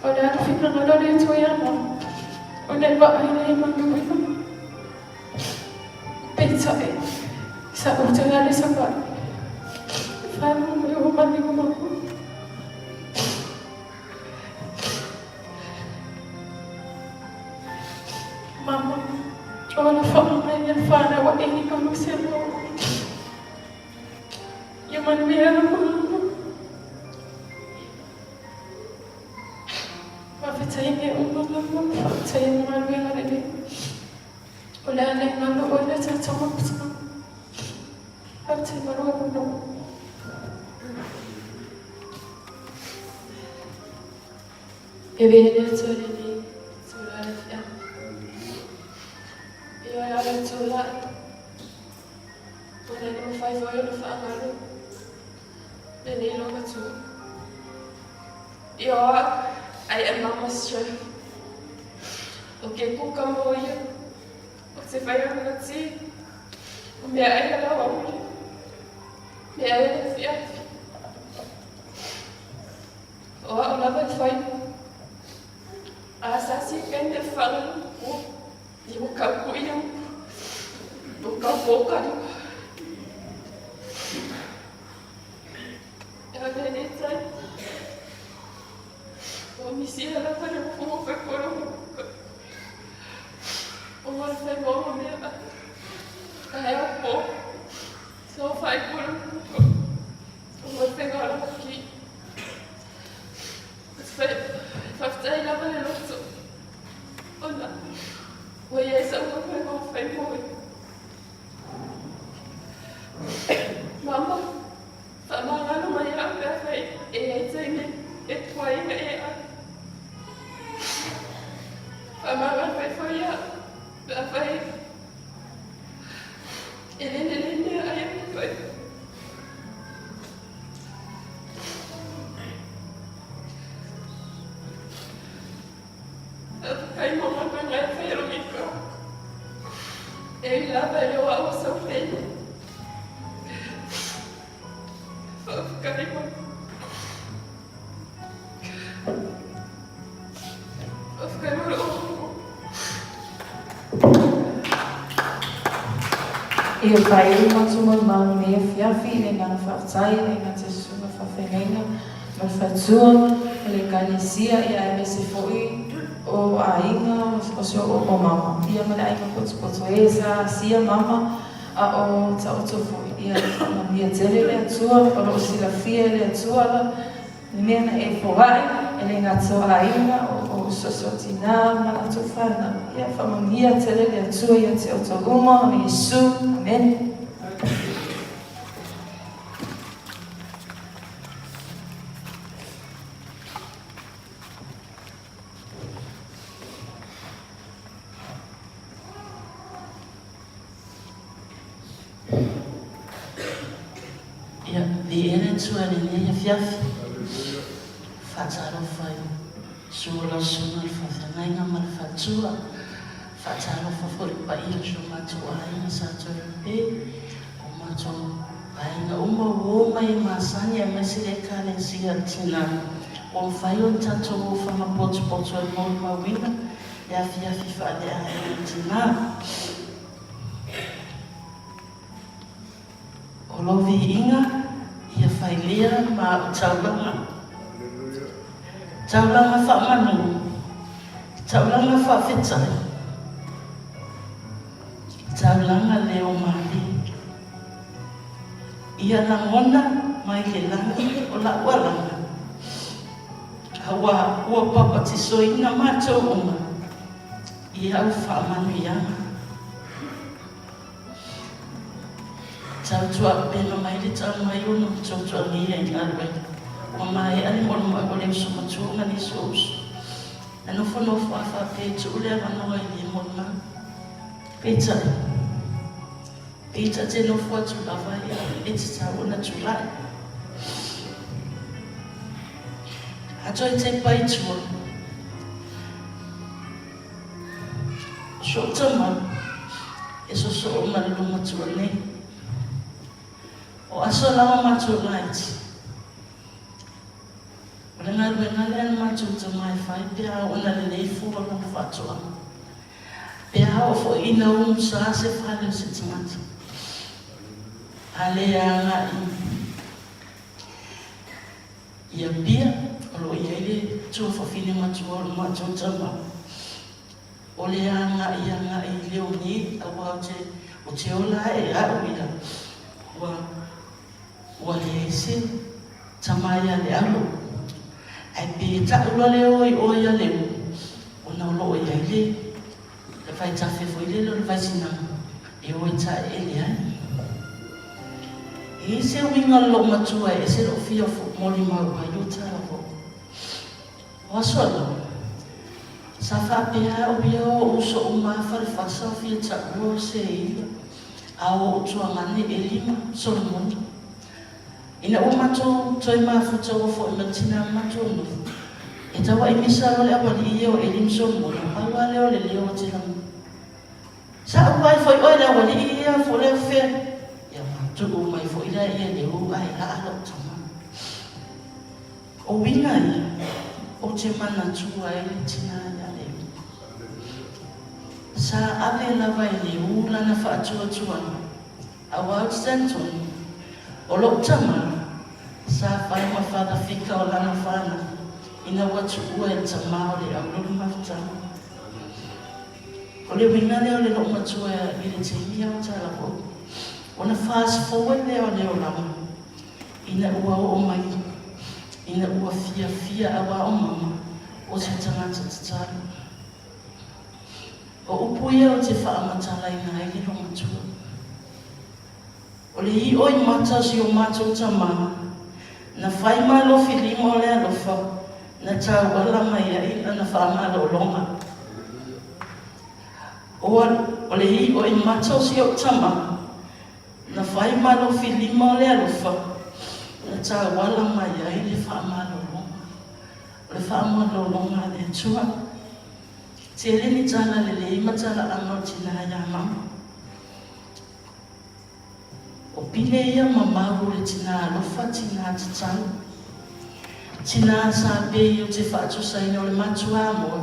o le a le finagalo o le Atua ia mama, ona e vaai lea i manu i luga. Peitai, sa ou toe alu i Savaii, whānau mai o manu mama. Mama, o alofaga mai le whānau a Eni ka mo se mo. Ia manuia lau mama. Faafetai mea uma mama, faafetai i galuega lelei. O le a le galo oe le tatou mafutaga. Faafetai mo lou avanoa. E vea le Atua lenei itula le afiafi. Ioe a le Atua ona e le mafai foi ona faagalo lenei loumatua. Ioa, I am mama's chef. O ke kuka mo ia, o te whai ana tī, o mea ai a lau auli, mea ai a afiafi. O au lava e whai. A sa si kende whangu, o, i o kau ko ia, o kau pōkari. E a lenei tai, ua misia lava le mofomofa e kolo kuka. O ngā whai moa mea a hea pō, sa whai kolo kuka. O ngā whenga lava ki. O te whai, whawhtai lava le loto. Ona, ua iai sa ua whai ngā whai moe. Mama, faamagalo mai au pe afai e iai taimi e tuaiina e au. Faamagalo mai foi au pe afai e le lelei mea ai au fai. E ui lava e le o au o sau feila. Faafetai mama. Faafetai mo lou Ia faaiu matou molimau i lenei afiafi i le agaga faafetai i le agaga te susuga faafeagaiga ma le faletua o le Ekalesia ia aemaise foi o aiga o si ou o mama ia ma le aiga potopoto e sa asia mama a o taoto foi ia faamanuia tele le Atua o lo o silafia e le Atua la le mea na e foai e le gata o aiga o uso tina ma latou fanau ia faamanuia tele le Atua ia te outou uma o Iesu. Amene. Ia, viia le Atua i lenei afiafi. Faatalofa i Sua lau Susuga i le Faafeagaiga ma le Faletua. Faatalofa foi i le paia o si o matou aiga sa Toelupe, o matou aiga uma ua o mai e masani aemaise le Ekalesia a le Tina. Ua mafai ona tatou ofaga potopoto ai molimauina le afiafi faaleaiga tina. O lou viiga ia failia ma au taulaga, taulaga faamanu, taulaga faafetai, taulaga leo malie. Ia lagona mai le lagi o la'u alaga, aua ua papatisoina matou uma i au faamanuiaga. Tautuaupega mai le tau mai ona ua tuatuagia i galuega. Ua maea le molimau a le uso matua ma nisi o uso. Na nofonofo a faapea e tuu le avanoa i le molimau. Peitai, pei ta te nofo atu lava ia e tatau ona tulai. A toe tepa i tua. O so'u tama e sosoo ma le loomatua nei. O aso lava matou laiti. O le galuega lea a le matou tama e fai pe a oo ina lelei fua lona faatoaga. Pe a oo foi ina umusa se fale o se tagata. A le agai i Apia, o lo o i ai le tuafafine matua o le matou tama. O le agai agai i Leonie aua ou te ou te ola ae a'u ia ua ua leai se tama ia Lealu. Ae pe ta'u loa le o i o ia Leu ona o lo o i ai le le vaitafe foi lele o le vaisinaga e o e taeele ai. E i ai se uiga o le loomatua e ese lou fia molimau ai o tala foi. O aso aloa, sa faapea au ia o uso uma a falefasa o fia taua o Seila, a o Utuagane, Eli ma Solomona. Ina ua matou toe mafuta ua foi mai le tina ma matou nofo, e taua'i misa loa le aualii ia o Eli ma Solomona, pau lava lea o le leo o Telamu. Sa ou vaai foi oe i le aualii ia fo lea fea. Ia matuu mai foi lea ia le ou ae laa lou tama. O uiga ia, ou te manatua ai le tina ia Leu. Sa ave lava e Leu lana faatuatuaga, aua ou te talitonu, o lou tama, sa fai ma father figure o lana fanau, ina ua tuua e le tama o le aulolo mafutaga. O le uiga lea o le loomatua i le taimi a o Talavou, ona fast forward lea o le olaga, Ina ua oo mai, ina ua fiafia aua o mama, o se tagata tatalo. O upu ia ou te faamatalaina ai le loomatua. O le iʻo i mata o si o matou tama, na fai ma alofi lima o le alofa, na tauala mai ai lana faamalologa. O, o le iʻo i mata o si ou tama, Na fai ma lofi lima o le alofa, na tauala mai ai le faamalologa. O le faamalologa a le Atua. Tele ni tala lelei ma talaaga o tina ia mama. O pine ia ma mau o le tinā alofa, tinā tatau. Tinā sa pei ou te faatusaina o le matua moa,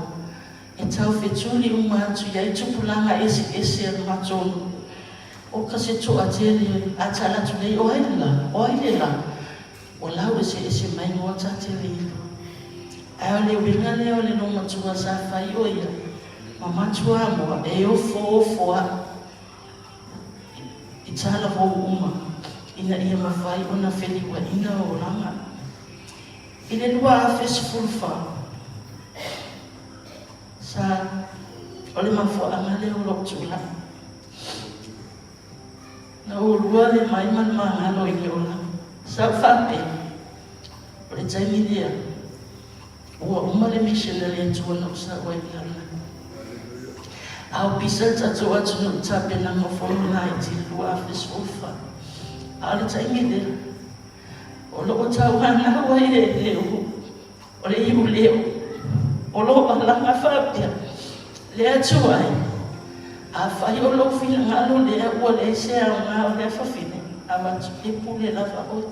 e tau fetuli uma atu i ai tupulaga eseese a le matou nuu. O ka se toatele a tala atu nei, O ai le la? O ai le la? Ua lau eseese mai igoa ta te lilo. Ae o le uiga lea o le loomatua sa fai o ia ma matua moa e ofoofo aʻu i talavou uma ina ia mafai ona feliuaʻina olaga. I le 2014, sa o le mafuaaga lea o lou tulai. Na ou lua le mai ma le magalo i le olaga. Sa ou faapea, o le taimi lea, ua uma le mission a le Atua na ou sau ai i le lalolagi. A o pisa le tatou atunuu i tapenaga o fono laiti i le 2014. A o le taimi lea, o lo o tauanau ai le leo o le iuleo o lo o alaga faapea, Le Atua e, afai o lou finagalo lea ua leai se aoga o lea fafine, avatu e pule lava oe.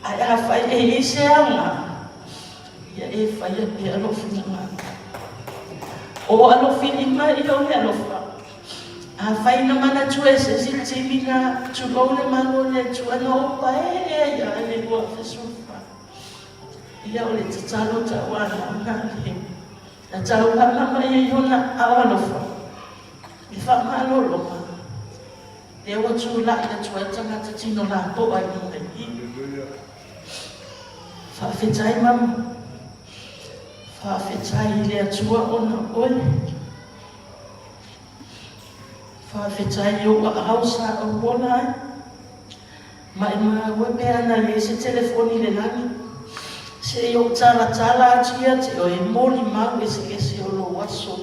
Ae afai e i ai se aoga, ia e faia pea lou finagalo. O alofilima ia o le alofa. Afai na manatua e se isi le taimi na tulou le Malo o le Atua na ou paee ai lava i le 2014. Ia o le tatalo tauanau na leo. Na tauana mai ai ona ao alofa i faamalologa lea ua tulai atu ai tagata tino lapoa i luga i i. Faafetai mama. Faafetai i le Atua ona o oe. Faafetai i ou aao sa ou ola ai. Maimau e pe ana i ai se telefoni i le lagi, se i ou talatala atu ia te oe e molimau eseese o lou aso.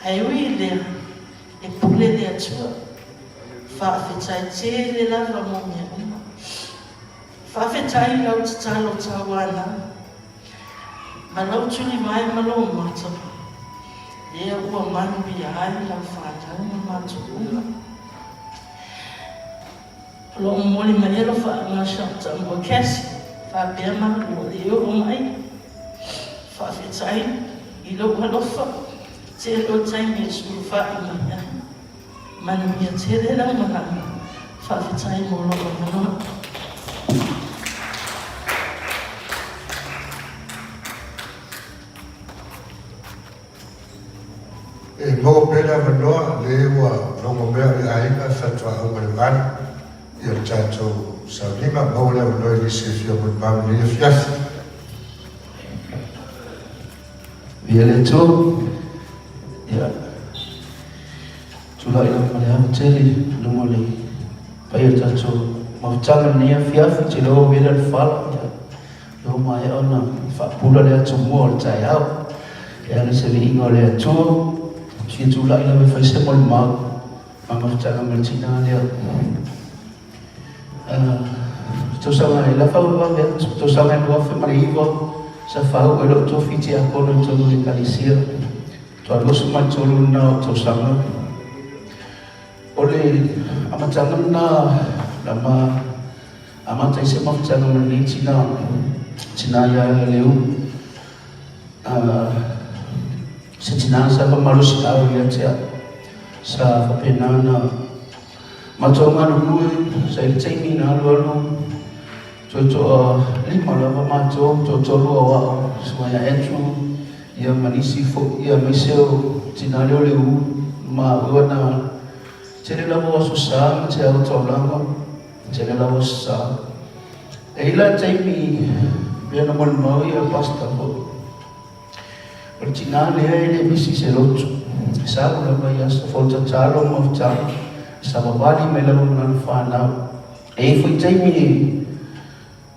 Ae ui i lea, e pule le Atua. Faafetai tele lava mo mea uma. Faafetai i lau tatalo tauanau, ma lau tulivae ma lou mata, lea ua manuia ai lau fanau ma matou uma. O lo o momoli mai alofaaga Shelter mo Cassie faapea malua le oo mai. Faafetai i lou alofa, tele o taimi e sulufai mai ai. Manuia tele lau malaga. Faafetai mo lou avanoa. E maua pea le avanoa, le ua logo mea o le aiga faatoa uma le 8 ia le tatou sauniga. Maua le avanoa i nisi e fia molimau i lenei afiafi. Ia le Atua, ia, tulai lava ma le ava tele i luma o le paia o le tatou mafutaga i lenei afiafi, te iloa ua vela le fala, ia, lea ua maea ona faapula le atumua o le taeao. E ala i se viiga o le Atua, fia tulai lava e fai se molimau ma mafutaga ma le tina lea. Tausaga e lafa vave atu, tausaga e 2009, sa faauu ai lou tofi tiakono i totonu o le Ekalesia. Faatoa 23 lena o tausaga. O le amataga lena na ma amata ai se mafutaga ma lenei tina, tina ia Leu. Se tina sa faamalosiau ia te au, sa faapena ona matou galulue, sa i le taimi na alualu toetoa lima lava matou, toatolu o au, suaga ia Andrew, ia ma nisi foi, ia aemaise o tina lea o Leu ma au na tele lava o aso sa ma te ao taulaga, tele lava o aso sa. E i la taimi pei ona molimau ia pastor foi, o le tina lea e le misi se lotu, e sau lava i aso fono tatalo ma mafutaga, e savavali mai lava ma lana fanau. E i ai foi taimi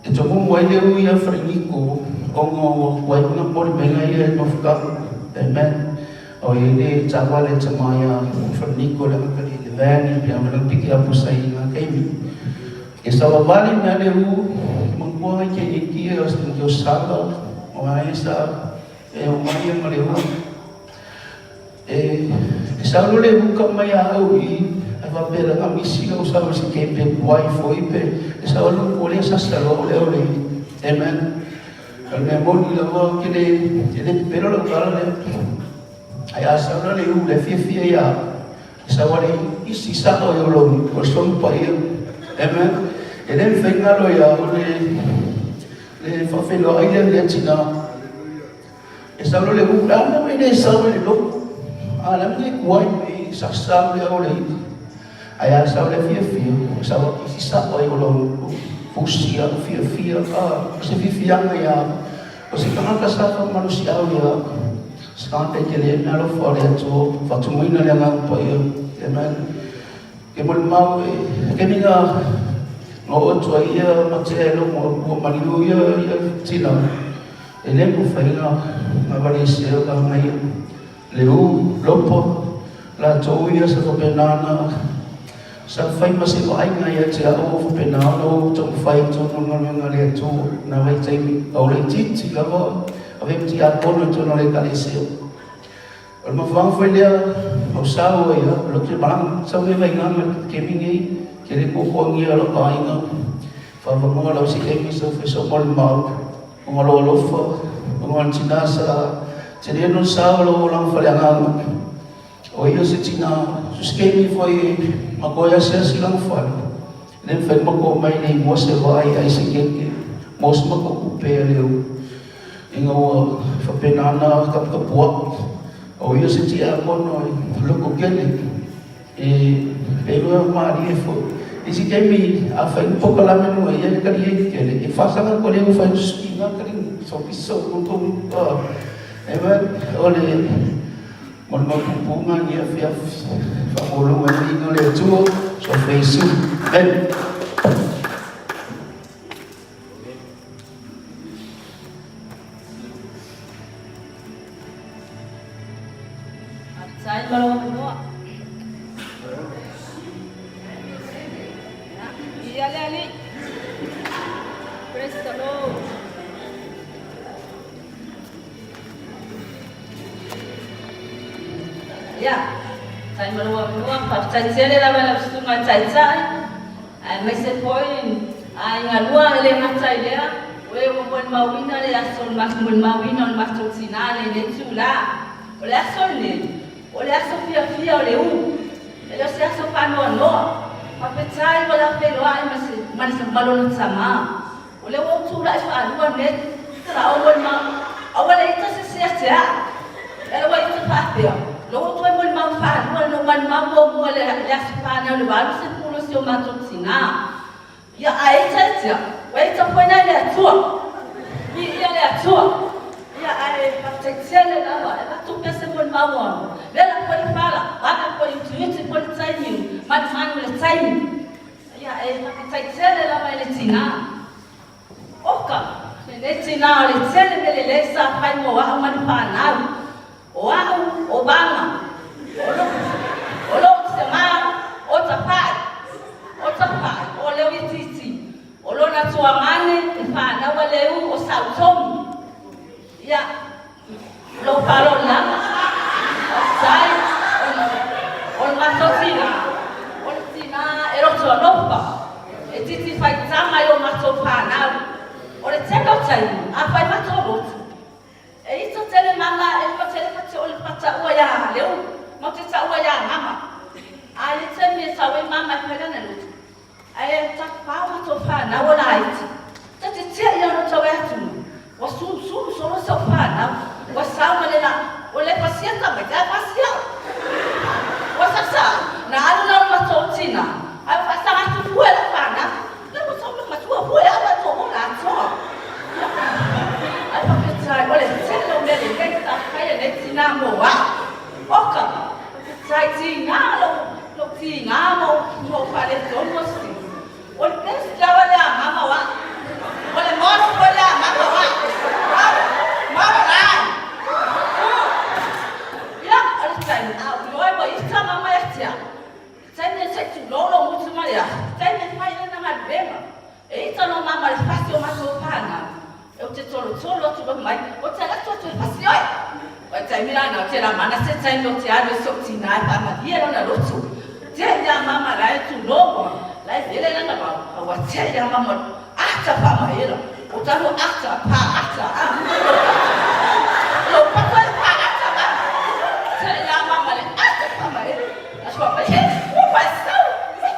e tomumu ai le ui ia Fariniko ona ua ai ona molimega ia i mafutaga. Amen. O i ai le taavale tama ia Fariniko le amatalia i le van ia pe a piki apu sa i ngā taimi. E savavali mea le u mangua i ke iki o ke osanga o ai sa e o mai ia ma le u. E, e saulo le huka mai a au i a Faapea la misi lau sa o se kepe kuai foi pe e sa o lu ko le sa sa lo le o le. Amen. O le mea moni lava ke le e le pepelo lau tala lea. Ae a sau la le u le fiafia ia e sau ale isi sa'o i o lou o le Sogi Paia. Amen. E le mafai ona alo ia o le le faafeiloai lea i lea tinā. E sau loa le u, le a le mea e le sau ai le lotu? A le a le mea e kuai mai i sasa lea o le Ae a sau le fiafia, e sau atu isi sa'o ai o lou fusi a fiafia a o se fiafiaga ia o se tagata sa faamalosiau ia se tagata e tele le alofa o le Atua faatumuina le Agaga Paia. Amen. Ke molimau e kemi na na oo atu ai ia matea e logo ua maliu ia ia tina e le mafai na na valeisea o tagata ia le u lopo latou ia sa faapena ona sa fai ma se vaaiga ia te au ua faapena ona ou taumafai i totonu o le galuega a le Atua na vaitaimi a o laitiiti lava avea ma tiakono i totonu o le Ekalesia. O le mafuaaga foi lea o sau ai o lou te malaga sau nei vaigaga i le taimi nei ke le kuakuagia lou aiga faavanoa lau se taimi sau fai sau molimau ona lou alofa ona le tina sa tele no sa o lou olaga faleagaga o ia se tina so se taimi foi matou e asiasi lana fale le mafai matou mai nei mua se vaai ai se keke mo se matou tupe a leu ina ua faapena ona taputapua'i o ia se tiakono e loto tele e pei malie foi isi taimi a fai ni polokalame luga ia e kali ai tele e faasaga atu le fai suiga kali so piso ko e o le mo le mapupuga ni afiafi faamaualuga i le Atua so Iesu. Amen. Faafetai ma lou avanoa. Ia le Alii. Praise the Lord. Ia, faafetai ma lou avanoa. Faafetai tele lava i lau susuga i Taitai, aemaise foi aiga lua e le gata i lea, o e ua molimauina le aso o le molimauina o le matou tina i lenei itula. O le aso lenei, o le aso fiafia o le u, e le o se aso faanoanoa. Faafetai ua lafeiloai ma se ma lona tama. O lea ua ou tulai faalua nei, sa ou molimau, aua le ita se sea te aa. E ua ita faapea, lo ua toe molimau faalua na ou molimau muamua le le aso fanau le 80 o si o matou tina. Ia a ita e tia, ua ita foi nai le Atua. Viia le Atua. Ia ae faafetai tele lava e avatu pea se molimau anu. Vela foi le fala, vave foi utiuti foi le taimi, manumanu le taimi. Ia e faafetai tele lava i le tina. Oka, lenei tina o le tele mea lelei sa fai mo au ma le fanau. O au, o Vaga, o lou, o lou tama, o Tapa'i, o Tapa'i, o Leuitiiti, o lona tuagane, le fanau a Leu, o Sautogi. Ia, lou faaaloalo lava, faafetai ona o le matou tina, o le tina e loto alofa, e titi faitama i o matou fanau. O le tele o taimi, afai matou lotu, e ita tele mama e lua tele fati o le fataua ia Leu, matou te taua ia mama. A i le taimi e tau ai mama e fai lana lotu, Ae tafafao matou fanau o laiti. Ta te tia ia no tau e atunu. Ua sulusulu solo sau fanau. Ua sau ma le la. Ua le pasia tamaiti ae pasia. Ua sasa na alu la o matou tina. Ae ua faasaga atu fua e lau fanau. La ua sau le matua fua e au ae tua ola atoa. Ae faafetai o le tele o mea lelei sa fai e nei tina mo au. Oka, faafetai tiga lou Lou tiga ma ou faaletonu o si. O le best lava lea a mama o au. O le model foi lea a mama o au. Model ai. Ia, o le taimi, a ou iloa ua ita mama ia te au. Taimi e se i tulou lou gutu ma le afi. Taimi e fai ai na galuega. E ita no mama i le fasi o matou fanau. E ou te tolotolo atu loa mai, ou te alu atu e fasi oe. O le taimi la na ou te la mana se taimi ou te alu e si ou tina e faamalie lona lotu. Te ia mama la e tu loa. La e vele lana va. Ua te ia mama ata pa maela. O talo ata pa ata. Lo papa pa ata ma. Te ia mama le ata pa maela. Aso pa he. O pa sau.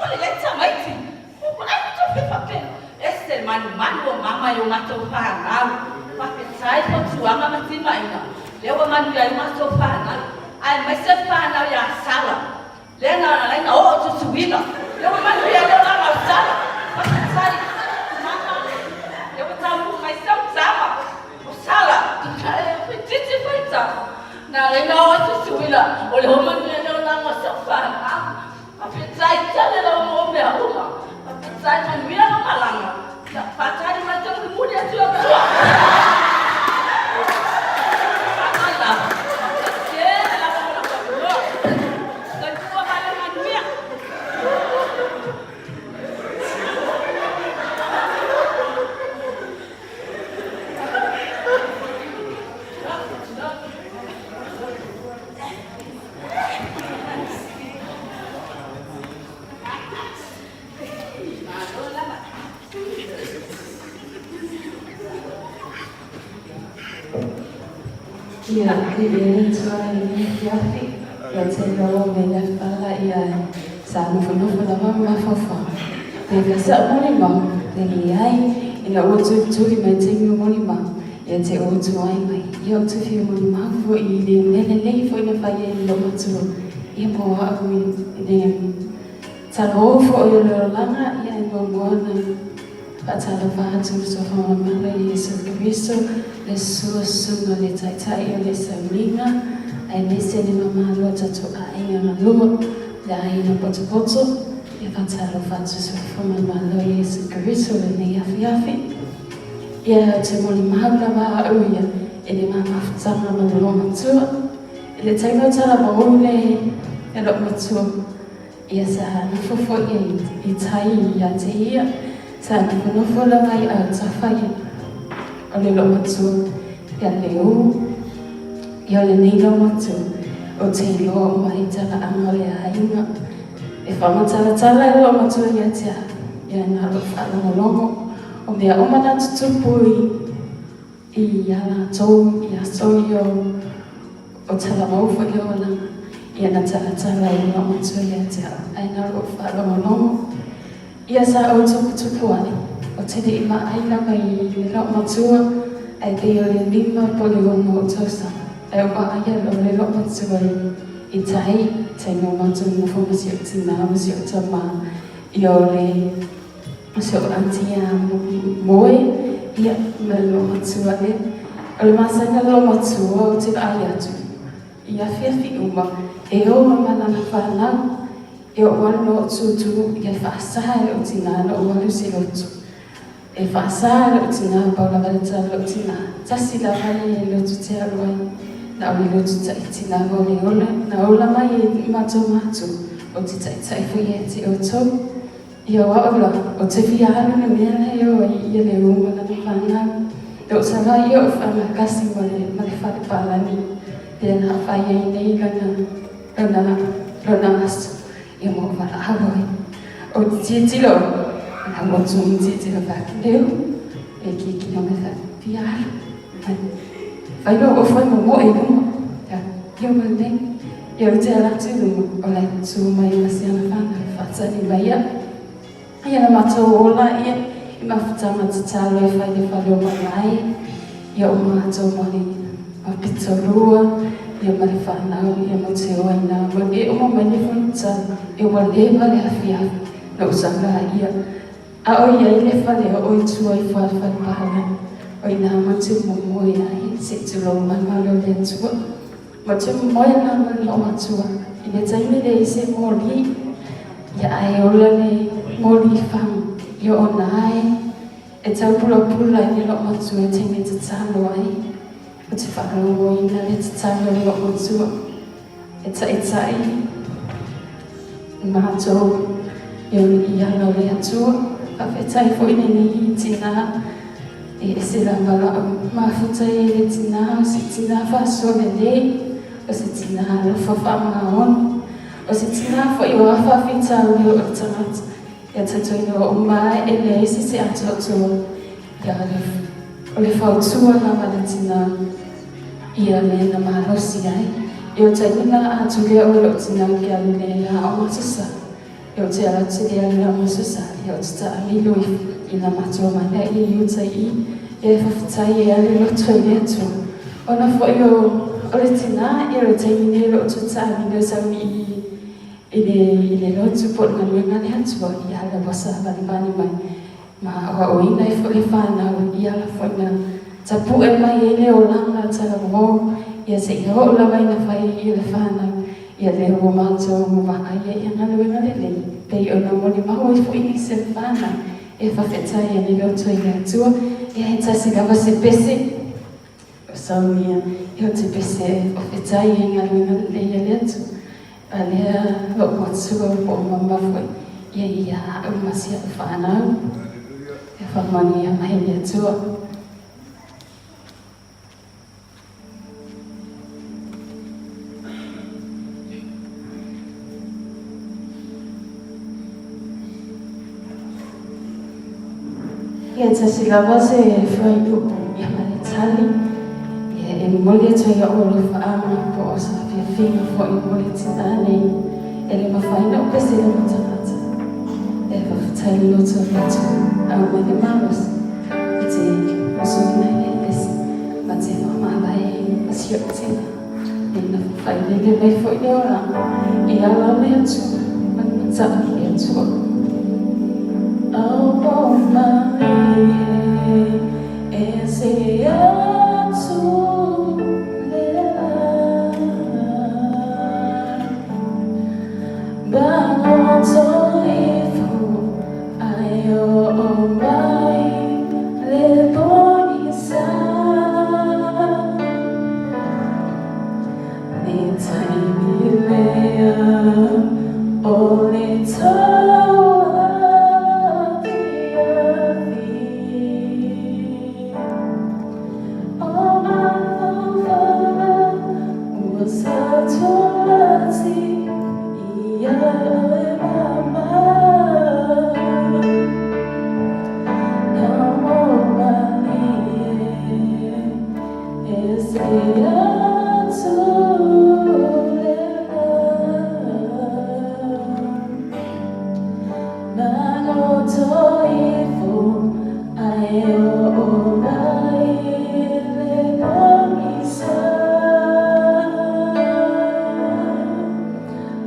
O le le tamaiti. O pa ai to fe pa pe. Ese manu manu o mama yo mato pa nau. Pa pe tai ko tuanga matima ina. Leo manu ya mato pa nau. Ai mai se pa nau ya sala. Lena na na o tu suila. Leo manu ya leo na sala. Pa pe tai mama. Leo tamu mai sau sama. O sala. Titi foi ta. Na le na o tu suila. O leo manu ya leo na sau pa nau. Pa pe tai tale la o me uma. Pa pe tai manu ya no malanga. Patari macam mudi atu atu. Ia, le tua i le fiafi, ia te loa me le fala ia sa nofonofo lava ma mafaufau. Te ka sa moni mau, te ni ai, ina ua tulituli mai taimi o moni mau, ia te o tu ai mai. Ia o te fia moni mau fo i le mele lei fo ina fai e lo matua. Ia mo au i le talo fo o le langa, ia e mo moana. Whaatalofa atu so whamanamalo i Yesu Kristo, le sua sunga le taitai o le sauliga, ai nese le mamalo tato a inga ngalua, le aina potopoto, ia whaatalofa atu so whamanamalo i Yesu Kristo le nei afi afi. Ia te moli mahu lava au ia, e le mamafutanga ma le lo matua. E le taima tala ma le e lo matua. Ia sa nofofo ia i tai ia te ia, sa nofonofo lava i au tawhai o le lo matua. Ia le o, ia le nei lo matua, o te iloa o mai tala anga o le ainga. E whamatalatala e lo matua ia te a, ia ngā lo whaalongolongo. O mea o mana tutupu i ia lātou, i aso i o tala maufo i o langa. Ia na talatala i lo matua ia te a, ai ngā lo whaalongolongo. Ia sa o tuputupu ai, o te le ima ai lava i le lo matua, ai te o le lima po le ono o tausa. Ai o wa ai o le lo matua i tai, tai ngā matua ngā whoma si o tina, ma si o tama, i o le si o antia moe, ia ma le lo matua le. O le masana lo matua o te ai atu. Ia fiafi uma, e o ma malana whanau, e o walu lo tūtū, ia whaasaha e o tina lo walu se lotu. E whaasaha lo tina, paula wale tā lo tina. Tasi la wale e lotu te aruai. Na o le lotu ta i tina o le ola, na ola mai e mātou mātou, o te tai tai fo ia te o tau. Ia wa ola, o te whia halu le mea le o i ia le uma lana whanau. Le o sala ia o whanakasi ma le whare pālani. Te na whai ai nei lana, lana aso. Ia mo wala hawai. O te tilo, na mo tumu te tilo whaki leo. E ki ki no me whia halu. Whai lo o whai mo mo e luma. Ia ma nei. Ia o te ala tu luma. O lai tu mai ma se ana whana. Whatani mai ia. Ia na mātou ola ia. I mafutanga te talo e whai le whale o malai. Ia o mātou mali mapito rua. Ia ma le whanau. Ia mo te oa ina. Ma e o mai le whanita. E wa leva le awhia. Na usanga ia. A o ia i le whale o i tua i whale whale pahala. O ina ma te momoe ai. Se tu lo mamalo le atua. Ma te momoe la ma lo matua. I le taimi le i se moli. Ia ai ola le moli whang. Ia o nai. E tau pula pula i le lo matua te me te talo ai. O te whakarongo ina le te talo le lo matua. E tai tai. Mātou. Ia o i ala o le atua. Whawhetai fo ine ni i tina. E se lava la mafuta e le tina. O se tina whasoa le lei. O se tina alofa whaamaono. O se tinā fo'i o a faafitauli o le tagata, ia talitoina ua uma ae e leai se isi atoatoa, ia o le fautua lava a le tinā ia le na malosi ai. E o taimi la a atu lea oe lou tinā ou te alu i le aoga Aso Sa, e ou te alu atu i le alu i le aoga Aso Sa, ia ou te taamilo i na matou mana i i uta i i, ia e faafetai e alu loto i le Atua. Ona foi o o le tinā, ia o le taimi nei o lo o toe taamilo sau i i i le i le lotu po o le galuega a le Atua, ia ala ua savalivali mai ma aoaoina ai foi le fanau i ala foi na tapue mai ai le olaga talavou, ia seia oo lava ina fai i le fanau, ia lea ua matou vaai ai i galuega lelei, pei ona molimau ai foi nisi o le fanau e faafetai ai le loto i le Atua, ia he tasi lava se pese o saunia, ia o te pese e faafetai ai i galuega lelei a le Atua, a lea lou matua po o mama foi, ia ia au ma si au fanau, ia faamanuia mai le Atua. Ia tasi lava se fuaiupu ia ma le tali, ia e momoli atu ai a'u alofaaga po o sa fiafiga foi mo le tinā nei e le mafai ona ou pese i lona tagata. E faafetai le loto o le Atua a aumai le malosi i te usuina ai le pese ma te faamavae ai ma si o'u tinā. Ina failele mai foi le olaga i ala o le Atua ma le mataʻu i le Atua. Ao malie e se atu le Bangoto ifo ai o mai le pogisa. Le taimi lea o le tau afiafi. O mafaufauga ua satulati ia oe mama.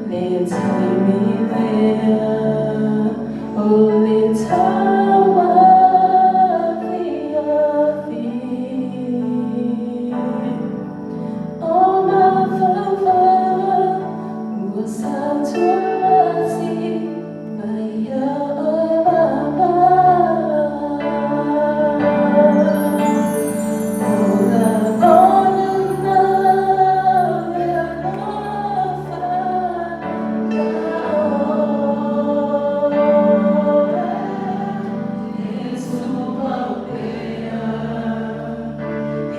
Le taimi lea o le tau afiafi. O mafaufauga ua satulati mai ia oe mama. O lagona na le alofa ia oe. E tumau pea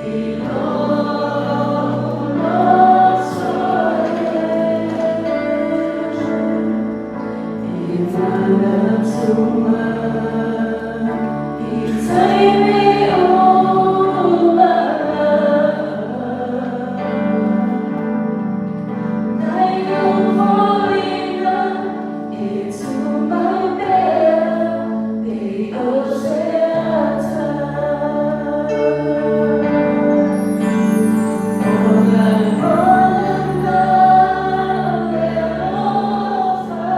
i lou loto e manatua i taimi uma. Nai ou foliga e tumau pea pei o se ata. O lagona na le alofa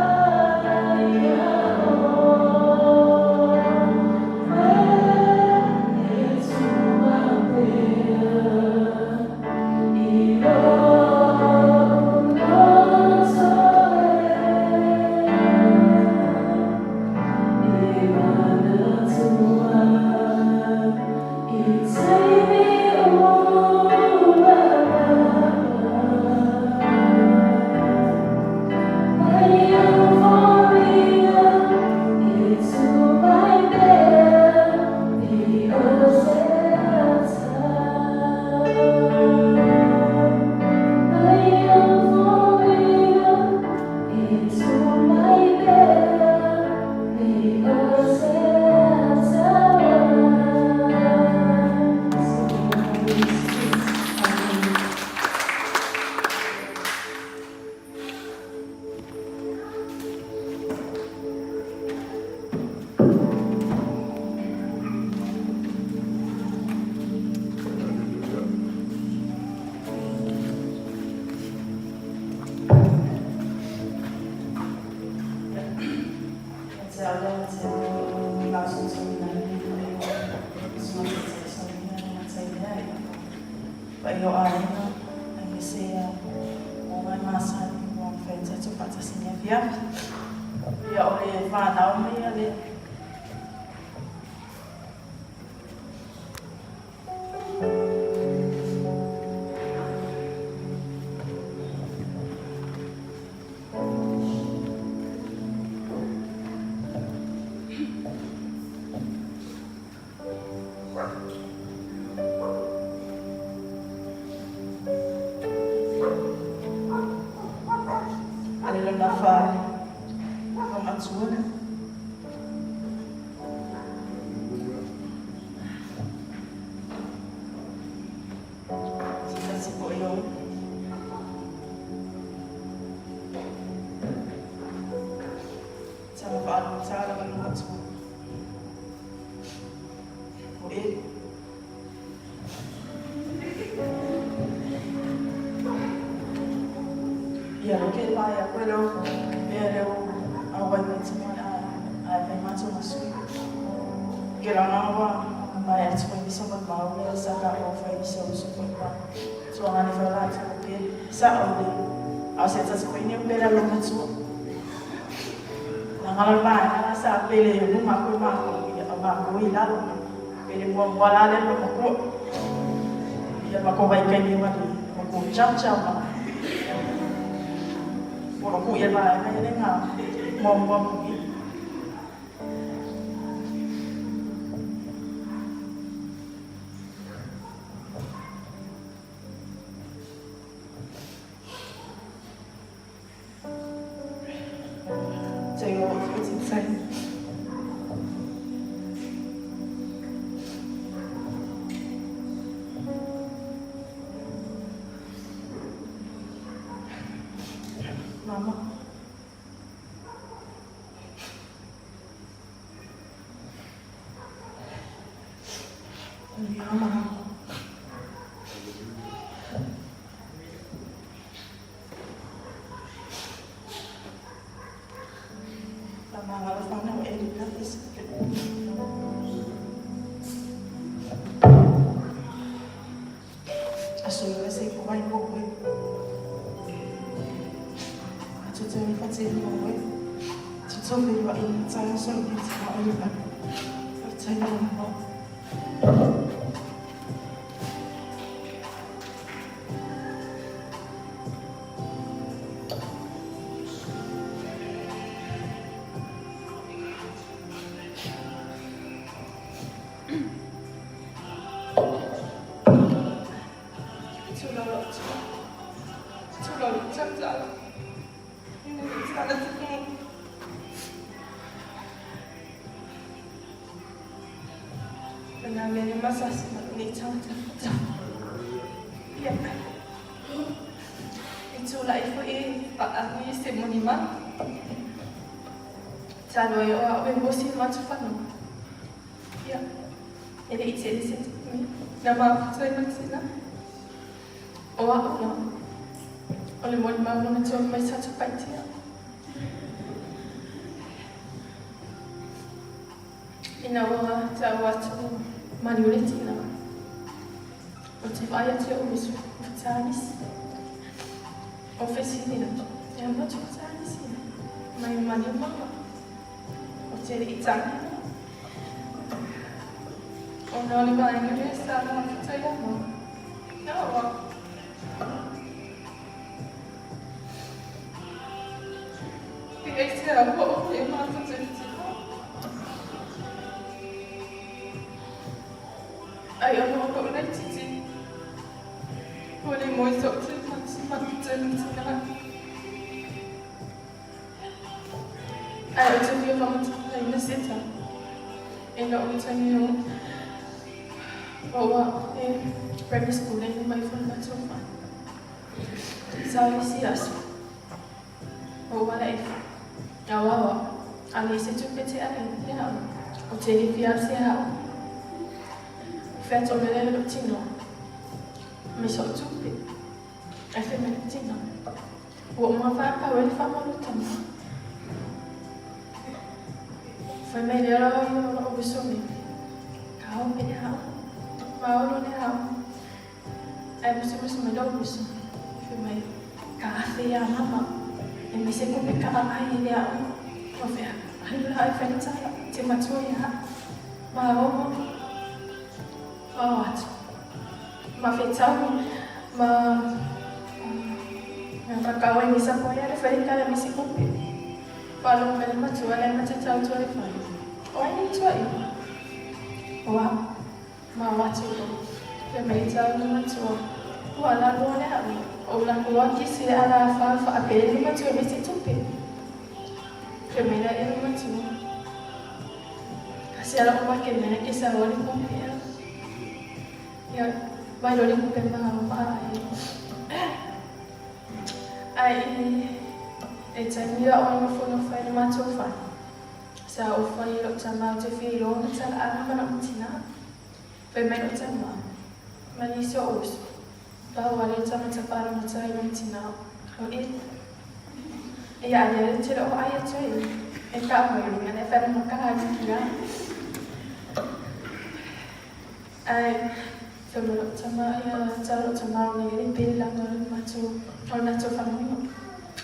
ia oe. Ae ou te fia faamatalaina se tala i lo'u taimi o ou a'oga i primary school e mai foi le matou fale. Sa o isi aso o ou ala ifo aoao a'u a leai se tupe te ave i le aoga ou te le fia alu se aoga. Fai atu mai lea lou tino mai so'u tupe ae fai mai lou tino ua uma faapau ai le faamalu tama. Fai mai lea loa ia o lo'u uso nei ka o pe le aoga ma o loa le aoga ae musumusu mai lou uso fai mai ka afe iā mama e mai se tupe ka'a ai i le aoga. O fea alu la e fai le tala te matua iā a'u ma o ma o atu ma fetau ma ma kau ai misa po ia le fai le tala mai se tupe. Faalogo mai le matua lea ma te tautua le fai o ai nei tuaiga o a'u ma o atu loa. Fai mai tau le matua ua ala loa le a'u o ou lakou loa kisi le ala afa faapele le matua mai se tupe. Fai mai la ia le matua kasi ala o make mea ke saoa le kupe a ia mai loa le kupe ma ma ai ae i e taimi a o nofonofo ai le matou fale sa ou fai i lou tama ou te fia iloa ona talaaga ma lou tina. Fai mai lou tama ma nisi o ou uso pau a le tagata faalogota i lona tina o Eli. Ia a lea te loo ai atu ai e ka mai luga le fai ma ka ki la. Ai fai mai lou tama ia tau lou tama o nei le pele lava o le matou o le matou faamoemoe.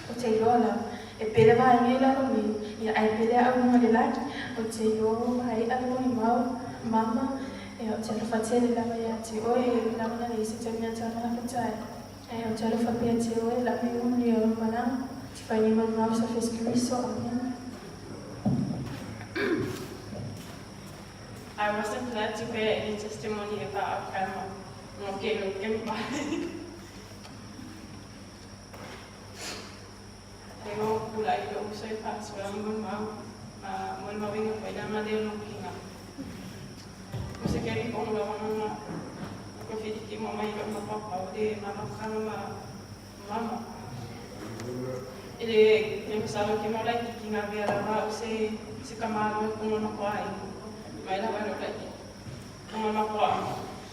O te iloa la e pele vaega i lalo nei ia ae pele au i luga le lagi. O te iloa ua i'a le molimau mama ia o te alofa tele lava ia te oe lava na leai se taimi a tama lafetai. Ae ou te alofa pea te oe la me ulu ia o malaga te fai nei molimau sa Fesu Keriso. Amen. I wasn't planned to bear any testimony about our grandma. Okay, okay, bye. E o kula i lo uso e whaasua mo mau, mo le mawinga ko ina ma leo no kinga. Mo se keri ko ngula wana ma ko whiriki mo mai lo ma papa o le mama kanga ma mama. I le ke masalo ke mau lai ki ngā vea lava o se se kamalo e kono na koa ai. Mai lava lo lai ki kono na koa.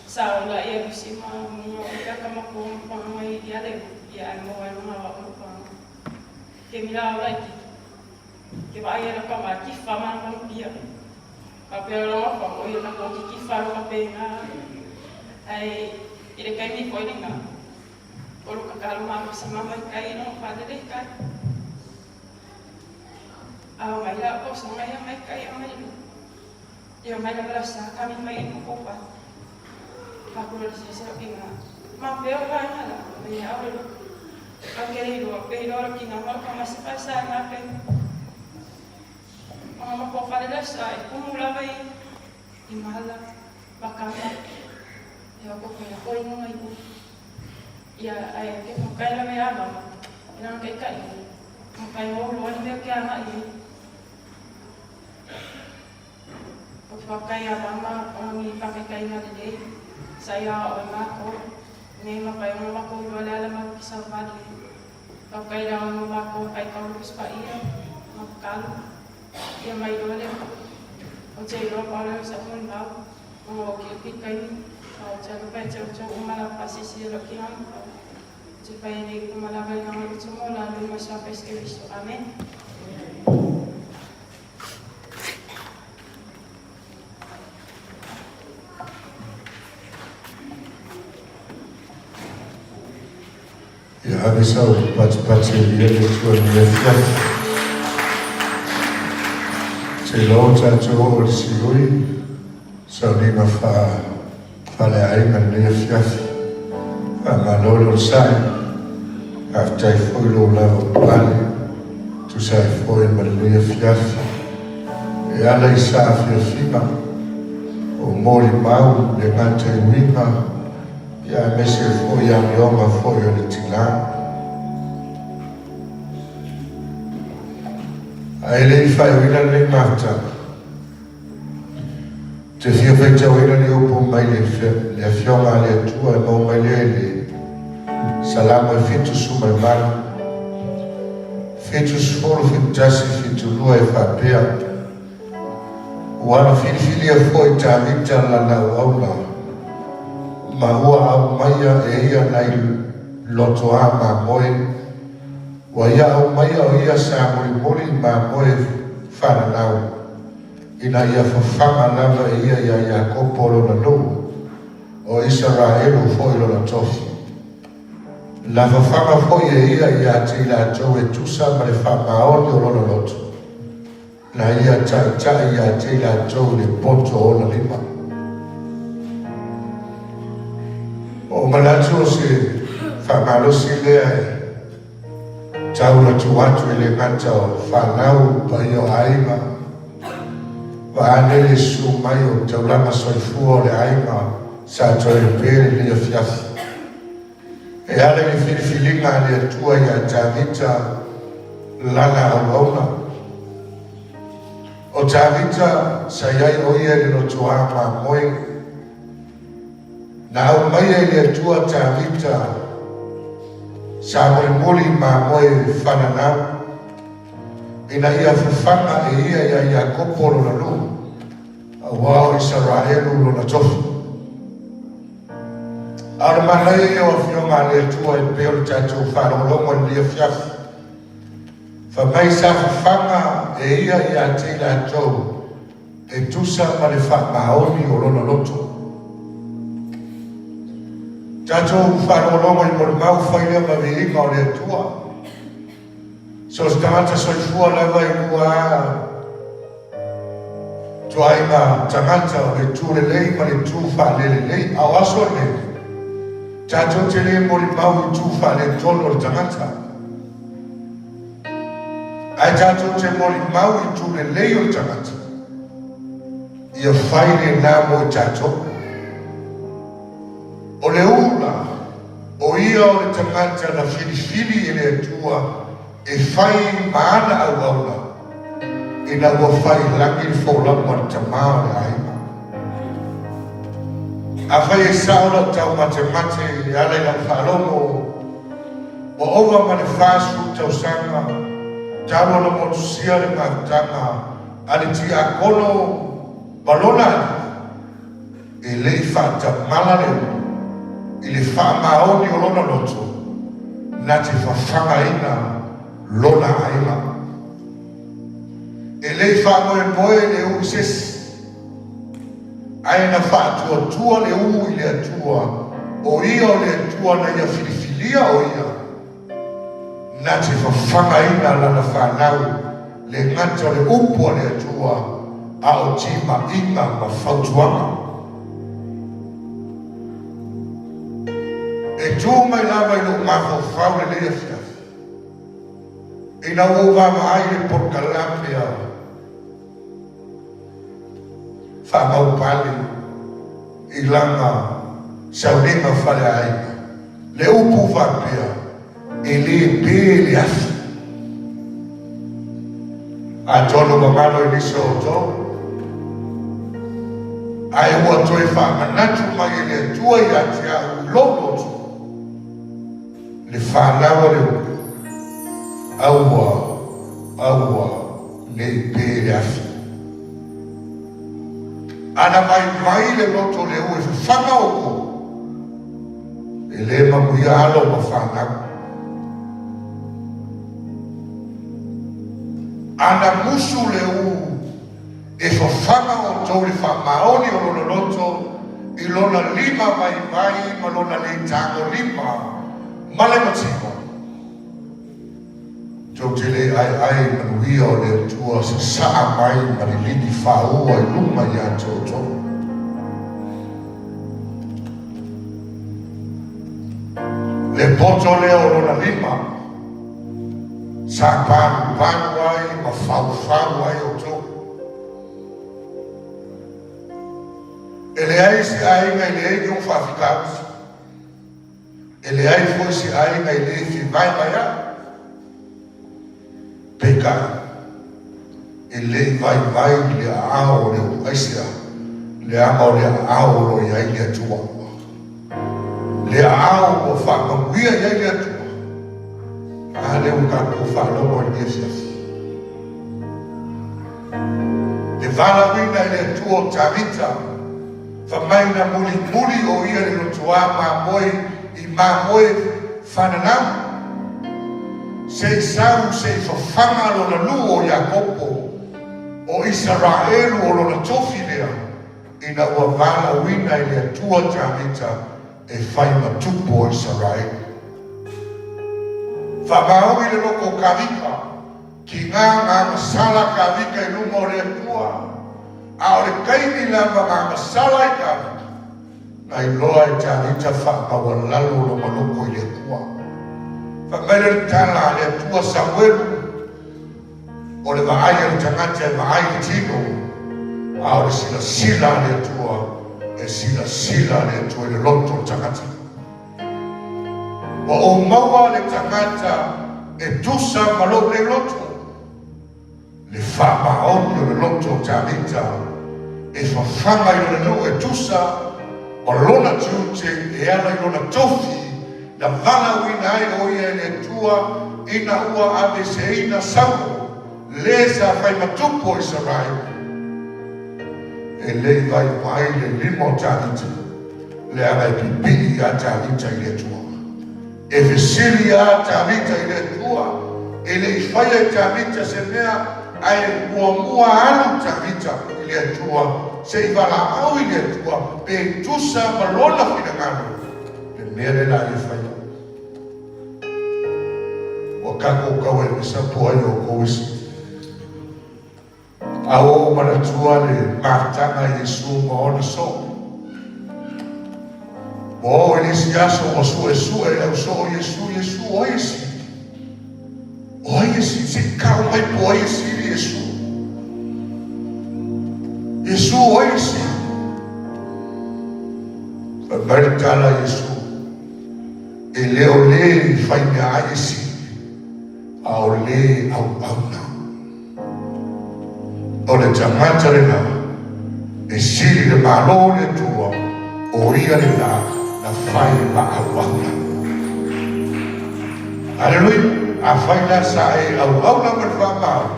Sa o la ia lusi ma munga o ka kama ko ma mai ia le ia ai mo ai lunga wa o pa. Ke mila o lai ki ke va ai la kama ki fa ma ma pia. Ka pe o la fa o ia na ko ki ki fa ro ka pe nga. Ai i le kai mi ko i nga. O lo kakalo ma sa mama i kai no fa le kai. A mai la o sa mai mai kai a mai lu. Ia mai la la sa kami mai no ko pa. Pa ko le se se o inga. Ma pe o va nga la mai a o lu. Ka ke le lo pe lo ki nga ma ka ma se pa sa nga pe. Ma ma ko fa le la sa e kumu la vai i mala bakanga. Ia ko ko ko inga ngai ku. Ia ai ke mo kai la me a mama. Ina kai kai. Mo kai o lo ni me ke anga i. O te whakai a mama o ngi whakai kai nga lelei. Sa ia o e mako. Nei ma pai o mako i wale ala ma ki sa wale. Whakai la o mako kai kaulu ki spa ia. Ma kalu. Ia mai loa le. O te iloa pa o sa mo mau. O ki ki kai. O te alo pai te o te umala pasisi lo ki hang. Te pai nei kumala vai nga mo te mo la lu ma sa pes ke visto. Amen. Ia ave sau patipati e lia le Atua i lenei afiafi. Te iloa o tatou oo i le siloi, sauniga fa faleaiga i lenei afiafi. Faamalo le onosai, faafetai foi lou lava papale, tusa ai foi ma lenei afiafi. E ala i sa afiafiga o molimau le gata i uiga, Ia aemaise foi amioga foi o le tina. Ae le i faaiuina lenei mafutaga, ou te fia faitauina ni upu mai le Afioga a le Atua e maua mai lea i le Salamo e 78, 70, 71, 72 e faapea, Ua filifilia foi Tavita lana auauna, ma ua aumaia e ia nai lotoā mamoe, ua ia aumaia o ia sa mulimuli i mamoe fananau, ina ia fafaga lava e ia iā Iakopo lona nuu, o Isaraelu foi lona tofi. Na fafaga foi e ia ia te i latou e tusa ma le faamaoni o lona loto. Na ia taitai ia te i latou i le poto o ona lima. Ua ou manatu o se faamalosi lea e taula tuu atu e le gata o fanau, paia o aiga, vaeane le susu mai o taulaga soifua o le aiga sa Toeolepe lenei afiafi. E ala i le filifiliga a le Atua iā Tavita lana auauna. O Tavita sa i ai o ia i le lotoā mamoe. Na aumaia i le Atua Tavita sa mulimuli mamoe fananau ina ia fafaga e ia iā Iakopo lona nuu, aua o Isaraelu lona tofi. A o le manaia ia o Afioga a le Atua e pei o le tatou faalogologo i lenei afiafi. Fai mai sa fafaga e ia ia te i latou e tusa ma le faamaoni o lona loto. Tatou faalogologo i molimau fai lea ma viiga o le Atua. So o se tagata soifua lava i lua tuaiga tagata o le itu lelei ma le itu faalelelei. A o aso nei, tatou te le molimau i itu faaletonu o le tagata, ae tatou te molimau i itu lelei o le tagata. Ia fai lena mo i tatou. O le ula, o ia o le tagata na filifili e le Atua e fai ma ana auauna, ina ua fai i lagi le folauga a le tamā o le aiga. Afai e sao lau taumatemate e ala i lau faalogo, ua ova ma le 40 tausaga talu ona motusia le mafutaga a le tiakono ma lona alii, e le i faatamala le ulu i le faamaoni o lona loto na te fafagaina lona aiga. E le i faamoemoe le ū i se isi, ae na faatuatua le ū i le Atua, o ia o le Atua na ia filifilia o ia na te fafagaina lana fanau le gata o le upu a le Atua, a o timaiga ma fautuaga. E tu mai lava i lou mafaufau lenei afiafi, ina ua ou vaavaai i le polokalame a Faamaupale i lana sauniga faleaiga, le upu faapea, E le pe le afi. Atonu mamalo i nisi o outou, ae ua toe faamanatu mai e le Atua ia te au i lou loto, le fanau a le upu, aua, aua ne i pe le afi. Ana vaivai le loto o le ue fafaga outou, E le manuia alo ma fanau. Ana musu le ū e fafaga outou i le faamaoni o lona loto i lona lima vaivai ma lona le tagolima ma le matino, tou te le aeae i manuia o le Atua sasaa mai ma liligi faaua i luga ia te outou. Le poto lea o lona lima sa palupalu ai ma faufau ai outou. E leai se aiga e leai ni ou faafitauli. E leai foi se aiga e le fevaevaeai. Peitai. E le i vaivai le aao o le uluaisea, leaga o le aao o lo o i ai le Atua. Le aao ua faamanuia i ai le Atua. A lea ua tatou faalogo i lenei afiafi. Le valaauina e le Atua o Tavita, fai mai na mulimuli o ia i le lotoa mamoe i mamoe fananau, se i sau se i fafaga lona nuu o Iakopo, o Isaraelu o lona tofi lea, ina ua valaauina e le Atua Tavita e fai ma tupu o Isaraelu. Faamaoni le loto o Tavita, Tiga gasala Tavita i luma o le Atua, a o le taimi lava gasala ai Tavita, na iloa e Tavita faamaualalo lona loto i le Atua. Fai mai lea o le tala a le Atua Samuelu, O le vaai a le tagata e vaai i le tino, a o le silasila a le Atua, e silasila le Atua i le loto o le tagata. Ua ou maua le tagata e tusa ma lou nei loto, le faamaoni o le loto o Tavita e fafaga i lona nuu e tusa ma lona tiute e ala i lona tofi na valaauina ai o ia e le Atua ina ua aveseina Saulo, le sa fai ma tupu o Isaraelu. E le i vaivai le lima o Tavita, leaga e pipii ia Tavita i le Atua. E fesili lava Tavita i le Atua, e le i faia e Tavita se mea, ae muamua alu Tavita i le Atua se i valaau i le Atua pe tusa ma lona finagalo le mea lea la ia faia. Ua tatou tau emesa po ai outou isi. A ua ou manatua le mafutaga a Iesu ma ona soo. Ua oo i le isi aso ua suesue e le au soo Iesu, Iesu, o ai e sili? O ai e sili? Se i tau mai po o ai e sili Iesu? Iesu, o ai e sili? Fai mai le tala a Iesu, e le o le i fai meaai e sili, a o le auauna. O le tagata lena e sili le Malo o le Atua, o ia lena na fai ma auauna. Aleluia! Afai la sa e auauna ma le faamaoni,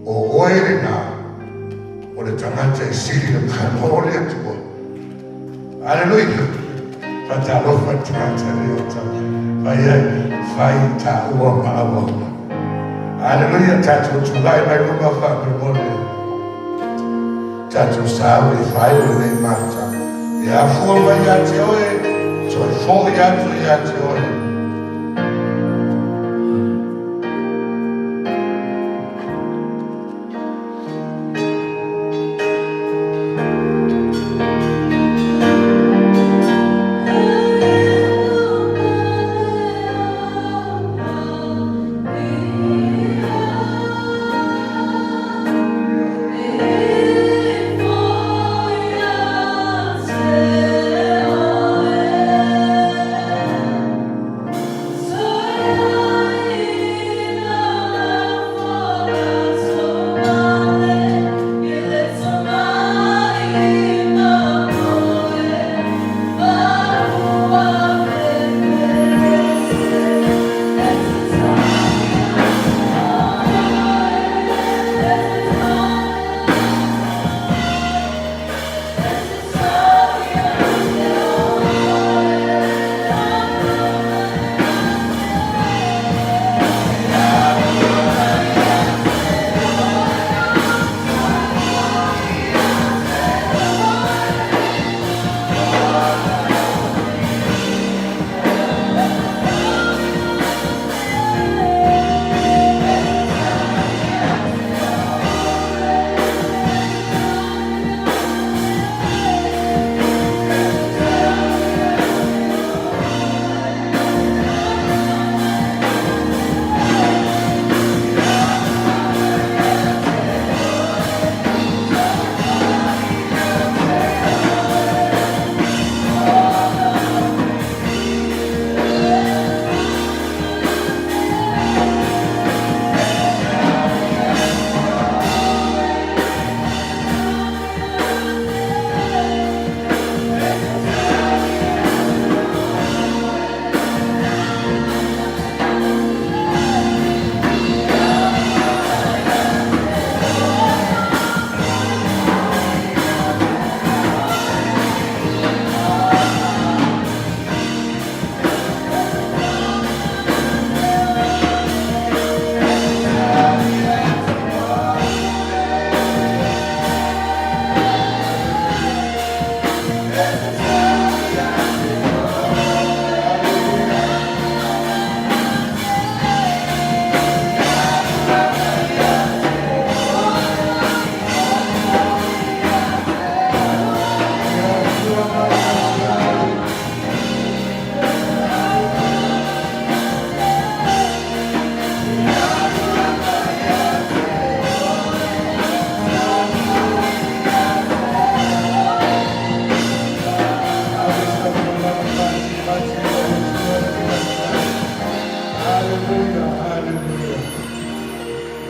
o oe lena o le tagata e sili le Malo o le Atua. Aleluia! Faatalofa i le tagata lea o tau. Fai ai, fai taua ma auauna. Aleluia! Tatou tulai mai luma faamolemole. Tatou sauni fai o lenei mata. E afua mai ia te oe, toe foi atu ia te oe.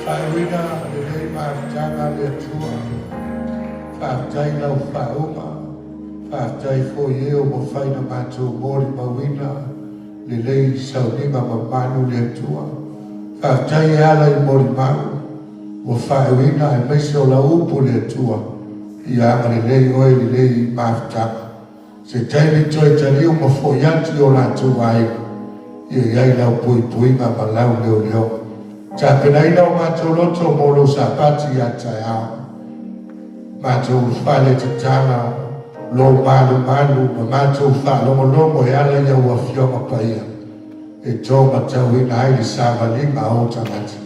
Faaiuina lenei mafutaga a le Atua. Faafetai i lau faauuga. Faafetai foi i e ua mafai ona matou molimauina lelei sauniga mamalu le Atua. Faafetai e ala i molimau ua faaiuina aemaise o lau upu le Atua. Ia agalelei oe i lenei mafutaga. Se taimi toe taliu ma fo'i atu i o latou aiga, ia i ai lau puipuiga ma lau leoleoga. Tapenaina o matou loto mo lou Sapati ia taeao. Matou ulufale tatala lou malumalu ma matou faalogologo e ala i au Afioga Paia e tōmatauina ai le savaliga a ou tagata.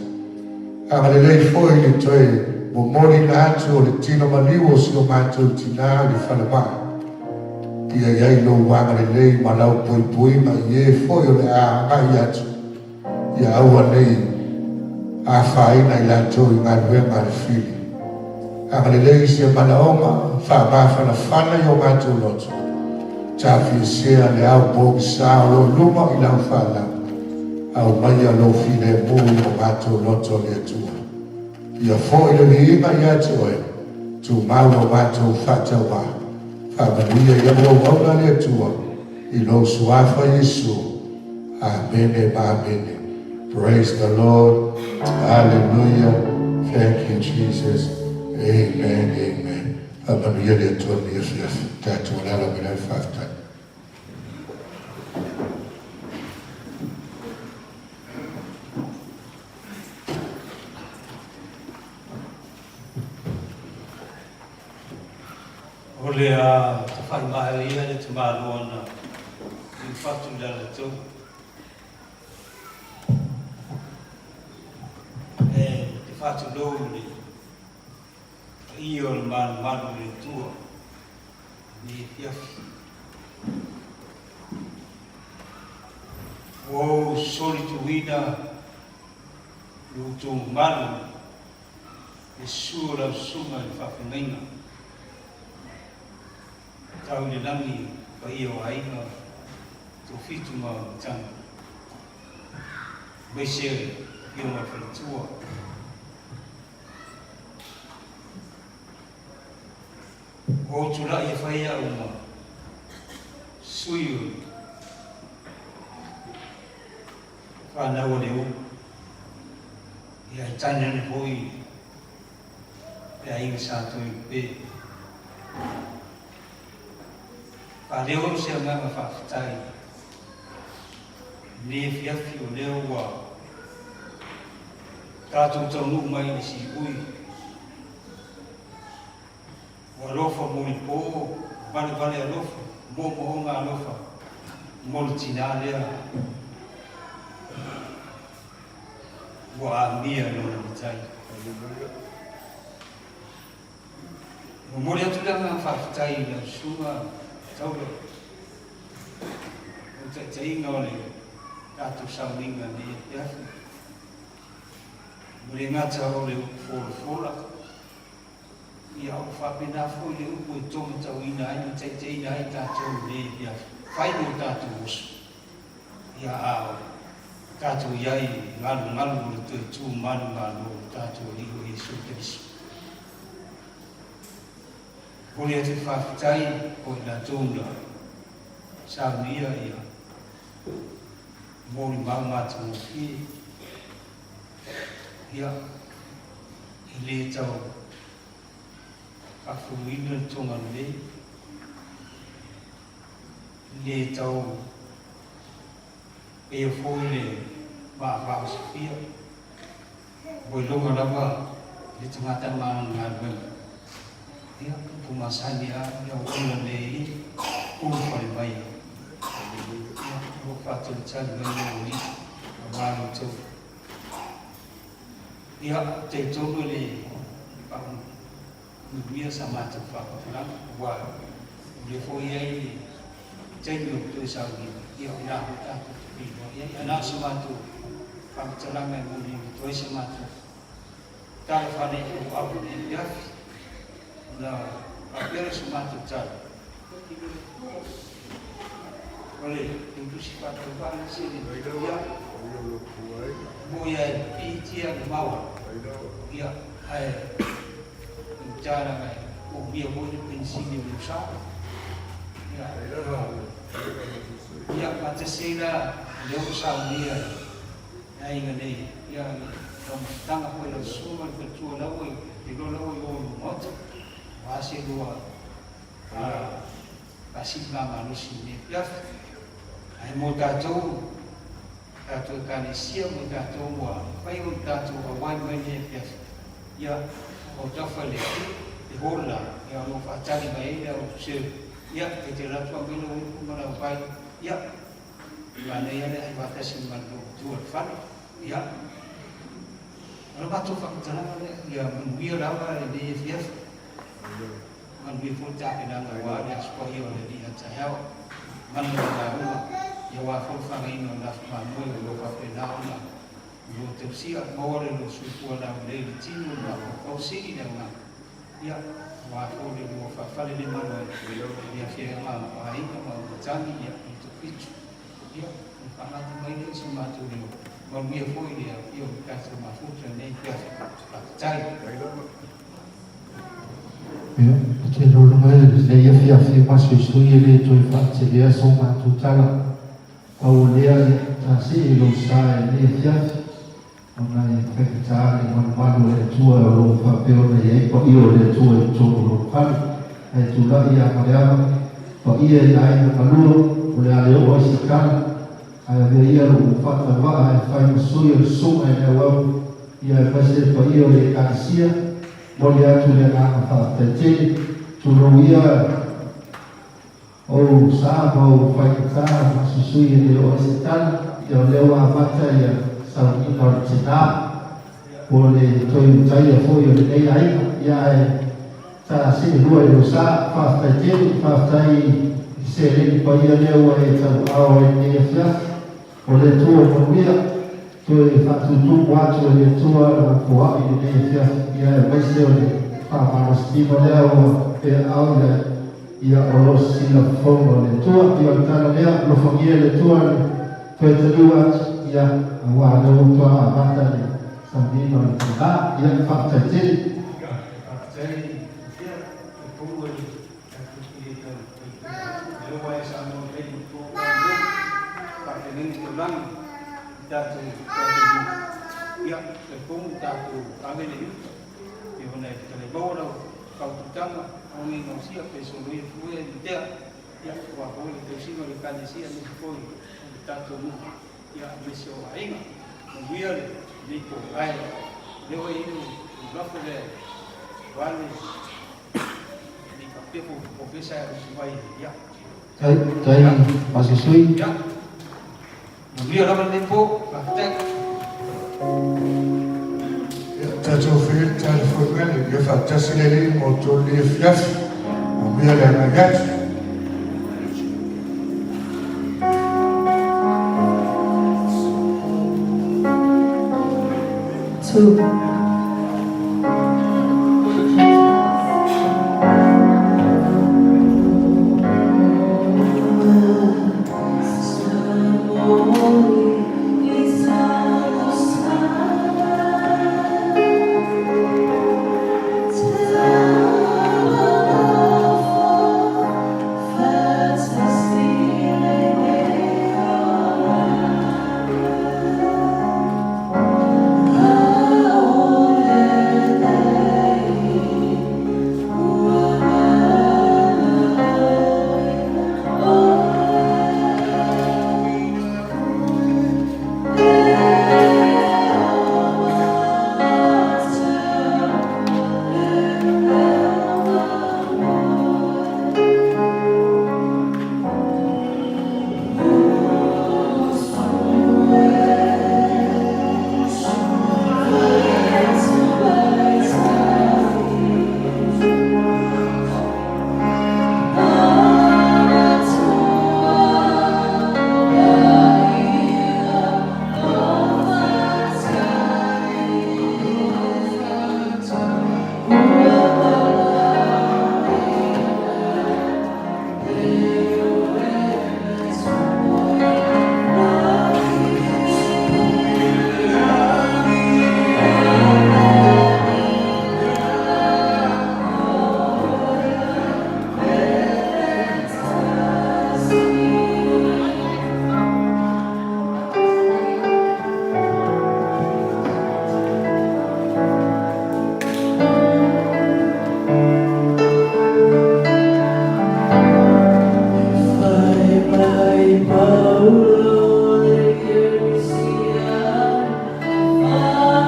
Agalelei foi i le toe momoliina atu o le tino maliu o si o matou tinā i le falemai. Ia i ai lou agalelei ma lau puipuiga i e foi o le a agai atu, ia aua ne i afaina i latou i galuega a le fili. Agalelei i se manaoga faamafanafana i o matou loto. Tafiesea le ao pogisa o lo o luma i lau fanau. Aumaia lou filemu i o matou loto le Atua. Ia foi le viiga ia te oe, tumau lo matou faatauvaa. Faamanuia i au auauna le Atua, i lou suafa Iesu. Amene ma amene. Praise the Lord. Hallelujah. Thank you, Jesus. Amen, amen. Faamanuia le Atua i lenei afiafi. Tatou alaala mai la le faafetai. O le a tafaimaea ia le tamaloa na liufatu i le Alataua. E te faatulou i le paia o le malumalu o le Atua i lenei afiafi. Ua ou solituina lo outou mamalu le susu o lau susuga i le faafeagaiga tau i le lagi paia o aiga Tofitu ma Matagi, aemaise afioga i le faletua. Ua ou tulai e fai au ma sui o le fanau a le u. Ia e tainane foi le aiga Sa Toilupe. Faaleo au se agaga faafetai i lenei afiafi o lea ua tatou taunuu mai i le siui. Ua alofa molipo, valevale alofa, moomooga alofa mo le tinā lea ua amia lona matai. Momoli atu le agaga faafetai i lau susuga Taula mo le taitaiga o le tatou sauniga i lenei afiafi. Ua le gata o le upu folafola, ia ua faapena foi le upu e tomatauina ai ma taitaiina ai tatou i lenei afiafi, fai mo tatou oso, ia a o tatou i ai i galugalu o le toe tu manumalo o le tatou Alii o Iesu Keriso. Momoli atu le faafetai o i latou na saunia ia molimau matagofie, ia, e le tau faafuluina le toga lelei, le tau peia foi le vaavaosofia, ua iloga lava le tagata ma lana galuega. Ia, upu masani lava, ia ua ola le i ulufale mai. Ia, ua faatalitali mai lou alii aua lo outou. Ia, talitonu le faamanuia sa matou faamatalaga, aua o lea foi e i ai le taimi o toe sauniga, ia o i ina foi tatou te feiloai ai. Ae na o se matou faamatalaga e molimoli atu ai se matou tala faaleauau i lenei afiafi, ona faapea lea o se matou tala, o le tusi faatauvaa le sili, ia, mo ia e piitia le maua. Ia, ae i uta laga e umia foi le penisini o le usa. Ia, ia, faatasi ai la lea ua saunia e aiga nei, ia, le taumafataga foi a lau susuga ma le faletua la ua i, te iloa la ua i o i le Maota, aua se lua faasiliga malosi i lenei afiafi. Ae mo tatou, tatou Ekalesia ma tatou ua mafai ona tatou auai mai lenei afiafi, ia, o tafa i le hall la, ia, o lo o faatali mai ai le au serve, ia, e te alu atu aumai lau ipu ma lau vai, ia, manaia le ai faatasi ma le loomatua i le fale, ia. O le matou faamatalaga lea, ia manuia lava lenei afiafi. Manuia foi le tapenaga aua le Aso Paia o le Alii a taeao. Mana le lauga, ia aua foi le fagaina o le lafo mamoe o lo o faapena ona lo tausia, maua le lo soifua laulelei i le tino, le mafaufau, sili le agaga. Ia, aua foi le lua faafale le malu ai i le afioaga o aiga ma matagi, ia, i le toafitu. Ia, ona faamata mai lea i so matou leo. Manuia foi le afio o le tatou mafuta i lenei afiafi. Faafetai. Ia, ou te lologa i lenei afiafi masoisoi e le toe faatelea so matou tala. Pau o lea, ia, ta see lou sa i lenei afiafi, ona e faigata le malumalu o le Atua o lo o faapea ona i ai paia o le Atua i totonu o lona fale. Ae tulai ia Maleava, paia i aiga galua, o le a le oo ai se tala, ae avea ia lou faatauvaa e fai ma sui o le susuga i le auau, ia aemaise le paia o le Ekalesia. Momoli atu le agaga faafetai tele. Tulou ia ou sa ma ou faigata ma susui e le oo ai se tala, ia o lea ua amata ia sauniga o le tina po o le toe utaia foi o lenei aiga, ia ae ta seelua i lou sa. Faafetai tele, faafetai i seleni paia lea ua e tauaao ai i lenei afiafi. O le Atua o manuia, toe faatutumu atu e le Atua lau foai i lenei afiafi, ia aemaise o le faamalositino lea ua peaau i ai, ia o lo o silafofoga o le Atua. Ia o le tala lea, alofagia e le Atua le toe taliu atu, ia aua o lea ua toa amata le sauniga o le tina. Ia, faafetai tele. Ia, faafetai Lufia, e pou e tatou te le tau faipule. Lea ua e saunoa mai le matua o le faafeagaiga taulagi i tatou tatou nuu. Ia, talitonu tatou ave le iuta. E ona e fetalai maua lau faututaga, aoga gausia pe soloia fue le tea. Ia, ua foi le tausiga o le Ekalesia aemaise foi o le tatou nuu. Ia, aemaise o aiga. Manuia lenei po. Ae, lea ua i ai le lafo lea, aua le Tai, tai, Masisui. Manuia lava lenei po, faafetai. Ia, tatou faia le telefoni mele, ia faatasi le Alii mo outou i lenei afiafi. Manuia le agai atu. Two.